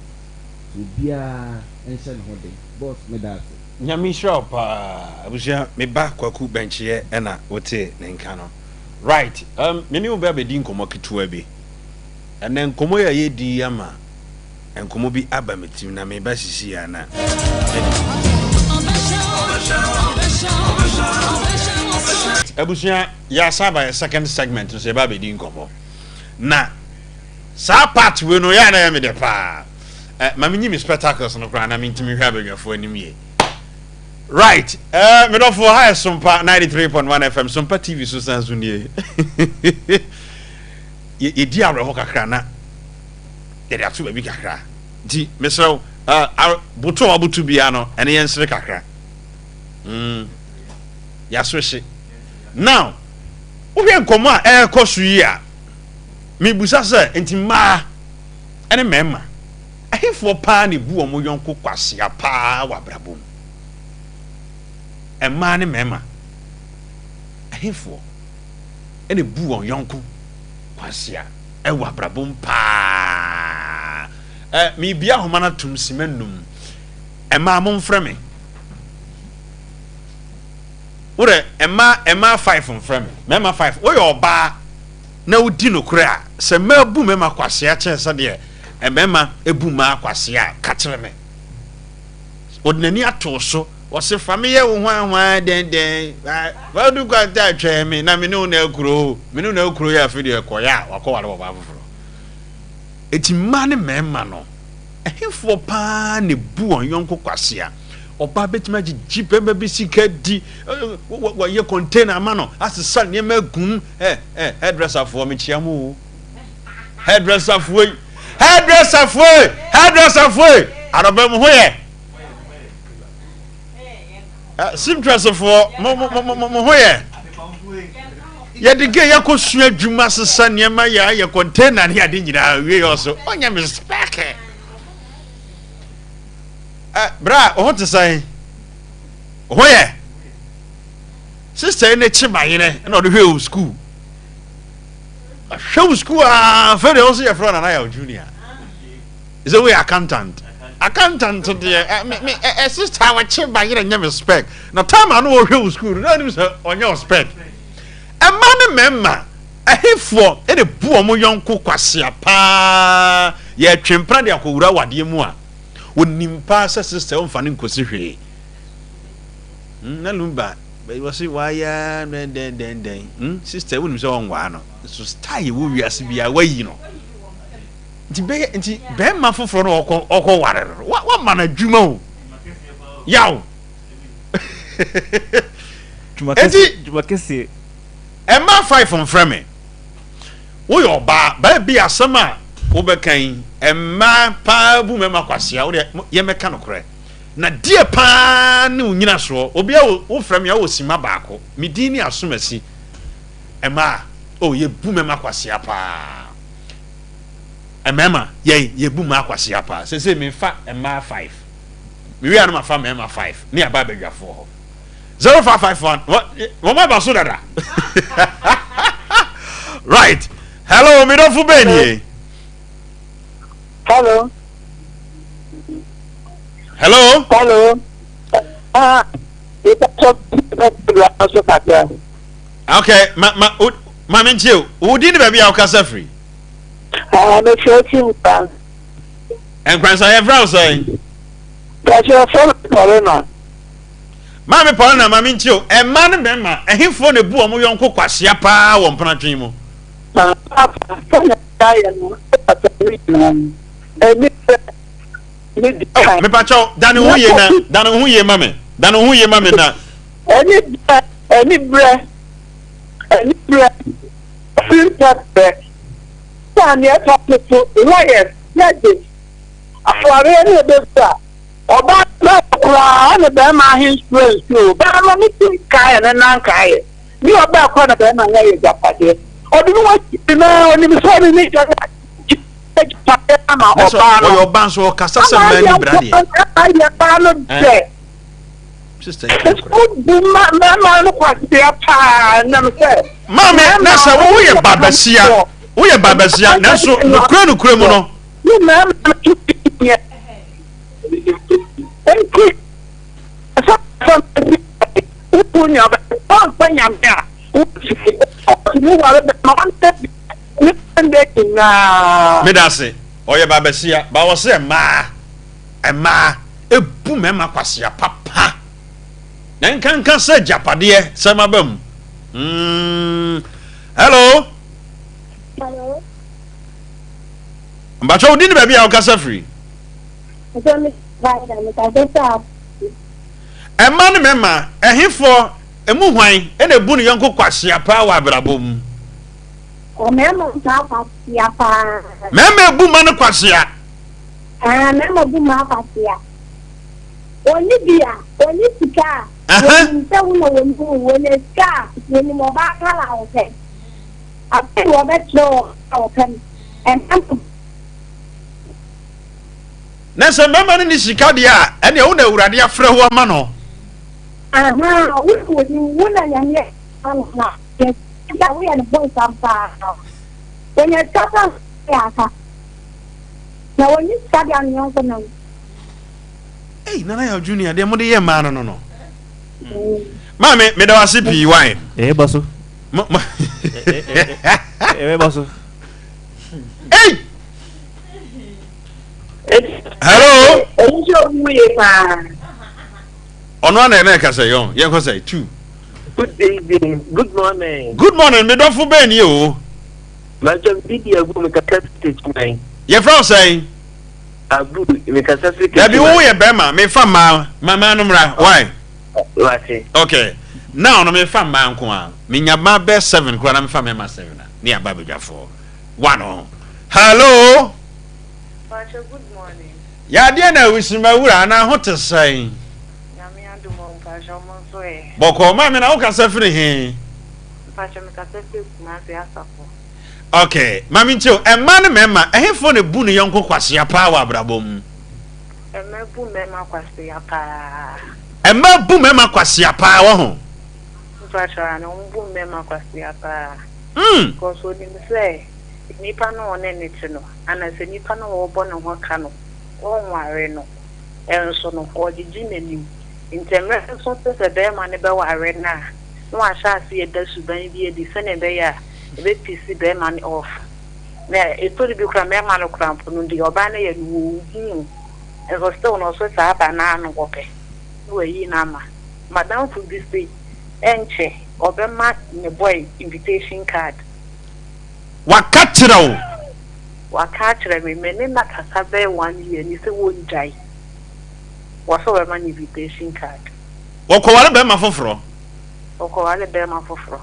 nti obiara nhyɛ ne ho den. Boss meda ase. Nyame nhyira wo paa abusua me ba Kwaku Bɛnkyeɛ ɛna wotee ne nka no right um, me ne wo bɛ abɛdi nkɔmmɔ ketewa bi ɛnɛ nkɔmmɔ yi a yɛdi yi ama nkɔmmɔ bi aba me tirim na meba sisi a na abusua yɛasa aba yɛ second segment no so yɛba abɛdi nkɔmmɔ na saa part wei no yɛ a na yɛ me dɛ paa eh, ma menyi me spectacles no koraa na mentumi hwɛ abadwafoɔ anim yie right eh, medɔfoɔ ha yɛ Sompa 93.1 FM Sompa TV so san so nie yɛdi awerɛhɔ kakra na yɛde ato baabi kakra nti mesrɛ wo uh, boto a waboto biara no ɛne yɛnsere kakra mm, yɛaso hye now wohwɛ nkɔmmɔ a ɛrekɔ so yi a Mebisa sɛ, enti mmaa ne mmarima, ɛhefoɔ paa na ɛbu wɔn yɔnko kwasea paa wɔ abrabɔ mu? Mmaa ne mmarima, ɛhefoɔ na ɛbu wɔn yɔnko kwasea wɔ abrabɔ mu paa? Ɛ, mebia ahoma no atom sima nnum. Mmaa, momfrɛ me. Wodɛ, mmaa, mmaa five mfrɛ me. Mmarima five. Woyɛ ɔbaa. na wodi nokorɛ a, sɛ mmaa bu mmarima kwasea kyɛn sɛdeɛ mmarima bu mmaa kwasea a, ka kyerɛ me. Ɔde n'ani ato wo so, ɔse fa me yɛ wo hwan hwan dɛn dɛn, wadu kwanta twɛn me na me ne wo na akuro, me ne wo na akuro yɛ afei deɛ ɛkɔyɛ a wakɔware ɔbaa foforɔ. Eti mmaa ne mmarima no, ɛhefoɔ paa na ebu wɔn yɔnko kwasea? Ɔbaa bɛtumi agyegye bɛrima bi sika di, wɔyɛ container ama no, asesa nneɛma agum, ɛ ɛ hairdresserfoɔ mekyia mo o. Hairdresserfoɔ yi, hairdresserfoɔ yi, hairdresserfoɔ yi, anɔpa mu ho yɛ. Seamstressfoɔ mo mo mo mo mo ho yɛ. Yɛde gay akɔ sua adwuma sesa nneɛma yɛ ayɛ container ne ade nyinaa wie yɛ ɔso ɔnyɛ me spɛkɛ. Ɛ bra wo ho te sɛn? Wo ho yɛ? Sista yi ne kye bayerɛ na ɔde hwɛ wo sukuu. Ahwɛ wo sukuu aa afei deɛ wo nso yɛfrɛ Nana Yaw Junior. Sɛ woyɛ accountant. Accountant deɛ ɛ me me ɛ sista wɔkye bayerɛ nyɛ me spec. Na time a na ɔhwɛ wo sukuu no na anim sɛ ɔnyɛ wo spec. Ɛma ne mmarima ɛhefoɔ ɛna bu wɔn yɔnko kwasea paa yɛtwe mpena de akɔwura awadeɛ mu a Onim paa sɛ sister ɔmfa no nkosi hwee. Hmm, na Lumba wɔse wayɛ dɛn dɛn dɛn dɛn. Hmm, sister wonim sɛ ɔnwaa no. So style wɔ wiase biara wayi no. Nti bɛyɛ nti bɛrima foforɔ no ɔkɔ ɔkɔ ware no. Wa wama no adwuma o. Yaw. Enti dwuma kɛseɛ. Ɛma five mfrɛ me. Woyɛ ɔbaa, baa bi asɛm a wobɛka yi, mmaa paa bu mmarima kwasea, wo deɛ yɛmmɛka nokorɛ. Na deɛ paa ne wo nyinasoɔ, obi a wofrɛ me a wowɔ sima baako, me din ne Asomasi, mmaa, oh yɛbu mmarima kwasea paa. Mmarima, yɛn yɛbu mmaa kwasea paa. Seesei mefa mmaa five, mewie a na mafa mmarima five ne aba abadwafoɔ hɔ. 0551 wɔn aba so dada right hello mi dɔfo bɛn nie. hello. hello. hello. ah okay ma ma o ma mi ntie o wo di ni baabi a wokasa firi. Ah, mi fẹ́ fi nkran. Nkransa yɛ fira o sɛn. Pàṣẹ fẹ́ mi Paulina. Maame Paulina ma mentie o, mmaa ne mmarima, ɛhefoɔ na ɛbu wɔn yɔnko kwasea paa wɔ mpenatwe mu? Paapa, sɛnea yɛayɛ no ɛfata ne nyinaa no, ɛne sɛ ne di Oh, kan. mepakyɛw, dane wo ho yie na, dane wo ho yie ma me, dane wo ho yie ma me na. Ɛne berɛ, ɛne berɛ, ɛne berɛ, firi mpɛ berɛ, sɛ nea ɛtɔ so, lawyers, judges, awareɛ ne ɛbɛgu a. Ɔbaa no bɛɛ koraa ne bɛɛma ahe nsuo nsuo bɛɛma ne ti nkaeɛ ne nan nkaeɛ ne ɔbaa kora na bɛɛma no ayɛ agyapadeɛ ɔde ne wakyi na ɔnim sɛ ɔne ne gya agyapadeɛ ama Na sɛ ɔbaa no ɔyɛ ɔbaa nso ɔkasa sɛ ama mmaa ayɛ ni bra deɛ. ayɛ baa no dɛ. Sister yi ka nokorɛ. Wobu mmarima no kwasea paa nam sɛ. Maame, na sɛ wo woyɛ ba basia, woyɛ ba basia, nanso nokorɛ nokorɛ mu no. Ne mmarima no to yɛ. Nti, sɛ sɛ wobu nea ɔmfa nyame a, wotumi ware bɛma ɔnna bi ne ndɛ nyinaa. Meda ase. Ɔyɛ ba basia, ba wɔ sɛ mmaa. Mmaa bu mmarima kwasea papa. Na nkanka sɛ agyapadeɛ sɛ maba mu. Mm. Hello. Hello. Mbatwa wo din ne baabi a wokasa firi. Ɛma ne mmarima ɛhefoɔ emu hwan ɛna ebu ne yɔnko kwasea paa wɔ abrabɔ mu? Mmarima ntaa kwasea paa. Mmarima ebu mma no kwasea. Aah mɛma bu m'akwasea. Ɔnni bi a, ɔnni sika a, wɔnim sɛ wo na wɔnim wo, wɔnya sika a, wɔnim ɔbaa kala a wɔpɛ. Afei wɔbɛkyerɛ wo ɔbaa a wɔpɛ no. Ɛmma no. Na sɛ mmarima no nni sika deɛ a, ɛnneɛ wo na Awurade afrɛ wo ama no. Ahaa, wo na wɔnim, wo na Nyame ama no, na wɔnya sika a, woyɛ no bonsam paa. Wɔnya sika koraa a, yɛ aka. Na wɔnyi sika de ano yɔnko nam. Ei Nana Yaw Junior deɛ mode yɛ mmaa no no no. Maame meda wo ase pii why. Ɛbɛba so. Ɛbɛba so. Ei! Hello. Ɛyi nso owu yie paa. Ɔno ana ɛna ɛka sɛ yɔn yɛn kɔ sɛ two. Good evening, good morning. Good morning, me dɔfo bɛn ni o. Mpakyɛw me din de Abu mekasa firi Techiman. Yɛfrɛ wo sɛn? Abu mekasa firi Techiman. Dabi wo yɛ bɛrima mefa mmaa ma mmaa no mmra why? Wate. Okay now no mefa mmaa nko a menya mmaa bɛɛ seven koraa na mefa mmarima seven a ne yɛaba abadwafoɔ one ho. Hello. Mpakyɛw good morning. Yadeɛ na awusima wura anaa ho te sɛn? Nyame adom o mpakyɛw mo nso ɛ? Bɔkɔɔ maame na wo kasa firi he? Mpakyɛ me kasa firi Kumasi Asafo. Ok, ma me ntie o, mmaa ne mmarima, ɛhefoɔ na ebu ne yɔnko kwasea paa wɔ abrabɔ mu? Mmaa bu mmarima kwasea paa. Mmaa bu mmarima kwasea paa, wɔ ho? Mpakyɛ aane, wɔn bu mmarima kwasea paa. Mm. Because onim sɛ nipa no a ɔne no te no, anasɛ nipa no a ɔrebɔ ne ho ka no, ɔnware no, nso no, ɔgyegye n'anim. Nti mmerɛ nso sɛ sɛ barima no bɛware no a, na wahyɛ aseɛ da suban bi adi sɛdeɛ ɛbɛyɛ a ɛbɛpisi barima no off. Na ɛtɔ da bi koraa mmarima no koraa mpo no deɛ ɔbaa no yɛ no wɔnhu o, nso still no ɔso saa aba no ara na ɔpɛ na wayi no ama. M'adamfo bi se ɛnkyɛ ɔbɛma ne boy invitation card. Waka kyerɛ wo? Waka akyerɛ me, me ne no akasa bɛyɛ one year ni sɛ wɔngyae, wɔse ɔbɛma no invitation card. Wɔkɔware bɛrima foforɔ. Wɔkɔware bɛrima foforɔ.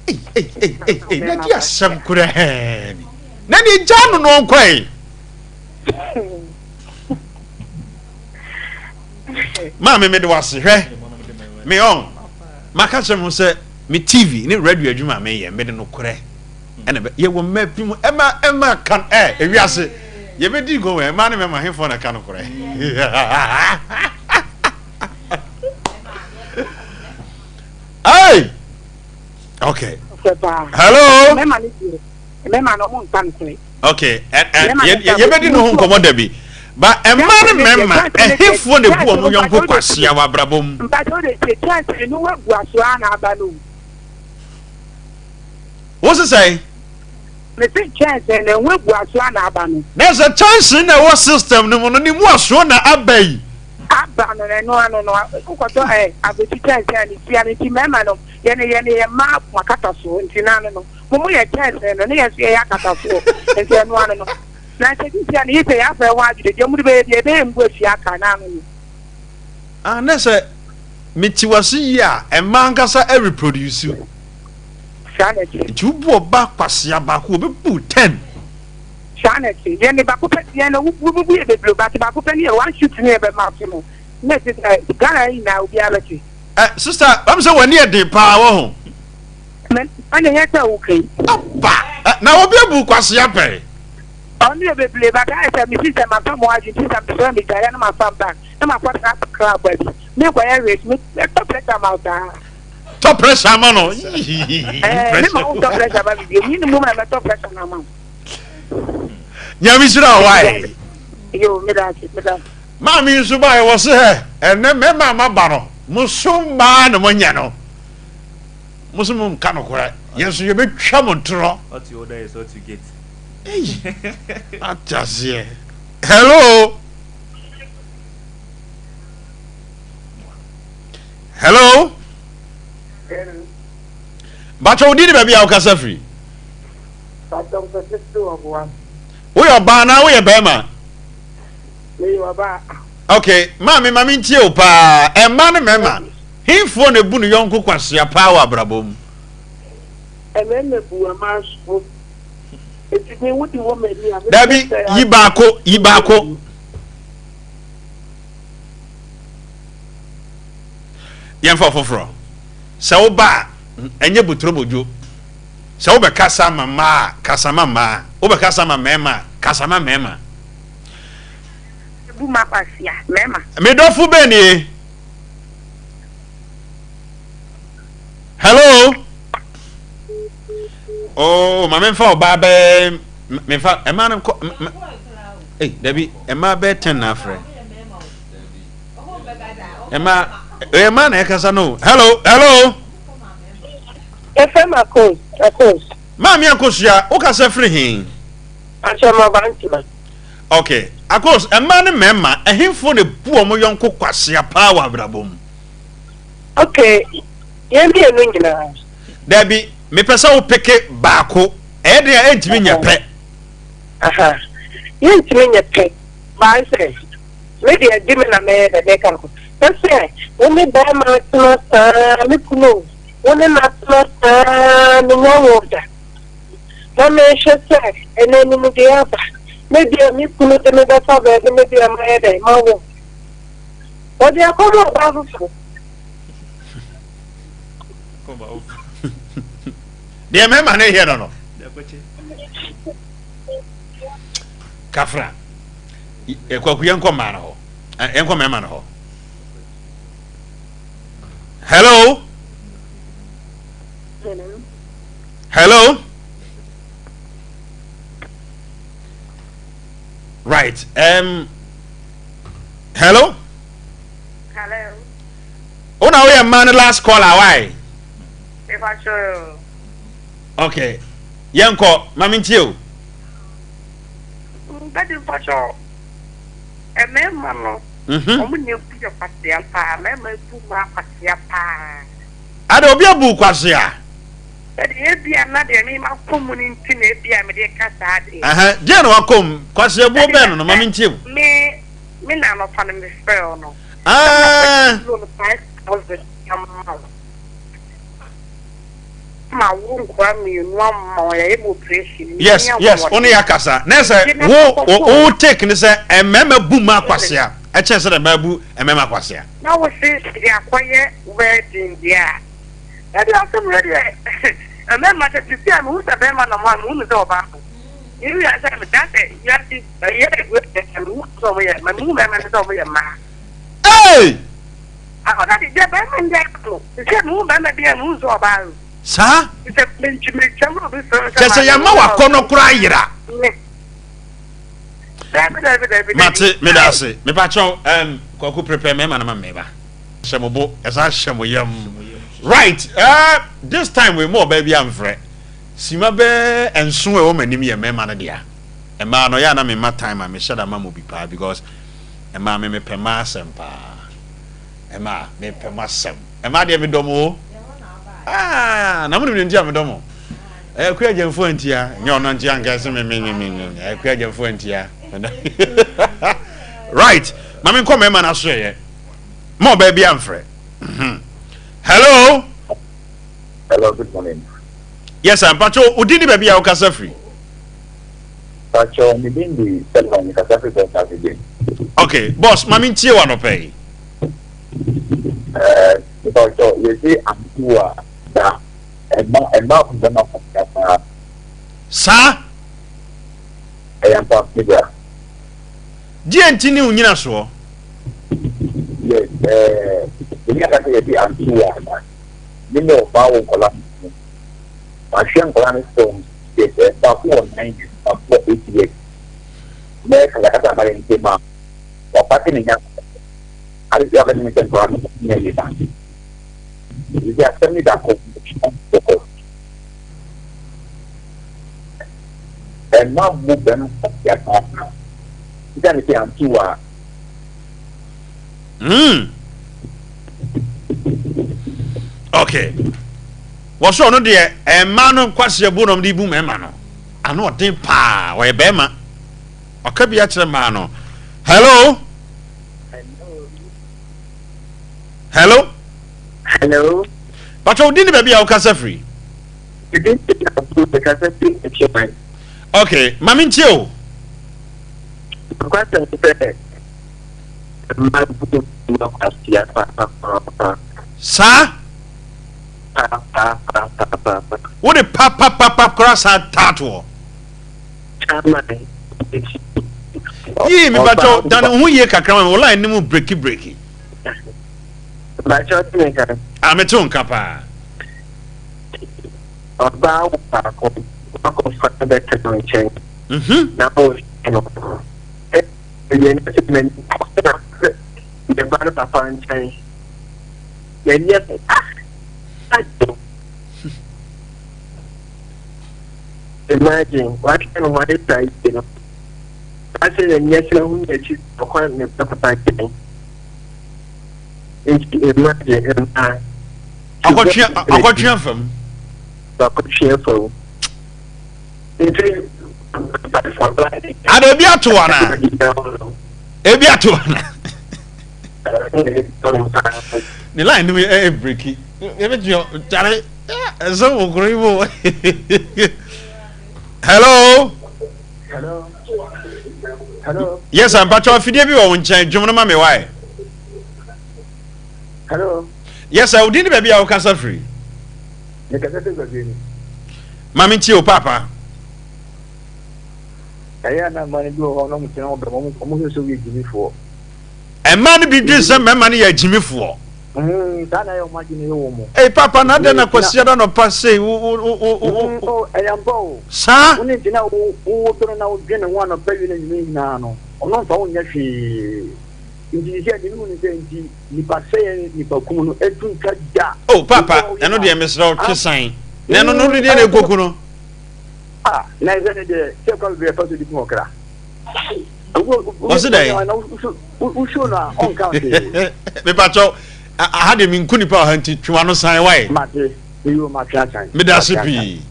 Ei ei ei ei ei na di asɛm koraa ni. Na deɛ gya no no ɔnkɔ yi. Maame me de wase hwɛ me ɔn maka kyerɛ mo sɛ me TV ne radio adwuma a meyɛ mede no korɛ ɛna bɛ yɛwɔ mma bi mu ɛma ɛma kan ɛ ewiase yɛbɛdi nkɔmmɔ ɛma ne mɛma hefoɔ na ɛka no korɛ. Hey! Okay. Hello. Okay. Yɛbɛdi ne ho nkɔmmɔ da bi. Ba mmaa ne mmarima ɛhefoɔ na ebu wɔn yɔnko kwasea wɔ abrabɔ mu. Wo sesɛn? Mese kyɛnsee na ɛho abu asoɔ na aba no. Na sɛ kyɛnsee na ɛwɔ system no mu no ne mu asoɔ na aba yi. Aba no na ɛno ano no wokɔtɔ ɛ abɛti kyɛnsee a ne tua no nti mmarima no yɛne yɛne yɛ mmaa mo akatasoɔ nti na ano no mo mo yɛ kyɛnsee no ne yɛn nso yɛyɛ akatasoɔ nti ɛno ano no na sɛ sisi a ne yɛ sɛ yɛafɛ ho adwene deɛ mo de bɛyɛ deɛ ɛbɛyɛ mbu afie aka na ano no. Ah na sɛ mete wase yie a mmaa ankasa reproduce. Saa na ɛte. Nti wobu ɔba kwasea baako obebu wo ten. Saa na ɛte. Yɛn de baako pɛ yɛn no wobubu yɛ bebree but baako pɛ ne yɛ one shoot ne yɛ bɛ ma so no na ɛte sɛ Ghana ha nyinaa obiara bɛte. Ɛ sister wam sɛ w'ani yɛ den paa wɔ ho. Mɛ ɛna ɛnyɛ sɛ wo kɛyi. Aba ɛ na obi abu kwasea pɛn. Ɔno yɛ bebree but ayɛ sɛ me sister ma fa mo adwene sister mpɛ sɛ me gyae na ma fa back. na makɔtena club baabi. Menkɔyɛ hwee so mɛtɔ pressure ama wo saa. Tɔ pressure ama no. Ɛɛ me ma wo tɔ pressure ba bi bio. Mi ni mu ma mɛtɔ pressure na ama wo. Nyame hyira wo wae. Yo, me da ase, me da ase. Maame nso baeɛ wɔ se hɛ ɛnɛ mmarima a maba no mo so mmaa na monyɛ no mo so mo nka nokorɛ yɛn nso yɛbɛtwa mo ntorɔ. What you order is what you get. Ei, ate aseɛ. Hello. Hello. Bàtà wo di ni baabi a wokasa firi. Woyɛ ɔbaa anaa woyɛ bɛrima? Meyɛ ɔbaa. Ok, maame ma mentie wo paa. Ɛmma ne mmarima, henfoɔ na ebu ne yɔnko kwasea paa wɔ abrabɔ mu? Mmarima bu mmaa so. Eti me wode wɔ m'ani a. Dabi, yi baako, yi baako. Yɛmfa foforɔ. Sɛ woba a, ɛnyɛ boturobodwo. Sɛ wobɛkasa ma mmaa a, kasa ma mmaa. Wobɛkasa ma mmarima a, kasa ma mmarima. Bu ma kwasia, mmarima. Me dɔfo bɛn nie? Hello? Oh, ma memfa ɔbaa bɛɛ memfa ɛmaa no nkɔ ei dabi ɛmaa bɛɛ ten na afrɛ ɛmaa ɛmaa na ɛkasa no hello hello. Yɛfrɛ me Akos, Akos. Maame Akosua, wo kasa firi he? Akyɛ ma Bantama. Ok, Akos, mmaa ne mmarima, ɛhefoɔ na ebu wɔn yɔnko kwasea paa wɔ abrabɔ mu? Ok, yɛn mmienu nyinaa. Dabi, mepɛ sɛ wo peke baako. Ɛyɛ den a ɛntumi nyɛ pɛ. Aha, yɛntumi nyɛ pɛ. Baa sɛ, me deɛ gye me na mɛyɛ dɛ mɛka no. Pɛ sɛ wo ne bɛrima atena saa, me kunu o. Wo ne no atena saa ara menya woo da. Na mehwɛ sɛ ɛnɛ animdeɛ aba, na ebia me kunu de me bɛfa baabi na ebia mayɛ dɛn, mawo. Ɔde akɔma ɔbaa foforɔ. Deɛ mmarima no yɛ no no. Kafra. Kwaku yɛnkɔ mmaa no hɔ. Yɛnkɔ mmarima no hɔ. Hello. Hello. Hello. Right. Um. Hello. Hello. Oh, now we are man last caller. Why? If I show. Okay. Yanko, mami ntie o. Daddy mpacho. Mmarima no, wɔn na ebu yɛ kwasea paa. Mmarima bu mmaa kwasea paa. Ada obi abu kwasea? Ɛde ebia na deɛ me makɔ mu no nti na ebia mede ka saa deɛ. Ɛhɛn, deɛ na wakɔ mu? Kwasea buo bɛn no no, ma mentie mu. Me, me na anɔpa no mefrɛ wo no. Ah. Loan 5,000 ama wo. Ma wo nkora mmienu ama wɔn yɛayɛ mu operation. Yes, yes, wo ne yɛ akasa. Na sɛ wo wo take ne sɛ mmarima bu mmaa kwasea ɛkyɛn sɛ mmaa bu mmarima kwasea. Na wo se de akɔyɛ wedding deɛ a, ɛde asɛm wei deɛ mmarima sɛ sisi a mehu sɛ bɛrima nam hɔ a mehu no sɛ ɔbaa o. Ne wiase a metaa sɛ wiase ɛyɛ wedding a mehu sɛ ɔmo yɛ mehu mmarima no sɛ ɔmo yɛ mmaa. Hey! Akɔ daddy deɛ bɛrima no deɛ no sisi a mehu bɛrima bi a mehu sɛ ɔbaa o. Saa? Sɛ mentumi twam na obi frɛ me sɛ Kyɛ sɛ yɛma wakɔnɔ koraa yera. Me. Dabi dabi dabi. Mate meda ase. Mepa kyɛw um, kwaku prepare mɛma no ma meba. Hyɛ mo bo ɛsan hyɛ mo yam. Right uh, this time we mo ɔbaa bi amfrɛ. Sima bɛɛ nson a ɛwɔ m'anim yɛ mmarima no dea. Mmaa no yɛ a na mema time a mehyɛ da ma mo bi paa because mmaa me mepɛ mmaa asɛm paa. Mmaa mepɛ mo asɛm. Mmaa deɛ medɔ mo o. Ah, na mo nim deɛ nti a medɔ mo. Ɛyɛ Akua Gyamfo antia. Nyɛ ɔno nti anka ɛsɛ me me me me. Akua Gyamfo antia. Right. Ma me nkɔ mmarima no aso ɛyɛ. Ma ɔbaa bi amfrɛ. Mhm. Hello. Hello, good morning. Yes, sir. Mpacho, odi ni baabi a wokasa firi. Mpacho, me din di Selman, me kasa firi Delta Region. Okay, boss, ma me ntie wa nɔpɛ yi. Eh, mpacho, yɛsi antu a da ɛma ɛma bɛma kwasea paa. Saa? Ɛyɛ ampa, me bra. Deɛ nti ne wo nyinasoɔ? Ɛɛ, ɛni aka sɛ yɛde anto wɔ ama. Me ne ɔbaa wɔ nkɔla no. Mahwɛ nkɔla no sɛ wɔn six years, baako wɔ nine years, baako wɔ eight years. Mɛyɛ kasakasa ama ne ntɛm a, wapate ne nya. Ade sɛ abɛne ne sɛ nkɔla no nyɛ ne ba. Ɛsɛ asɛm ne da kɔ kɔkɔ. Ɛma mo bɛn ya paa. Sika ne sɛ anto wɔ a. Okay. Wɔsɔ ɔno deɛ ɛma no nkwaseɛ bu na ɔmo de bu mmarima no. Ano ɔden paa ɔyɛ bɛrima. Ɔka bi akyerɛ mmaa no. Hello. Hello. Hello. Bàtà odi ni baabi a wokasa firi. Okay, maame ntie o. Nokwasɛm ne sɛ, mma bu mma kwasea papapaapa. Saa? Papapapaapa. Wode papapapa koraa saa taa toɔ. Chairman, Yii, mepakyɛw, dane wo ho yie kakra ma me, wo line no mu breki breki. Mepakyɛw te me nka? Ah, mete wo nka paa. Ɔbaa wo baako, wakɔfa no bɛtena wo nkyɛn. Na ɔhwɛ no. Ɛyɛ no sɛ m'ani na ne ba no papa nkyɛn. N'ani sɛ ah agye. Imagine wahwɛ no ho ayɛ saa yie no. Asɛ n'ani asɛ ho n'akyi ɔkɔ ne ba papa nkyɛn. Nti imagine mmaa. Akɔtwe akɔtwe afam. Akɔtwe afam. Ada ebi ato ana? Ebi ato ana? Ne line no ɛ breki. Ebe tumi kyare ɛsɛ wɔ kuro yi mu. Hello. Hello. Hello. Yes, I'm Pacho. Afidie bi wɔ wo nkyɛn. Dwom no ma me wae. Hello. Yes, sir. Wodin ne baabi a wokasa firi. Mekasa firi Badwani. Ma me ntie o paapa. Ɛyɛ a na mmaa no bi wɔ hɔ na wɔn tena hɔ bɛn wɔn wɔn sɛ wɔyɛ gyimifoɔ. Mmaa no bi dwen sɛ mmarima no yɛ agyimifoɔ. Mm, saa na ɛyɛ wɔn adwene yɛ wɔn. Ei paapa na adɛn na Kwasiada nɔpa sei wo wo wo wo wo. Mm, oh, ɛyɛ ampa o. Saa. Wo ne nti na wo wo dɔ no na wodwen ne ho anɔpa wie na anwummerɛ nyinaa no, ɔno mfa wo nyɛ hwee. Nti sisi a deɛ mehu ne sɛ nti nipa sɛeɛ ne nipa kum no ɛtu ntwa da. Oh paapa ɛno deɛ mesrɛ wo twe san na ɛno no deɛ na ɛkɔku no. Ah na ɛsɛ ne deɛ sɛ kwa bebree ɛfa so de kum ɔkra. Wɔsi dɛ. Wosuo no a ɔnka hwee. Mepakyɛw aha deɛ menku nipa wɔ ha nti twe w'ano san wae. Mate meyo matwe asan. Meda ase pii.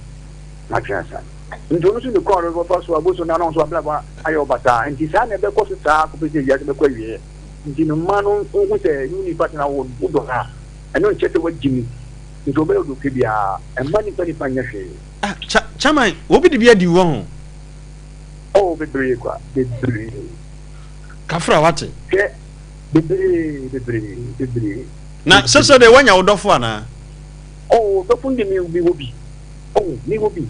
Matwe asan. Nti ɔno nso ne kwan a ɔbɛfa so abɔ so no na ɔno nso abrabɔ ayɛ ɔbasaa. Nti saa na ɛbɛkɔ so saa kɔpɛ sɛ wiase bɛkɔ awieɛ. Nti no mma no nhu sɛ ne wo nipa tena wo wodɔ no a, ɛno nkyerɛ sɛ wagye mu. Nti ɔbɛyɛ wo deɛ ɔpɛ biara. Mma nipa nipa nyɛ hwee. Ah, cha, chairman, obi de bi adi wo ho? Oh, bebree kwa, bebree. Kafra, wate? Hwɛ, bebree, bebree, bebree. Na sɛsɛ deɛ woanya wo dɔfo anaa? Oh, dɔfo no deɛ me, mewɔ bi. Oh, mewɔ bi.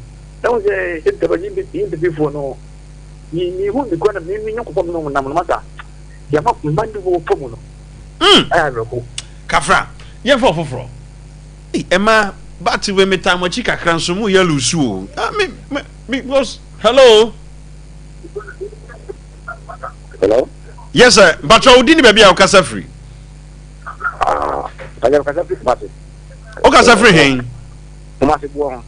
Na wo sɛ, sɛ ntaba yi mpepefoɔ no, me, mehu me kura na me, me nyɔnkofoɔ me nam no masa. Deɛ ma mma ne wɔ fa mu no, Mm. ɛyɛ awerɛho. Kafra, yɛmfa ɔfoforɔ. Ei, ɛma bate wei metaa mo akyi kakra nso mo yɛ lusu o. Ah, me, me, because, hello. Hello? Yes, sir. Mpakyɛ wo din ne baabi a wokasa firi? Ah, mpakyɛ mekasa firi Kumasi. Wokasa firi hen? Kumasi boɔ ho.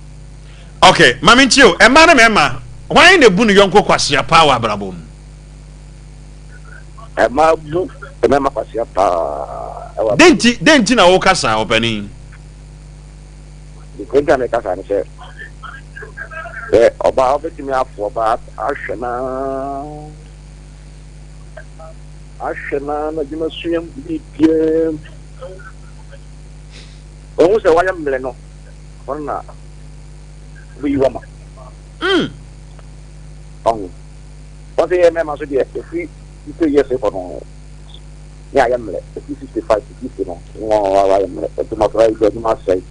Okay, ma me ntie o. Ɛma ne mɛma, hwan na ebu ne yɔnko kwasea paa wɔ abrabɔ mu? Ɛma bu mɛma kwasea paa ɛwɔ abrabɔ mu. Dɛn nti, dɛn nti na wokasa ɔpanin? Deɛ nti a mekasa ne sɛ, sɛ ɔbaa wobɛtumi afo ɔbaa ahwɛ na ahwɛ na n'adwuma sua mu biribiara mu. Ɔhu sɛ wayɛ mmerɛ no, ɔno na ɔbɛyi wama. Ɔho. Wɔn sɛ yɛ mmarima so deɛ, ɛfiri 50 years kɔ no, ne ayɛ mmerɛ. Ɛfiri 65 to 50 no, wɔn ayɛ mmerɛ. Adwuma koraa yi adwuma asɛe.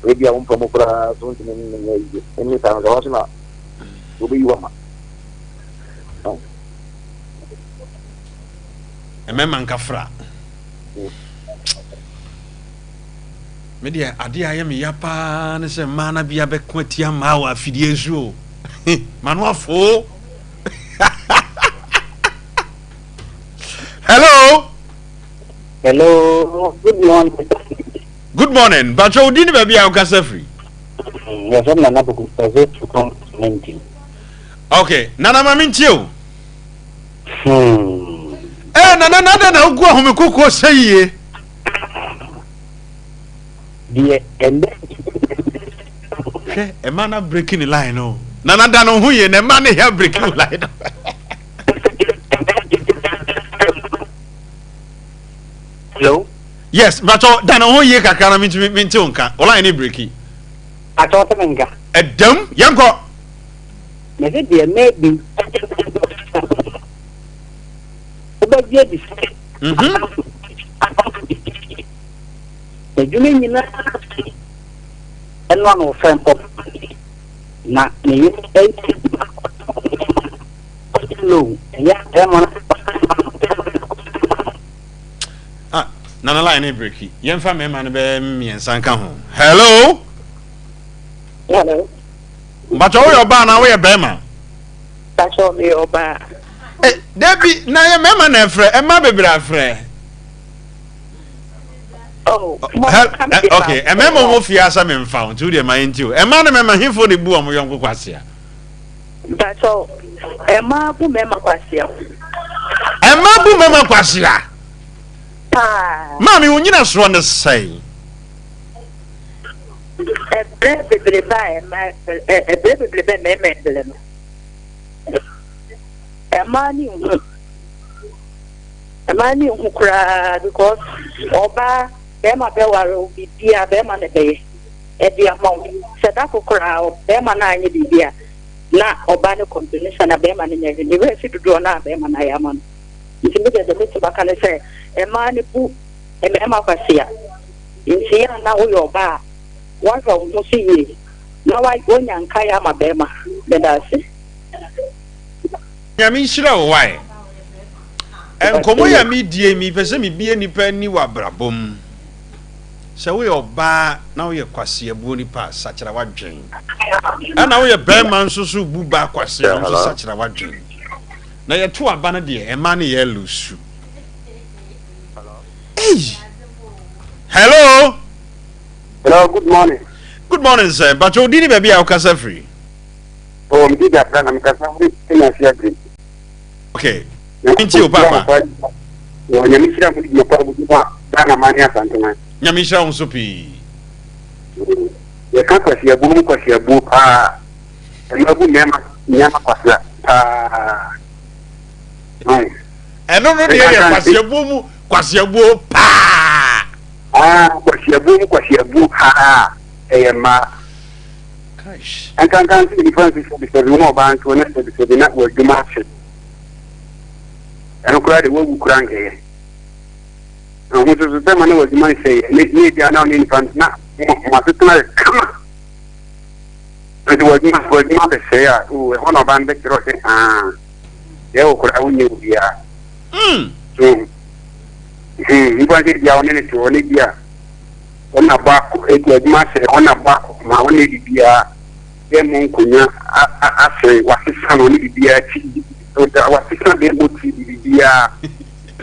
Ebi a wɔmpa mu koraa so ntumi nyɛ yie. Ɛne saa no sɛ wɔn so na wɔbɛyi wama. Mmarima nkafra. Me deɛ adeɛ a ayɛ me ya paa ne sɛ mmaa no bi abɛko atia mmaa wɔ afidie so o. Mano afoo. Hello. Hello, good morning. Good morning. Bàtchɛ odi ne baabi a wokasa firi. Yɛfrɛ me Nana Poku Ɔdze Tukɔm Menti. Okay, Nana ma mentie o. Hmm. Eh, Nana na adɛn na wogu ahome kokoɔ sɛ yie? Deɛ ɛnɛ. Hwɛ, ɛma na breaking the line no. Nana da no ho yie na ɛma ne hɛ breaking the line no. Hello. Yes, mpatsɔ da ne ho yie kakra na mintumi mente wo nka. Wo line ne breaki. Mpatsɔ ɔte me nka. Ɛdam, yɛnkɔ. Mese deɛ mɛdi wobɛgye adi sɛ n'adwuma nyinaa ɛno ano wɔfrɛ mpɔ na ne yere ɛyɛ adwuma low ɛyɛ ɛmɔ no. Ah, nana line ne breki. Yɛmfa mmarima no bɛyɛ mmiɛnsa nka ho. Hello. Hello. Mpatsɔ woyɛ ɔbaa na woyɛ bɛrima? Mpatsɔ meyɛ ɔbaa. Eh, dabi na yɛ mmarima na ɛfrɛ, ɛma bebree afrɛ. Oh, eh, okay, mmarima wɔn fie asɛ me nfa wo nti wo deɛ ma yɛn ti o. Ɛma ne mmarima hefo na ebu wɔn yɔnko kwasea. Mpatsɔ, ɛmaa bu mmarima kwasea. Ɛmaa bu mmarima kwasea. Paa. Maame, wo nyinasoɔ ne sɛn? Ɛbrɛ bebrebe a ɛma ɛbrɛ bebrebe a mmarima ɛbrɛ no, ɛmaa ne nhu. Ɛmaa ne nhu koraa because ɔbaa bɛrima bɛware wo biribiara bɛrima na ɛbɛyɛ ɛde ama wo. Sɛ da ko koraa bɛrima no anyɛ biribi a na ɔbaa no complain sɛ na bɛrima no nyɛ hwee. Ne werɛ fi dodoɔ no a bɛrima no ayɛ ama no. Nti me deɛ deɛ mɛtumi aka ne sɛ mmaa no bu mmarima kwasea. Nti yɛ a na woyɛ ɔbaa a woahwɛ wo ho so yie na woanya nkaeɛ ama barima. Meda ase. Nyame nhyira wo wai. Nkɔmmɔ yi a medie yi mepɛ sɛ mebie nnipa ani wɔ abrabɔ mu. Sɛ woyɛ ɔbaa na woyɛ kwaseabuo nipa a sakyera w'adwen. Ɛna woyɛ bɛrima nso so bu baa kwasea nso sakyera w'adwen. Na yɛto aba no deɛ ɛma no yɛ lusu. Hey! Hello! Hello, good morning. Good morning, sir. But you didn't baby a wokasa firi. Oh, me didi akra na mekasa firi Kenya fi abiri. Okay. Nti o papa. Wɔ nyame hyira mo dwuma pa mo dwuma Ghana man ne Asanteman. Nyame nhyira wo nso pii. Yɛka kwasiabuo mu kwasiabuo paa. Mmaa bu mmarima nneɛma kwasea paa. Ɛno no deɛ yɛ kwasiabuo mu kwasiabuo paa. Ah, kwasiabuo mu kwasiabuo paa ɛyɛ mmaa. Nkankan sɛ nipa nso sɛbisɛbi wɔn ɔbaa nso na sɛbisɛbi na wɔadwuma ahye. Ɛno koraa de wawu koraa nkɛyɛ. Ɛho nso so sɛ ma na wɔadwuma nsɛeɛ ne ne ebi a na ɔne nipa na mo asetena yɛ kama. Nti w'adwuma w'adwuma bɛsɛe a, oo ɛhɔ na ɔbaa no bɛkyerɛ wo sɛ aa deɛ wɔ koraa wonyɛ obiara. Mm. So hmm nipa sɛ bia ɔne ne te hɔ ne bia ɔna bɔ akɔ eti adwuma asɛe ɔna bɔ akɔ ma ɔne biribiara bɛmmɔ nkonnwa asɛe wasesa no ɔne biribiara ti wasesa bɛmmɔ ti biribiara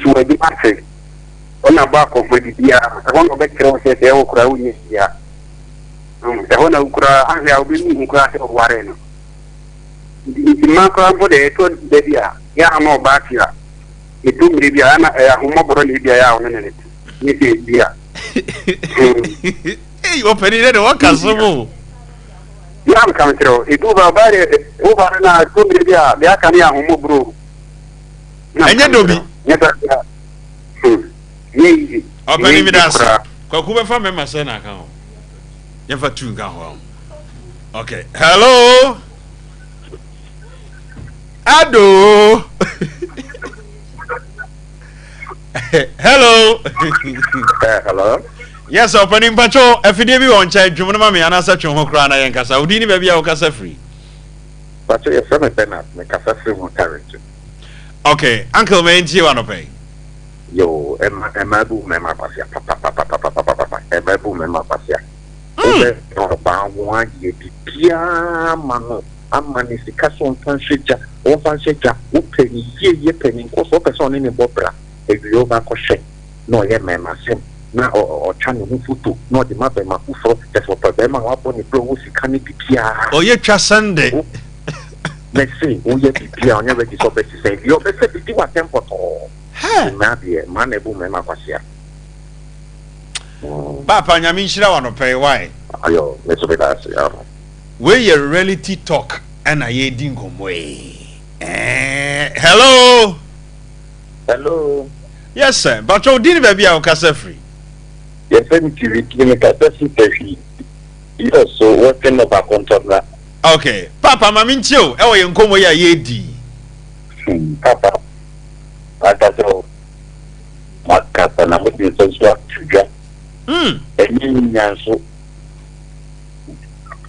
so w'adwuma asɛe ɔna bɔ akɔ ma biribiara ɛhɔ na ɔbɛkyerɛ wo sɛ sɛ ɛwɔ koraa wonyɛ biribiara. Ɛhɔ na wo koraa ahwɛ a wobɛnu ho koraa sɛ ɔwaree no. Nti mmaa koraa mpo deɛ ɛtɔ da bi a yɛ a na ɔbaa te a ɛtɔ mmerɛ bi a na ɛyɛ ahommɔborɔ na ebi a yɛ a ɔne ne ne te ne sɛ bi a. Ei ɔpanin dɛ de wɔka so mo. Yɛ a meka mekyerɛ wo ɛdu ba ɔbaa deɛ wo ba no na ɛtɔ mmerɛ bi a deɛ aka ne yɛ ahommɔborɔ o. Ɛnyɛ dɔ bi. Nyɛ dɔ bi a. Nyɛ easy. Ɔpanin mi da ase. Kwaku bɛfa mɛma sɛ na aka ho. Yɛmfa tu nka ho. Okay. Hello. Ado. Hello. Hello. Yes, ɔpanin mpacho afidie bi wɔ nkyɛn dwom no ma me anaasɛ twe ho koraa na yɛnkasa. Wodin ne baabi a wokasa firi? Pacho yɛfrɛ me Bernard mekasa firi ho Tarento. Okay, uncle ma yɛntie w'anɔpa yi. Yoo ɛma ɛma bu mɛma kwasea papapapapapapa ɛma bu mɛma kwasea. Wobɛ ɔbaa ho ayɛ bibiaa ma no ama ne sika sɛ ɔmfa nhwɛ gya ɔmfa nhyɛ gya wopɛ ne yie yɛ pɛ ne nkɔsoɔ wopɛ sɛ ɔne ne bɔ bra awie wobɛ akɔhwɛ na ɔyɛ mɛmasɛm na ɔtwa ne ho foto na ɔde ma bɛma foforɔ kyɛ sɛ ɔpɛ bɛma wabɔ ne brɛ ɔwɔ sika ne bibiaa. Ɔyɛ twa sɛnde. Mese woyɛ biribi a ɔnyɛ ready sɛ ɔbɛsesa bi ɔbɛsɛ didi w'atɛm pɔtɔɔ mmaa deɛ mmaa na ɛbu mmarima kwasea. Paapa nyame nhyira wo anɔpa yi why. Ayo me nso meda ase aho. Wei yɛ reality talk ɛna yɛredi nkɔmmɔ yi eh hello. Hello. Yes sir, mpakyɛ wo din ne baabi a wokasa firi. Yɛfrɛ me Tiriki, mekasa firi Tahwi. Yɛ so wɔtwe no baako ntɔmmra. Ok paapa ma me ntie o ɛwɔ yɛn nkɔmmɔ yi a yɛredi yi. Hmm papa makasa o makasa na mode nsa nso ato dwa. Hmm. Ɛnyɛ nyinya nso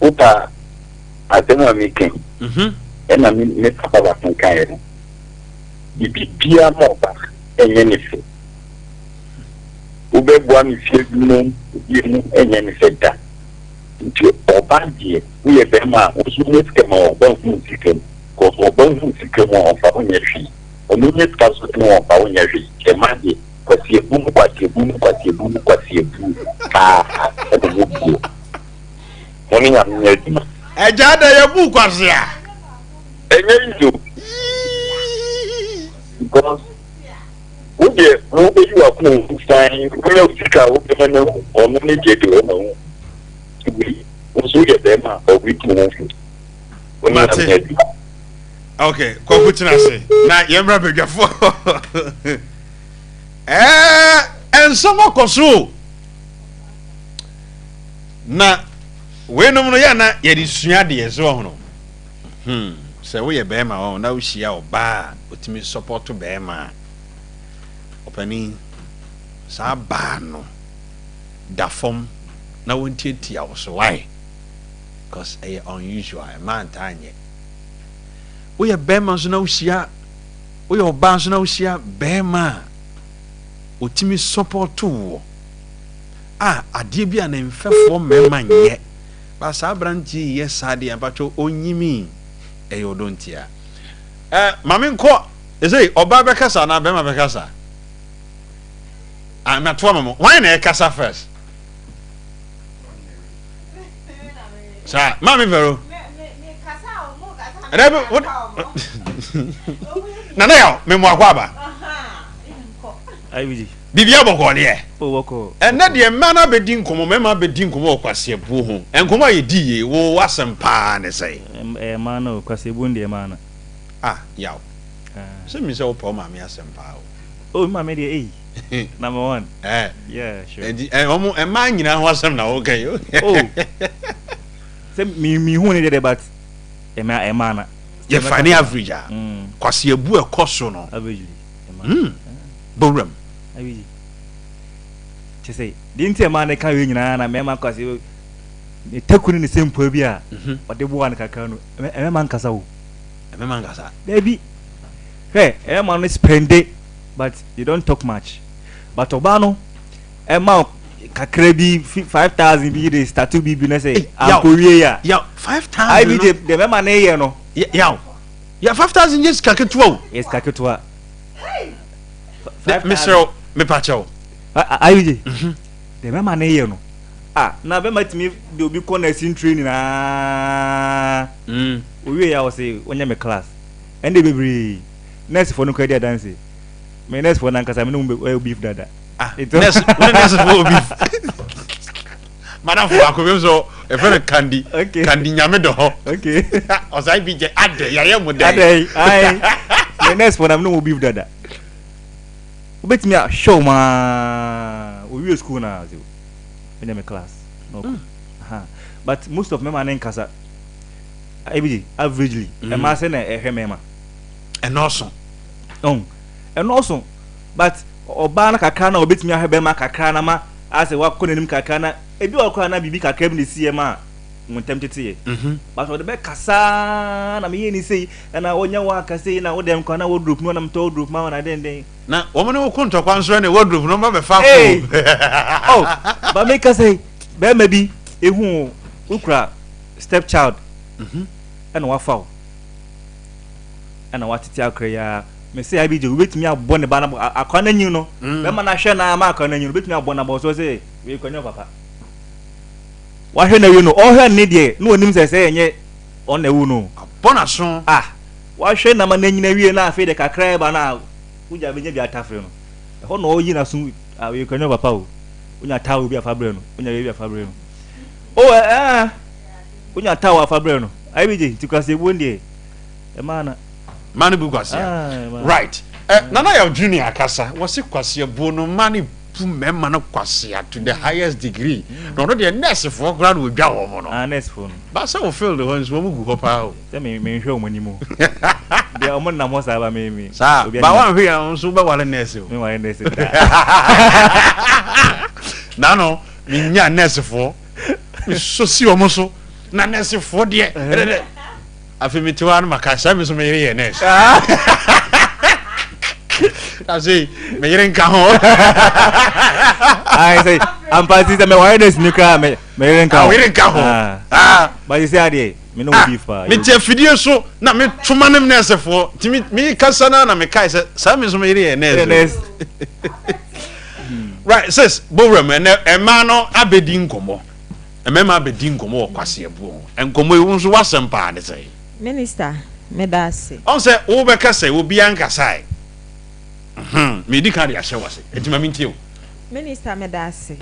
wopa asɛm a meka yi mhm. ɛna me me papa baako kaeɛ no biribi biara ma ɔba ɛnyɛ ne fɛ wobɛboa me fie adwuma mu bie mu ɛnyɛ ne fɛ da. Nti ɔba deɛ woyɛ bɛɛma a wo nso wonya sika ma ɔba nhu wo sika mu cos ɔba hu wo sika mu a ɔnfa wo nyɛ hwee ɔno nya sika nso ne ɔnfa wo nyɛ hwee nti ɛmaa deɛ kwasiabu mu kwasiabu mu kwasiabu mu kwasiabu paa ɛna mo buo mo ne nyame nyɛ adwuma. Agya da yɛ bu kwasea. Ɛnyɛ easy o because Wo deɛ wo bɛyi w'akoma mu fann, wonya wo sika a wobɛma no ahu, ɔno ne deɛ deɛ ɔma hu. Nti wei, wo nso woyɛ bɛrima a, ɔwe tu ho fo. Wo ne Mate. Nyame adwuma. Ok, Kwaku tena ase na yɛmmra badwafoɔ. Ɛɛ, nsɛm akɔ so o. Na weinom no yɛ na yɛde sua adeɛ so ɔhono. Hmm, sɛ woyɛ bɛrima ɔ na wohyia ɔbaa a ɔtumi sɔpɔto bɛrima a, ɔpanin, saa baa no da fam na wɔntiatia wo so. Why? Because ɛyɛ unusual, mmaa ntaa nyɛ. Woyɛ bɛrima nso na wohyia, woyɛ ɔbaa nso na wohyia bɛrima a ɔtumi sɔpɔto woɔ a, adeɛ bi a ne mfɛfoɔ mmarima nyɛ. Ba saa abranteɛ yi yɛ saa deɛ mpakyɛw ɔnyimii ɛyɛ ɔdɔ ntia eh ma me nkɔ ɛsei ɔbaa bɛkasa anaa bɛrima bɛkasa ah mato ama mo hwan na ɛkasa first saa maame vero ɛdɛ bi wo nana yaw memu akɔ aba Biribi abɔkɔɔ deɛ. Ɛnnɛ deɛ mmaa no abɛdi nkɔmmɔ, mmarima abɛdi nkɔmmɔ wɔ kwaseabuo ho. Nkɔmmɔ a yɛdi yei, wo w'asɛm paa ne sɛn? Ɛyɛ mmaa no o, kwaseabuo no deɛ mmaa no. Ah, Yaw. Sɛ menim sɛ wopɛ wo maame asɛm paa o. Oh, me maame deɛ ei, number one. Eh. Yeah, sure. Enti, eh, wɔn mmaa nyinaa ho asɛm na woka yi. Oh. Sɛ me me hu ne deɛ deɛ but ɛmaa ɛmaa na. Yɛfa ne average a, kwaseabuo ɛkɔ so no. Averagely. Hmm. Bɔ wuram. Ayi. Kyɛ sɛ deɛ nti a ɛmaa ne ka wei nyinaa na mmarima kɔ ase ne taku ne ne sɛmpoa bi a mhm. ɔde boa no kakra no ɛmɛma nkasa o. Ɛmɛma nkasa. Dabi. Hwɛ ɛmɛma no spende but they don't talk much but ɔbaa no ɛma kakra bi 5,000 bi de start bi bi na sɛ ankɔwie ya. Yaw 5,000. Ayi bi de mɛma ne yɛ no. Yaw. Ya 5,000 yɛ sika ketewa o. Yɛ sika ketewa. Mesrɛ wo, mepa kyɛw. Ayigye. Mhm. Deɛ bɛma ne yɛ no. Ah, na bɛma tumi de obi kɔ nursing training aa. Mm. Owie ya ɔse wonyɛ me class. Ɛnde bebree. Nurse fo no kura di adanse. Me nurse fo nankasa me ne mu bɛ beef dada. Ah, nurse, wo ne nurse fo beef. Madam fo baako bi nso ɛfɛ no kandi okay. kandi nyame dɔ hɔ. Okay. Ɔsan bi gyɛ adɛ yɛayɛ mo dɛ. Adɛ ayi. Me nurse fo na me ne mu beef dada. Wobɛtumi ahwɛ wo maa owie school na ɔsɛ wonyɛ me class na ɔkɔ. Mm. But most of mmarima ne nkasa. Ebi averagely ɛmaa sɛ na ɛhwɛ mmarima. Ɛnɔɔso. Ɔn ɛnɔɔso but ɔbaa no kakra na ɔbɛtumi ahwɛ bɛrima kakra na ma asɛ wakɔ n'anim kakra na ebi wɔ koraa na biribi kakra bi na esi yɛ ma. mo ntɛm teteyɛ. But ɔde bɛkasa na meyɛ ne sei ɛna ɔnya wɔ aka sei na wo dɛm kɔ na wardrobe no na metɔ wardrobe ma wo na dɛn dɛn. Na wɔn ne wo ko ntɔkwa nso ɛne wardrobe no ba bɛfa ko. Hey! Oh, ba meka sɛ bɛrima bi ehu wo wokura step child ɛna wafa wo ɛna watete akora yi ara mese IBJ wobɛtumi abɔ ne ba no akora no anyin no bɛrima no ahwɛ no ama akora no anyin no wobɛtumi abɔ no abɔ so sɛ wei kora nyɛ papa wahwɛ no awie no ɔhwɛ ne deɛ na ɔnim sɛ sɛ ɛnyɛ ɔno na ɛwu no abɔ n'aso ah wahwɛ na ma no anyina wie na afei de kakra ɛba no a wogya bɛnya bi atafere no ɛhɔ na ɔyi n'aso ah wei kora nyɛ papa o wonya towel bi afa brɛ no wonya wei bi afa brɛ no o ɛɛ wonya towel afa brɛ no IBJ nti kwasi ebuo deɛ ɛmaa na ma no bu kwasia right eh, nana yaw junior akasa wɔse kwasia buo no ma no bu mmarima no kwasia to the highest degree na ɔno deɛ nursefoɔ koraa na ɔdwa wɔn no ah nursefoɔ no ba sɛ wo field hɔ nso wɔn gu hɔ paa o sɛ me menhwɛ wɔn anim o deɛ wɔn nam hɔ saa ba me me saa ba wɔn ahwɛ yɛn nso wobɛware nurse o me ware nurse da nano menya nursefoɔ mesɔ si wɔn so na nursefoɔ deɛ ɛdɛdɛ afei mete hɔ a no maka sɛ me so me yere yɛ nurse afei me yere nka ho ayi sɛ ampa si sɛ mɛware nurse ni koraa me me yere nka ho yere nka ho ah ba sisi adeɛ me ne wo beef paa mete afidie so na metoma ne nursefoɔ nti me kasa no na mekae sɛ saa me so me yere yɛ nurse right sis bowura mu ɛnɛ ɛmaa no abɛdi nkɔmmɔ Mmarima abɛdi nkɔmmɔ wɔ kwaseɛbuo ho. Nkɔmmɔ yi, wo nso w'asɛm paa ne sɛn? Minister, meda ase. Ɔhu sɛ wobɛka sɛ obiara nkasae. Mhm, medi kan de ahyɛ wo ase, enti ma mentie wo. Minister, meda ase.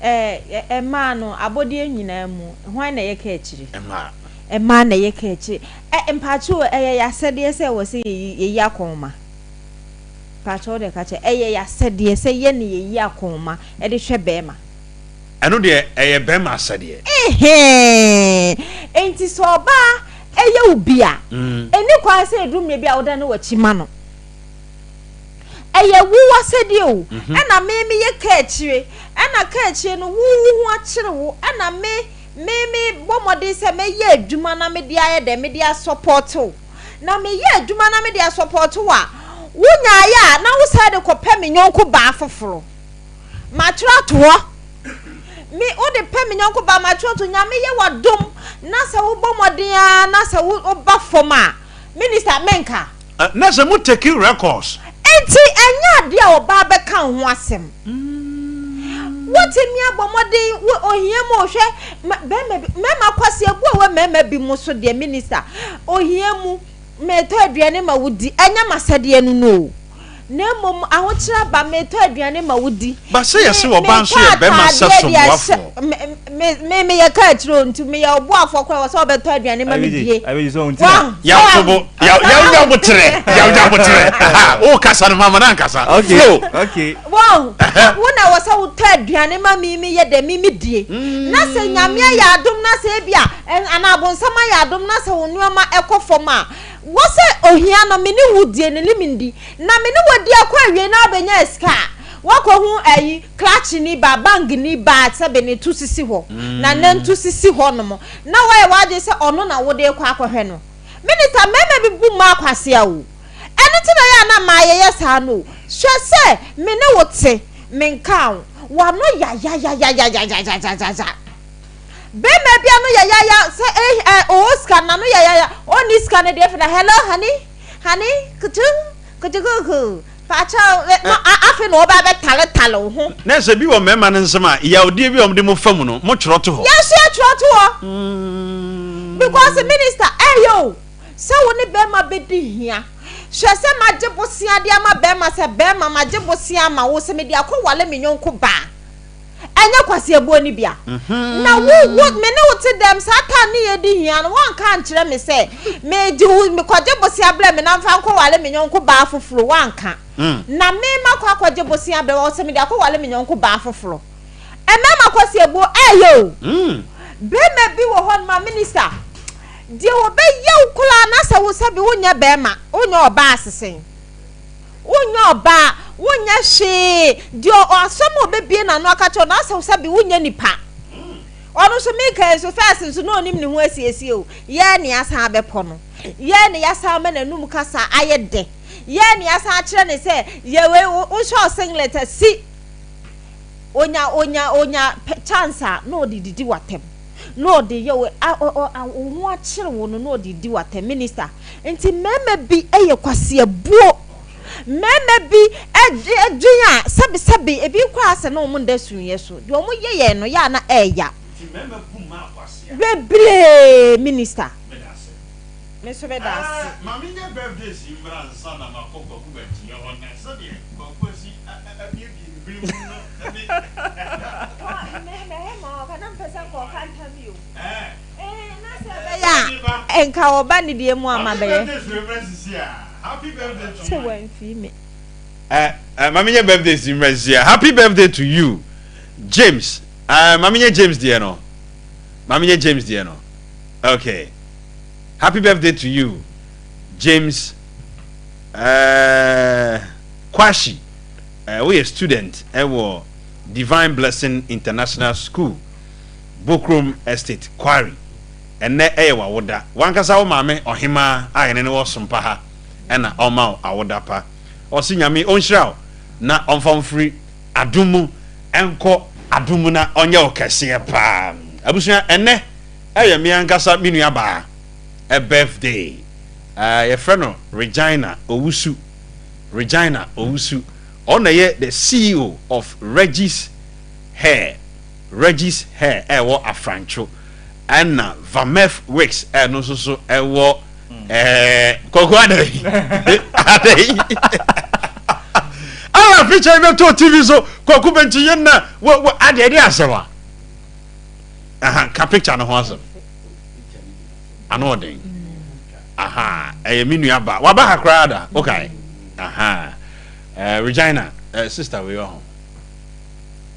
Ɛɛ, mmaa no, abɔdeɛ nyinaa mu, hwan na ɛyɛ kaakyire? Mmaa. Mmaa na ɛyɛ kaakyire. Ɛ, mpakyɛ o, ɛyɛ y'asɛdeɛ sɛ ɛwɔ sɛ yɛyi, yɛyi akɔnma? Mpakyɛ wo deɛ ka kyerɛ, ɛyɛ y'asɛdeɛ sɛ yɛn na yɛyi akɔnma de hwɛ bɛɛma? Ɛno deɛ ɛyɛ bɛrima asɛdeɛ. Ehee! Enti sɛ ɔbaa yɛ wo bi a, ɛnni kwan sɛ ɛduru mmerɛ bi a wodane w'akyi ma no. Ɛyɛ wo w'asɛdeɛ o, ɛna me meyɛ kaakyire, ɛna kaakyire no wo wo ho akyere wo, ɛna me me mebɔ mmɔden sɛ mɛyɛ adwuma na mede ayɛ dɛn, mede asɔpɔɔte wo. Na meyɛ adwuma na mede asɔpɔɔte wo a, wonyaeɛ a na wo san de kɔpɛ me yɔnko baa foforɔ. Matwerɛ ato hɔ. Me, wode pɛ me yɔnko ba, matwerɛ ato Nyame yɛ w'adom na sɛ wobɔ mmɔden ara na sɛ wo, woba fam a, Minister, menka. Na sɛ mo take records. Enti ɛnyɛ adeɛ a ɔbaa bɛka wo ho asɛm. Wotumi abɔ mmɔden, wo, ohia mu o, hwɛ, ma, bɛrima bi, mmarima kwasi abu a ɛwɔ mmarima bi mu so deɛ, Minister, ohia mu, metɔ aduane ma wodi, ɛnyɛ m'asɛdeɛ no no o. Na mmom ahokyere aba, metɔ aduane ma wodi. Ba sɛ yɛse Me, ɔbaa metɔ nso yɛ bɛrima ataadeɛ sɛso de ahyɛ, boafoɔ. me, me, me, meyɛ kaakyire o, nti meyɛ ɔboafoɔ koraa, ɛwɔ sɛ wobɛtɔ aduane ma me die. Abegye sɛ ɔnti na. Wahu? Yaw Wahu? tobo, yaw, yaw nya boterɛ, yaw nya boterɛ. Aha, wo kasa no mama no ankasa. Okay, Flow. okay. Wahu? Wo na ɛwɔ sɛ wotɔ aduane ma me, meyɛ dɛ, me, medie. Na sɛ Nyame ayɛ adom na sɛ ebia, anaa abonsam ayɛ adom na sɛ wo nnoɔma ɛkɔ fam a, Wɔ sɛ ohia no me ne wo die ne ne me ndi na me ne wo adi akɔ awiei na wabɛnya sika a wakɔ hu ayi clutch ni ba bank ni ba sɛbe ne to sisi hɔ na nantu sisi hɔ nom na wayɛ w'adwene sɛ ɔno na wode kɔ akɔhwɛ no Minister mmarima bi bu mmaa kwasea o ɛno nti na ɛyɛ a na mmaa yɛyɛ saa no o hwɛ sɛ me ne wo te menkaa wo w'ano yayayayayayayayaya. Bɛɛma bi ano yɛ yaya sɛ eh eh ɔwɔ sika n'ano yɛ yaya ɔnni sika no deɛ afei na hello honey honey kutu kutukuku pakyɛw eh no a afei na ɔba abɛtale tale wo ho. Na sɛ bi wɔ mmarima no nsam a, yawdeɛ bi a wɔde mo fa mu no, mo twerɛ to hɔ. Yɛn nso yɛtwerɛ to hɔ because minister ɛyɛ o sɛ wo ne bɛɛma bɛdi hia hwɛ sɛ magye bosea de ama bɛɛma sɛ bɛɛma magye bosea ama wo sɛ mede akɔ wale me yɔnko baa. Ɛnyɛ kwaseabuo no bia. Na wo, wo, me ne wo te dɛm, saa time ne yɛdi hia no, woanka ankyerɛ me sɛ, megye wo, mekɔgye bosea brɛ me na mfa nkɔwale me yɔnko baa foforo, woanka. Na me makɔ akɔgye bosea brɛ wo sɛ mede akɔwale me yɔnko baa foforo. Mmarima kwaseabuo, ɛyɛ o. Barima bi wɔ hɔ nom a, minister, deɛ ɔbɛyɛ wo koraa na sɛ wo sɛbi wonyɛ barima, wonyɛ ɔbaa sesen. Wonyɛ ɔbaa, wonyɛ hwee, deɛ asɛm a ɔbɛbie n'ano aka kyerɛ wo no asɛ wo sɛbe wonyɛ nipa. Ɔno nso meka yi nso first nso na ɔnim ne ho asiesie o. Yɛɛ ne asan abɛpɔ no. Yɛɛ ne yɛasan ama n'anum kasa ayɛ dɛ. Yɛɛ ne yɛasan akyerɛ ne sɛ yɛ wei wohyɛ wo singlet a si. Onya onya onya chance a na ɔde didi w'atɛm. Na ɔde yɛ wo a ɔ ɔ wo ho akyere wo no na ɔde di w'atɛm minister. Nti mmarima bi yɛ kwaseabuo. Mmarima bi dwen a sɛbesɛbe ebi koraa sɛ na wɔn nda suiɛ so. Deɛ wɔn yɛ yɛn no yɛ a na ɛɛya. Nti mmarima bu mmaa kwasea. Bebree minister. Meda ase. Me nso meda ase. Ɛɛ ma menyɛ birthdays yi mmra ansa na makɔ Kwaku Bɛnkyeyɛ hɔ na sɛdeɛ Kwaku asi abuebue ne hwene mu no ne. Mɛhɛ ma ɔka na mpɛ sɛ nka ɔka ntam yi o. Ɛɛ. Ɛɛ na sɛ ɛbɛyɛ a nka ɔba ne deɛ mu a ma bɛyɛ. Happy birthdays wei mmra sisi a. Happy birthday to Sɛ you. wamfii me. Eh, eh, ma menyɛ birthdays yi mmra sisi a. Happy birthday to you James. Eh, ma menyɛ James deɛ no. Ma menyɛ James deɛ no. Okay. Happy birthday to you James eh, Kwashi. Eh, woyɛ student ɛwɔ Divine Blessing International School, Bokrom Estate, Kwari. Ɛnnɛ ɛyɛ w'awoda. W'ankasa wo maame ɔhemaa a yɛne no wɔ sompa ha ɛna ɔma wo awoda pa. Ɔse Nyame ɔnhyira wo na ɔmfa wo mfiri adom mu nkɔ adom mu na ɔnyɛ wo kɛseɛ paa. Abusua ɛnnɛ ɛyɛ me ankasa me nua baa birthday. Yɛfrɛ no Regina Owusu. Regina Owusu. Ɔno na ɛyɛ the CEO of Regis Hair. Regis Hair a ɛwɔ Afrantwo ɛna Vamef Wigs a ɛno nso so ɛwɔ ɛɛ Kwaku Adai Adai ala picture yi bɛtɔ TV so Kwaku Bɛnkyi yɛn na wɔ wɔ adeɛ ɛde asɛm a aha ka picture no ho asɛm ano ɔden aha ɛyɛ me nua ba waba ha koraa da okay aha ɛɛ Regina ɛɛ sister wei wɔ ho.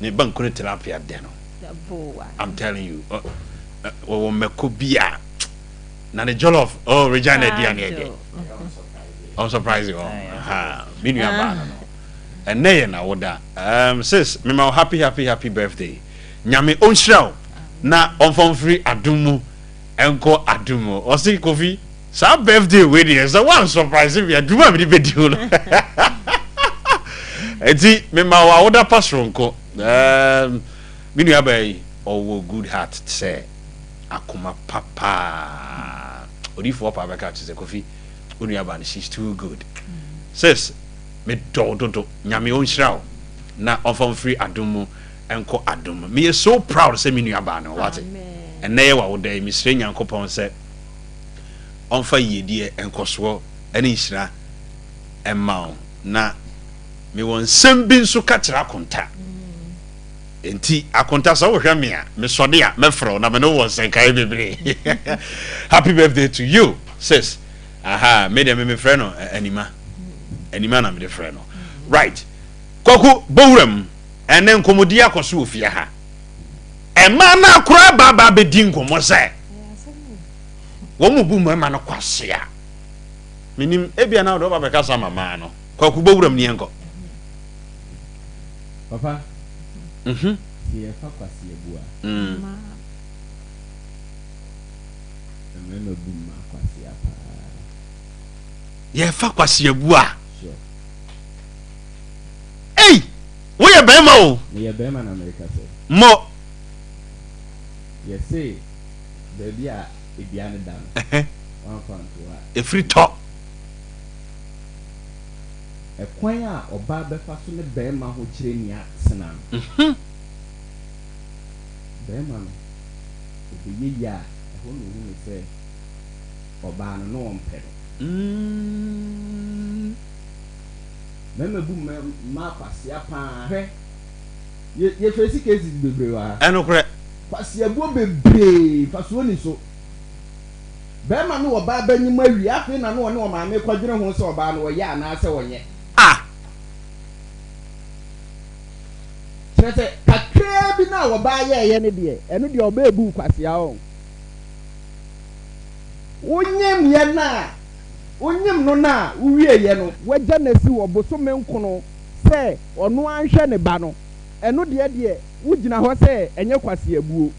Ne banku ne tilapia dɛ no. I'm telling you. Wɔwɔ mako bi a na ne jollof oh Regina aduane ɛdɛ. I'm surprised you. Ha, me nua baa no no. Ɛnɛ yɛ na woda. Sis, mema wo happy happy happy birthday. Nyame ɔnhyira wo na ɔmfa mfiri adom mu ɛnkɔ adom mu. Ɔse Kofi saa birthday wei deɛ sɛ woan surprise me adwuma a mede bɛdi wo no. Enti mema wo awoda pa soronko. Um, me nuabaa yi ɔwɔ good heart sɛ akoma pa paa. Odiyifoɔ paa bɛka kyerɛ sɛ Kofi wo nuabaa no she's too good. Sis, medɔ wo dodo. Nyame ɔnhyira wo na ɔmfa wo mfiri adom mu nkɔ adom mu. Meyɛ so proud sɛ me nuabaa no wate. Ɛnnɛ yɛ w'awoda yi mesrɛ Nyankopɔn sɛ ɔmfa yiedie, nkɔsoɔ ne nhyira mma wo. Na mewɔ nsɛm bi nso ka kyerɛ Akonta. Enti Akonta sɛ wohwɛ me a, mesɔde a mɛfrɛ wo na me ne wo wɔ nsɛnkaeɛ bebree. Happy birthday to you sis. Aha, me deɛ me mefrɛ no Anima. Anima na mede frɛ no. Right. Kwaku, bɔ wuram. Ɛnɛ nkɔmmɔdi akɔ so wɔ fie ha. Mmaa no akora aba aba abɛdi nkɔmmɔ sɛ wɔn mu bu mmarima no kwasea. Menim, ebia na wode woba bɛkasa ama mmaa no. Kwaku bɔ wuram ni yɛnkɔ. Papa, Mhm. sɛ yɛfa kwaseabu a, mmarima bu mmaa kwasea paa. Yɛfa kwaseabu a. Sure. Ei! Woyɛ bɛrima o. Meyɛ bɛrima na merekasa yi. Mo. Yɛse baabi a dua no da no, wamfa anto hɔ a. Ɛfiri tɔ. Ɛkwan a ɔbaa bɛfa so ne bɛrima ho kyerɛ ni atena no, bɛrima no, ɔbɛyɛ yie a, ɛhɔ na ɔhunu sɛ ɔbaa no, na ɔmpɛ no. Mmarima bu mmaa kwasea paa. Hwɛ, yɛ yɛ face cases bebree wɔ ha. Ɛnokorɛ. Kwaseabuo bebree, mfasoɔ nni so. Barima ne ɔbaa bɛnyem awie, afei na na ɔne ɔmaame rekɔdwene ho sɛ ɔbaa no ɔyɛ anaasɛ ɔnyɛ. Ah! Kyerɛ sɛ, kakraa bi no a ɔbaa yɛeɛ no deɛ, ɛno deɛ ɔbaa buu kwasea ɔn. Wonyemyɛ no a, wonyem no no a wowieeɛ no, woagya no asi hɔ bosome nkono sɛ ɔno ara nhwɛ ne ba no, ɛno deɛ deɛ wogyina hɔ sɛ ɛnyɛ kwaseabuo.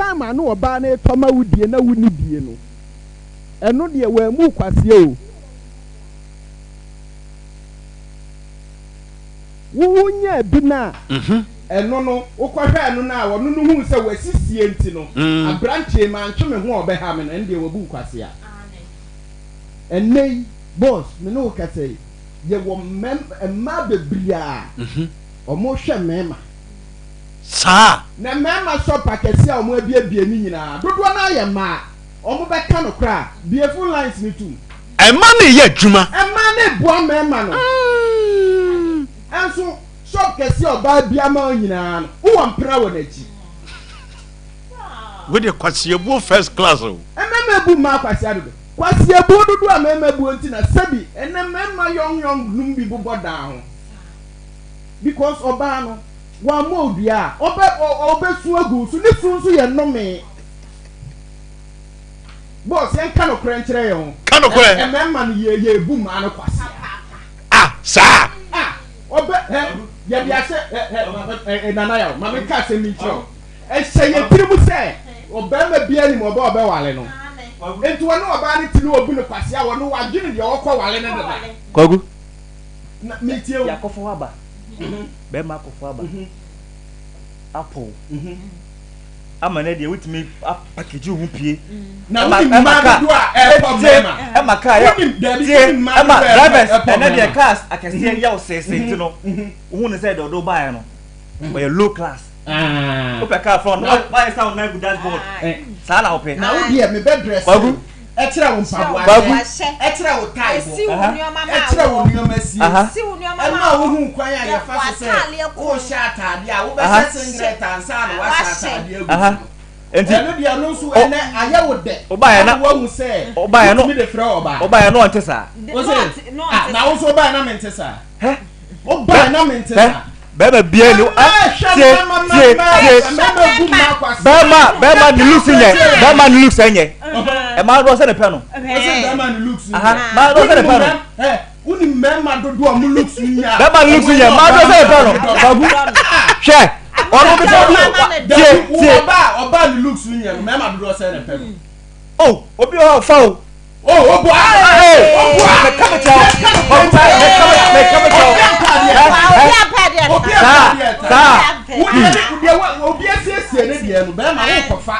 Time a na ɔbaa no retɔ ma wo die na wonni bie no, ɛno deɛ wammu wo kwasea o. Wo wonyaa bi no a, ɛno no wokɔhwɛɛ no no a ɔno no huu sɛ wasisie nti no, aberanteɛ yi mantwe me ho a ɔbɛha me no, ɛno deɛ wabu wo kwasea. Ɛnnɛ yi, boss, me ne wo kasa yi, yɛwɔ mmaa bebree a wɔhwɛ mmarima. Saa. Na mmarima shop akɛseɛ a wɔabuebue no nyinaa, dodoɔ no ara yɛ mmaa. Wɔbɛka no koraa a, bue phone lines no tom. Mmaa no reyɛ adwuma. Mmaa no reboa mmarima no. Nso shop kɛseɛ a ɔbaa bi ama wo nyinaa no, wowɔ mpena wɔ n'akyi. Wei deɛ kwasiabuo first class o. Mmarima bu mmaa kwasia dodo. Kwasiabuo dodoɔ a mmarima buo nti na sɛbi ɛnɛ mmarima young young nom bi bobɔ dan ho. Because ɔbaa no, wammɔ wo dua a, ɔbɛ ɔbɛsu agu wo so. Ne su nso yɛ nnome. Boss, yɛnka nokorɛ nkyerɛ yɛn ho. Ka nokorɛ. Mmarima no yɛ yɛbu mmaa no kwasia. Ah, saa. Ah, ɔbɛ hɛ yɛde ahyɛ hɛ hɛ ɛ Nana Yaw, ma menka asɛm bi nkyerɛ wo. Ɛhyɛ yɛn tiri mu sɛ ɔbarima biara nim ɔbaa a ɔbɛware no. Enti ɔne ɔbaa no te na ɔbu no kwasea a, ɔno wadwene deɛ ɔrekɔware no deda. Kwaku. Na metie wo. Yɛakɔfa aba. Bɛrima akɔfa aba. Apple. Ama ne deɛ wotumi apakagyi wo ho pie. Na wonim mmaa dodoɔ a ɛrekɔ mmarima. Ɛma kaa yɛ. Wonim dabi tie wonim mmaa ɛma dodoɔ a drivers ɛrekɔ ɛnɛ deɛ mmarima. cars akɛseɛ yɛ wo seesei nti no wohu ne sɛ deɛ ɔde wo baeɛ no ɔyɛ low class. Wopɛ car front no wayɛ sɛ wo nan gu dashboard saa na wopɛ. Na wo deɛ mebɛ dress Kwaku. ɛkyerɛ wo mpaboa Kwaku. hyɛ ɛkyerɛ wo tie bɔ ɛkyerɛ wo nneɛma sie ɛma wo hu kwan a yɛfa so sɛ wohyɛ ataadeɛ a wobɛhyɛ singlet ansa na wahyɛ ataadeɛ agu so no. Nti ɛno deɛ ɛno nso ɛnɛ ayɛ wo dɛ wobaeɛ na ama woahu sɛ wobaeɛ no wotumi de frɛ ɔbaa. Wobaeɛ no ɔnte saa. Wo se ah na wo nso wobaeɛ na mente saa. Wobaeɛ na mente saa. Bɛrima bia ni ah tie tie tie bɛrima bɛrima ne looks nyɛ bɛrima ne looks nyɛ ɛmaa dɔ sɛ ne pɛ no aha maa dɔ sɛ ne pɛ no wuni mmarima dodoɔ ɔmo looks nyɛ bɛrima ne looks nyɛ maa dɔ sɛ ne pɛ no babu hwɛ ɔno bi sɛ tie tie ɔbaa ɔbaa ne looks nyɛ no mmarima dodoɔ sɛ ne pɛ no oh obi wɔ hɔ fa o. Oh, oh, boy. Hey, oh, boy. Meka me kyɛw. Meka me meka me kyɛw. Obi Saa saa. Obi asiesie ne deɛ no bɛrima wo kɔfa.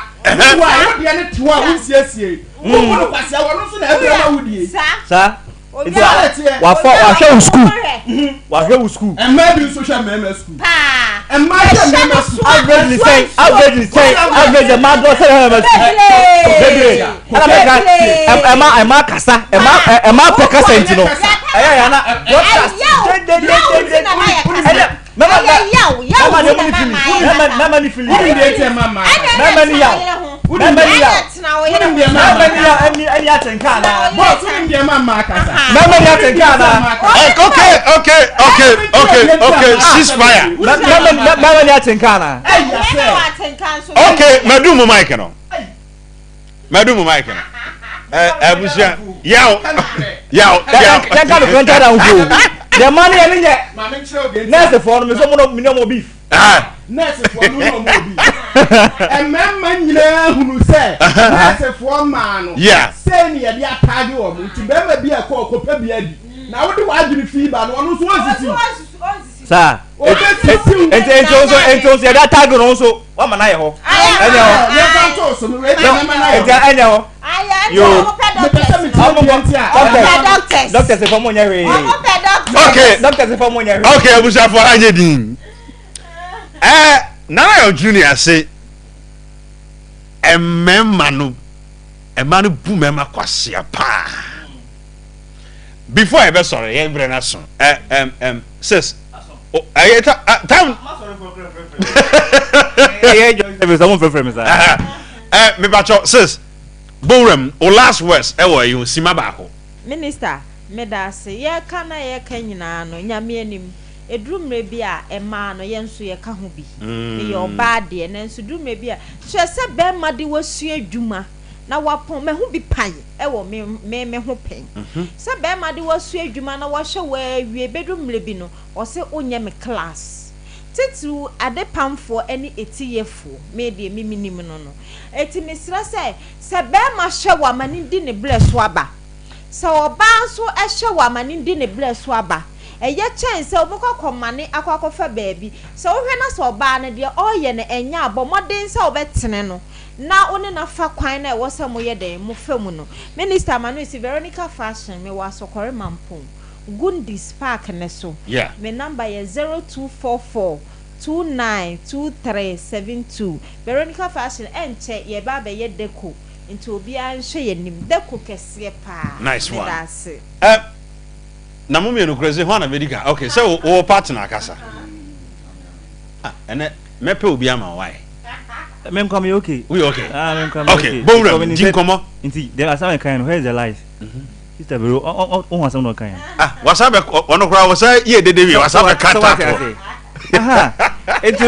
Wo a wo deɛ ne tew a wo nsiesie. Wo wo no kwasia wɔn nso na ɛbrɛ ma wo die. Saa. Nti wafa wahwɛ wo sukuu. Wahwɛ wo sukuu. Mmaa bi nso hwɛ mmarima sukuu. Mmaa hwɛ mmarima sukuu. Average ni sɛn average ni sɛn average mmaa dɔ sɛ mmarima sukuu. Bebree ɛna mɛka ɛma ɛma kasa ɛma ɛma pɛ kasa nti no ɛyɛ yɛn na broadcast dedededede ɛnɛ mɛma mɛma deɛ mo ni fili mɛma mɛma ni fili mɛma ni yaw mɛma ni yaw mɛma ni yaw ɛni ɛni atenka ana mɛma ni atenka ana. Okay okay okay okay okay cease fire. Mɛma mɛma ni atenka ana. Okay mɛdu mu mic no mɛdu mu mic no ɛ abusua yaw yaw yaw. Yɛn ka no kura nkyɛn na nko deɛ mmaa no yɛ ne nyɛ nɛɛse fɔ no mi sɛ mo no mi ne mo beef. Nɛɛsefoɔ no na ɔmo obi. Mmarima nyinaa hunu sɛ nɛɛsefoɔ mmaa no sei ne yɛde ataage wɔn nti barima bi ɛkɔ ɔkɔpɛ bi adi na wode w'adwene fii ba no ɔno nso ɔnsisi wo. Saa. Ɔbɛsisi wo. Nti nti nso nti nso yɛde ataage no nso wama no ayɛ hɔ. Ɛnyɛ hɔ. Yɛmfa nto so no wei deɛ mɛma no ayɛ hɔ. Nti ɛnyɛ hɔ. Yoo. Mepɛ sɛ mekyerɛ deɛ nti a. Doctors. Doctors fɔ mo nyɛ hwee. Okay. Doctors fɔ mo nyɛ hwee. Okay abusuafo anyɛ din. Ɛɛ Nana Yaw Junior se mmarima no mmaa no bu mmarima kwasea paa. Before yɛbɛsɔre yɛn brɛ no aso ɛ ɛm ɛm sis ɛyɛ ta time. Ɛyɛ joy service ɔmo nfrɛfrɛ mi saa. Ɛ mipatsɔ sis bowuram o last words ɛwɔ ɛyi ho sima baako. Minister, medaase. Yɛreka na yɛreka nyinaa no, Nyame anim, ɛduru mmerɛ bi a, mmaa no, yɛn nso yɛka ho bi. Meyɛ ɔbaa deɛ, nanso ɛduru mmerɛ bi a, kyerɛ sɛ barima de wasua adwuma na wapɔn, mahu bi pan wɔ me me me ho pɛn. Sɛ barima de wasua adwuma na wahwɛ wo awie, bɛduru mmerɛ bi no, ɔse wonyɛ me class. Titiriw adepamfoɔ ne etiyɛfoɔ, me deɛ me menim no no. Enti mesrɛ sɛ, sɛ barima hwɛ wo a ma no ndi ne berɛ so aba. Sɛ ɔbaa nso hwɛ wo a ma no ndi ne berɛ so aba. Ɛyɛ kyɛn sɛ wobɛkɔ akɔmane akɔ akɔfa baabi. Sɛ wohwɛ na sɛ ɔbaa no deɛ ɔreyɛ no ɛnyɛ a, bɔ mmɔden sɛ wobɛtene no na wo ne no afa kwan no a ɛwɔ sɛ moyɛ dɛn, mofa mu no. Minister Amanuesi, Veronica Fashion, mewɔ Asɔkɔre Mampong. Gundis park no so. Yeah. Me number yɛ 0244 29 23 72. Veronica Fashion ɛnkyɛ yɛreba abɛyɛ deco nti obiara nhwɛ yɛn anim. Deco kɛseɛ paa. Nice one. Meda ase. Eh, na mo mmienu kura se hwan na bɛdi kan? Okay, sɛ wo wo partner akasa. Ah, ɛnɛ mɛpɛ obi ama wo why? Me nkwa me okay. Woyɛ okay? Ah, me nkwa me okay. Okay, bɔ wura mu, di nkɔmmɔ. Nti, deɛ asɛm a ɛkan no, where is the lies? Sister Vero, ɔ ɔ asɛm na ɔka yɛn. Ah, wasa bɛ ɔno koraa wasa yie dede wie wasa bɛ ka taatoɔ. Aha, nti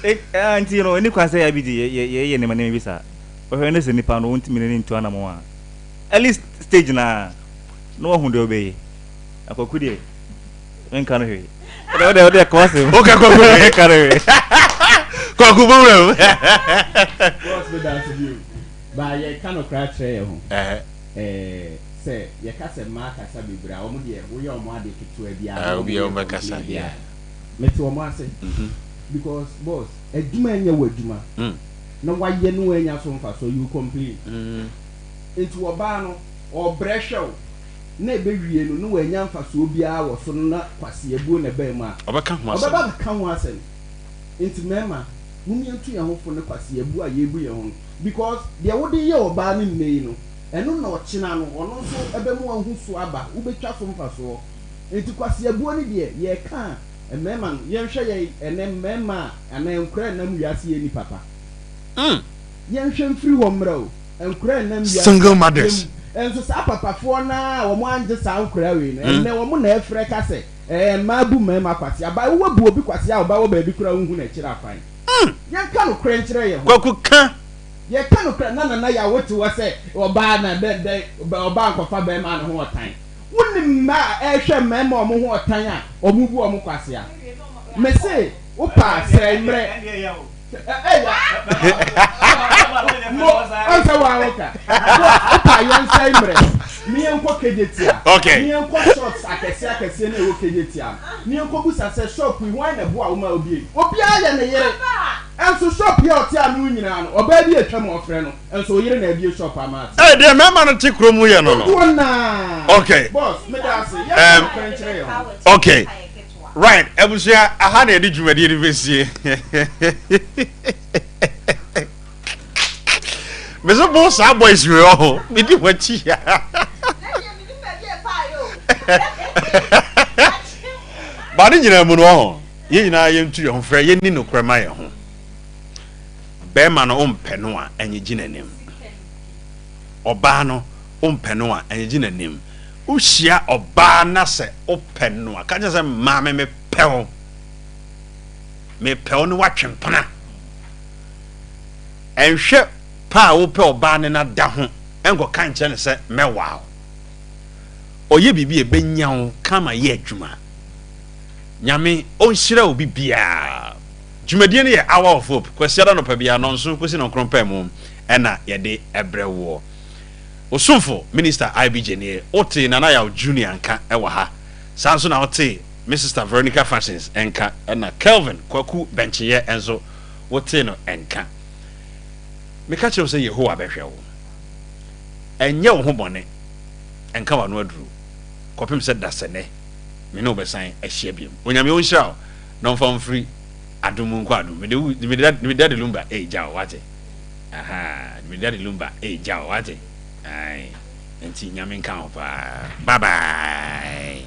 ɛ ɛ nti no ɛni kwan sɛ yɛ bi di yɛ yɛ yɛ nneɛma nneɛma bi saa. Ɔhwɛ ne sɛ nipa no wɔntumi ne ne ntu anamɔ a early stage na na wahu deɛ ɔbɛyɛ. Akwaku deɛ menka no hwee. Ɔde ɔde ɔde ɛkɔ asɛm. O ka kwaku hwee. Menka no hwee. Kwaku bɔ wura mu. Boss me da ase bio. Ba yɛka nokorɛ akyerɛ yɛn ho. Ɛɛ sɛ yɛka sɛ mmaa kasa bebree a, wɔn deɛ woyɛ wɔn ade ketewa bi a na wɔn yɛ complain bi a, mete wɔn ase because boss adwuma nyɛ w'adwuma na wayɛ na wannya so mfasoɔ you complain. Nti ɔbaa no ɔbrɛ hwɛ wo na ɛbɛwie no na wannya mfasoɔ biara wɔ so no na kwaseabuo na ɛbaa mu a, Ɔbɛka ho asɛm. ɔbɛba abɛka ho asɛm. Nti mmarima mom yɛnto yɛn ho fo ne kwaseabuo a yɛrebu yɛn ho no. Because deɛ wode yɛ ɔbaa no nnɛ yi no, ɛno na ɔkyena no ɔno nso ɛbɛma wahu so aba, wobɛtwa so mfasoɔ. Nti kwaseabuo no deɛ yɛreka a, mmarima no, yɛnhwɛ yɛn ɛnnɛ mmarima a anaa nkwadaa a ɛnam wiase yɛ nni papa. Yɛnhwɛ mfiri hɔ mmra o, nkwadaa a ɛnam wiase Single mothers. yɛm, nso saa papafoɔ no ara a wɔn angye saa nkwadaa wei no, ɛnnɛ wɔn na ɛfrɛ ka sɛ ɛɛ mmaa bu mmarima kwasea. By woabu obi kwasea a ɔba wɔ baabi koraa a wonhu n'akyiri akwan. Yɛnka nokorɛ nkyerɛ yɛn ho. Kwaku ka. Yɛka nokorɛ na Nana Yaw wote hɔ sɛ ɔbaa na dɛn dɛn ɔbaa nkɔfa bɛɛma a ne ho ɔtan. Wonim mmaa a ɛrehwɛ mmarima a wɔn ho ɔtan a wɔn bu wɔn kwasea. Mese wopɛ a sɛe mmerɛ. Ɛya mo ɔnsɛ waa woka. Wopɛ a yɛnsɛe mmerɛ ne yɛnkɔ Kejetia. Okay. Ne yɛnkɔ shops akɛseɛ akɛseɛ no a ɛwɔ Kejetia no. Ne yɛnkɔbusa sɛ shop yi hwan na ɛboa wo ma wobie? Obiara yɛ ne yere. Nso shop yi a ɔte ano nyinaa no, ɔbaa bi atwam a ɔfrɛ no, nso wo yere na abie shop ama ate. Ɛɛ deɛ mmarima no te kurom yɛ no no. Dodoɔ naa. Okay. Boss, meda ase. Yɛnka nokorɛ nkyerɛ yɛn ho. Okay. Right, abusua, aha na yɛde dwumadie no bɛsie. Mese bo saa boys wei ɔho, medi wɔn akyi. Ba ne nyinaa mu no ɔho, yɛn nyinaa yɛntu yɛn ho frɛ, yɛnni nokorɛ ma yɛn ho. Bɛrima no wompɛ no a, ɛnyegye n'anim. Ɔbaa no wompɛ no a, ɛnyegye n'anim. Wohyia ɔbaa na sɛ wopɛ no a, ka kyerɛ sɛ maame mepɛ wo. Mepɛ wo ne woatwe mpena. Ɛnhwɛ pɛ a wopɛ ɔbaa no na da ho nkɔka nkyerɛ no sɛ mɛwaa wo. Ɔyɛ biribi a ɛbɛnya wo kama yɛ adwuma. Nyame ɔnhyira obi biara. Dwumadie no yɛ Hour of Hope, Kwasiada anɔpa biara nnɔnson kɔsi nnɔnkron pɛ mu ɛna yɛde ɛbrɛ woɔ. Osomfo Minister IB Gyenie, wotee Nana Yaw Junior nka wɔ ha, saa nso na wotee me sister Veronica Fashions nka ɛna Kelvin Kwaku Bɛnkyeyɛ nso wotee no nka. Meka kyerɛ wo sɛ Yehowa bɛhwɛ wo. Ɛnyɛ wo ho bɔne, ɛnka w'ano aduru, kɔpem sɛ dasɛnɛ me ne wo bɛsan ahyia biom. Onyame ɔnhyira wo na ɔmfa wo mfiri adom mu nkɔ adom mu. Mede wo, mede Daddy Lumba ɛregya wo, wate? Ahaa, mede Daddy Lumba ɛregya wo, wate? Ae, nti Nyame nka wo paa. Bye bye.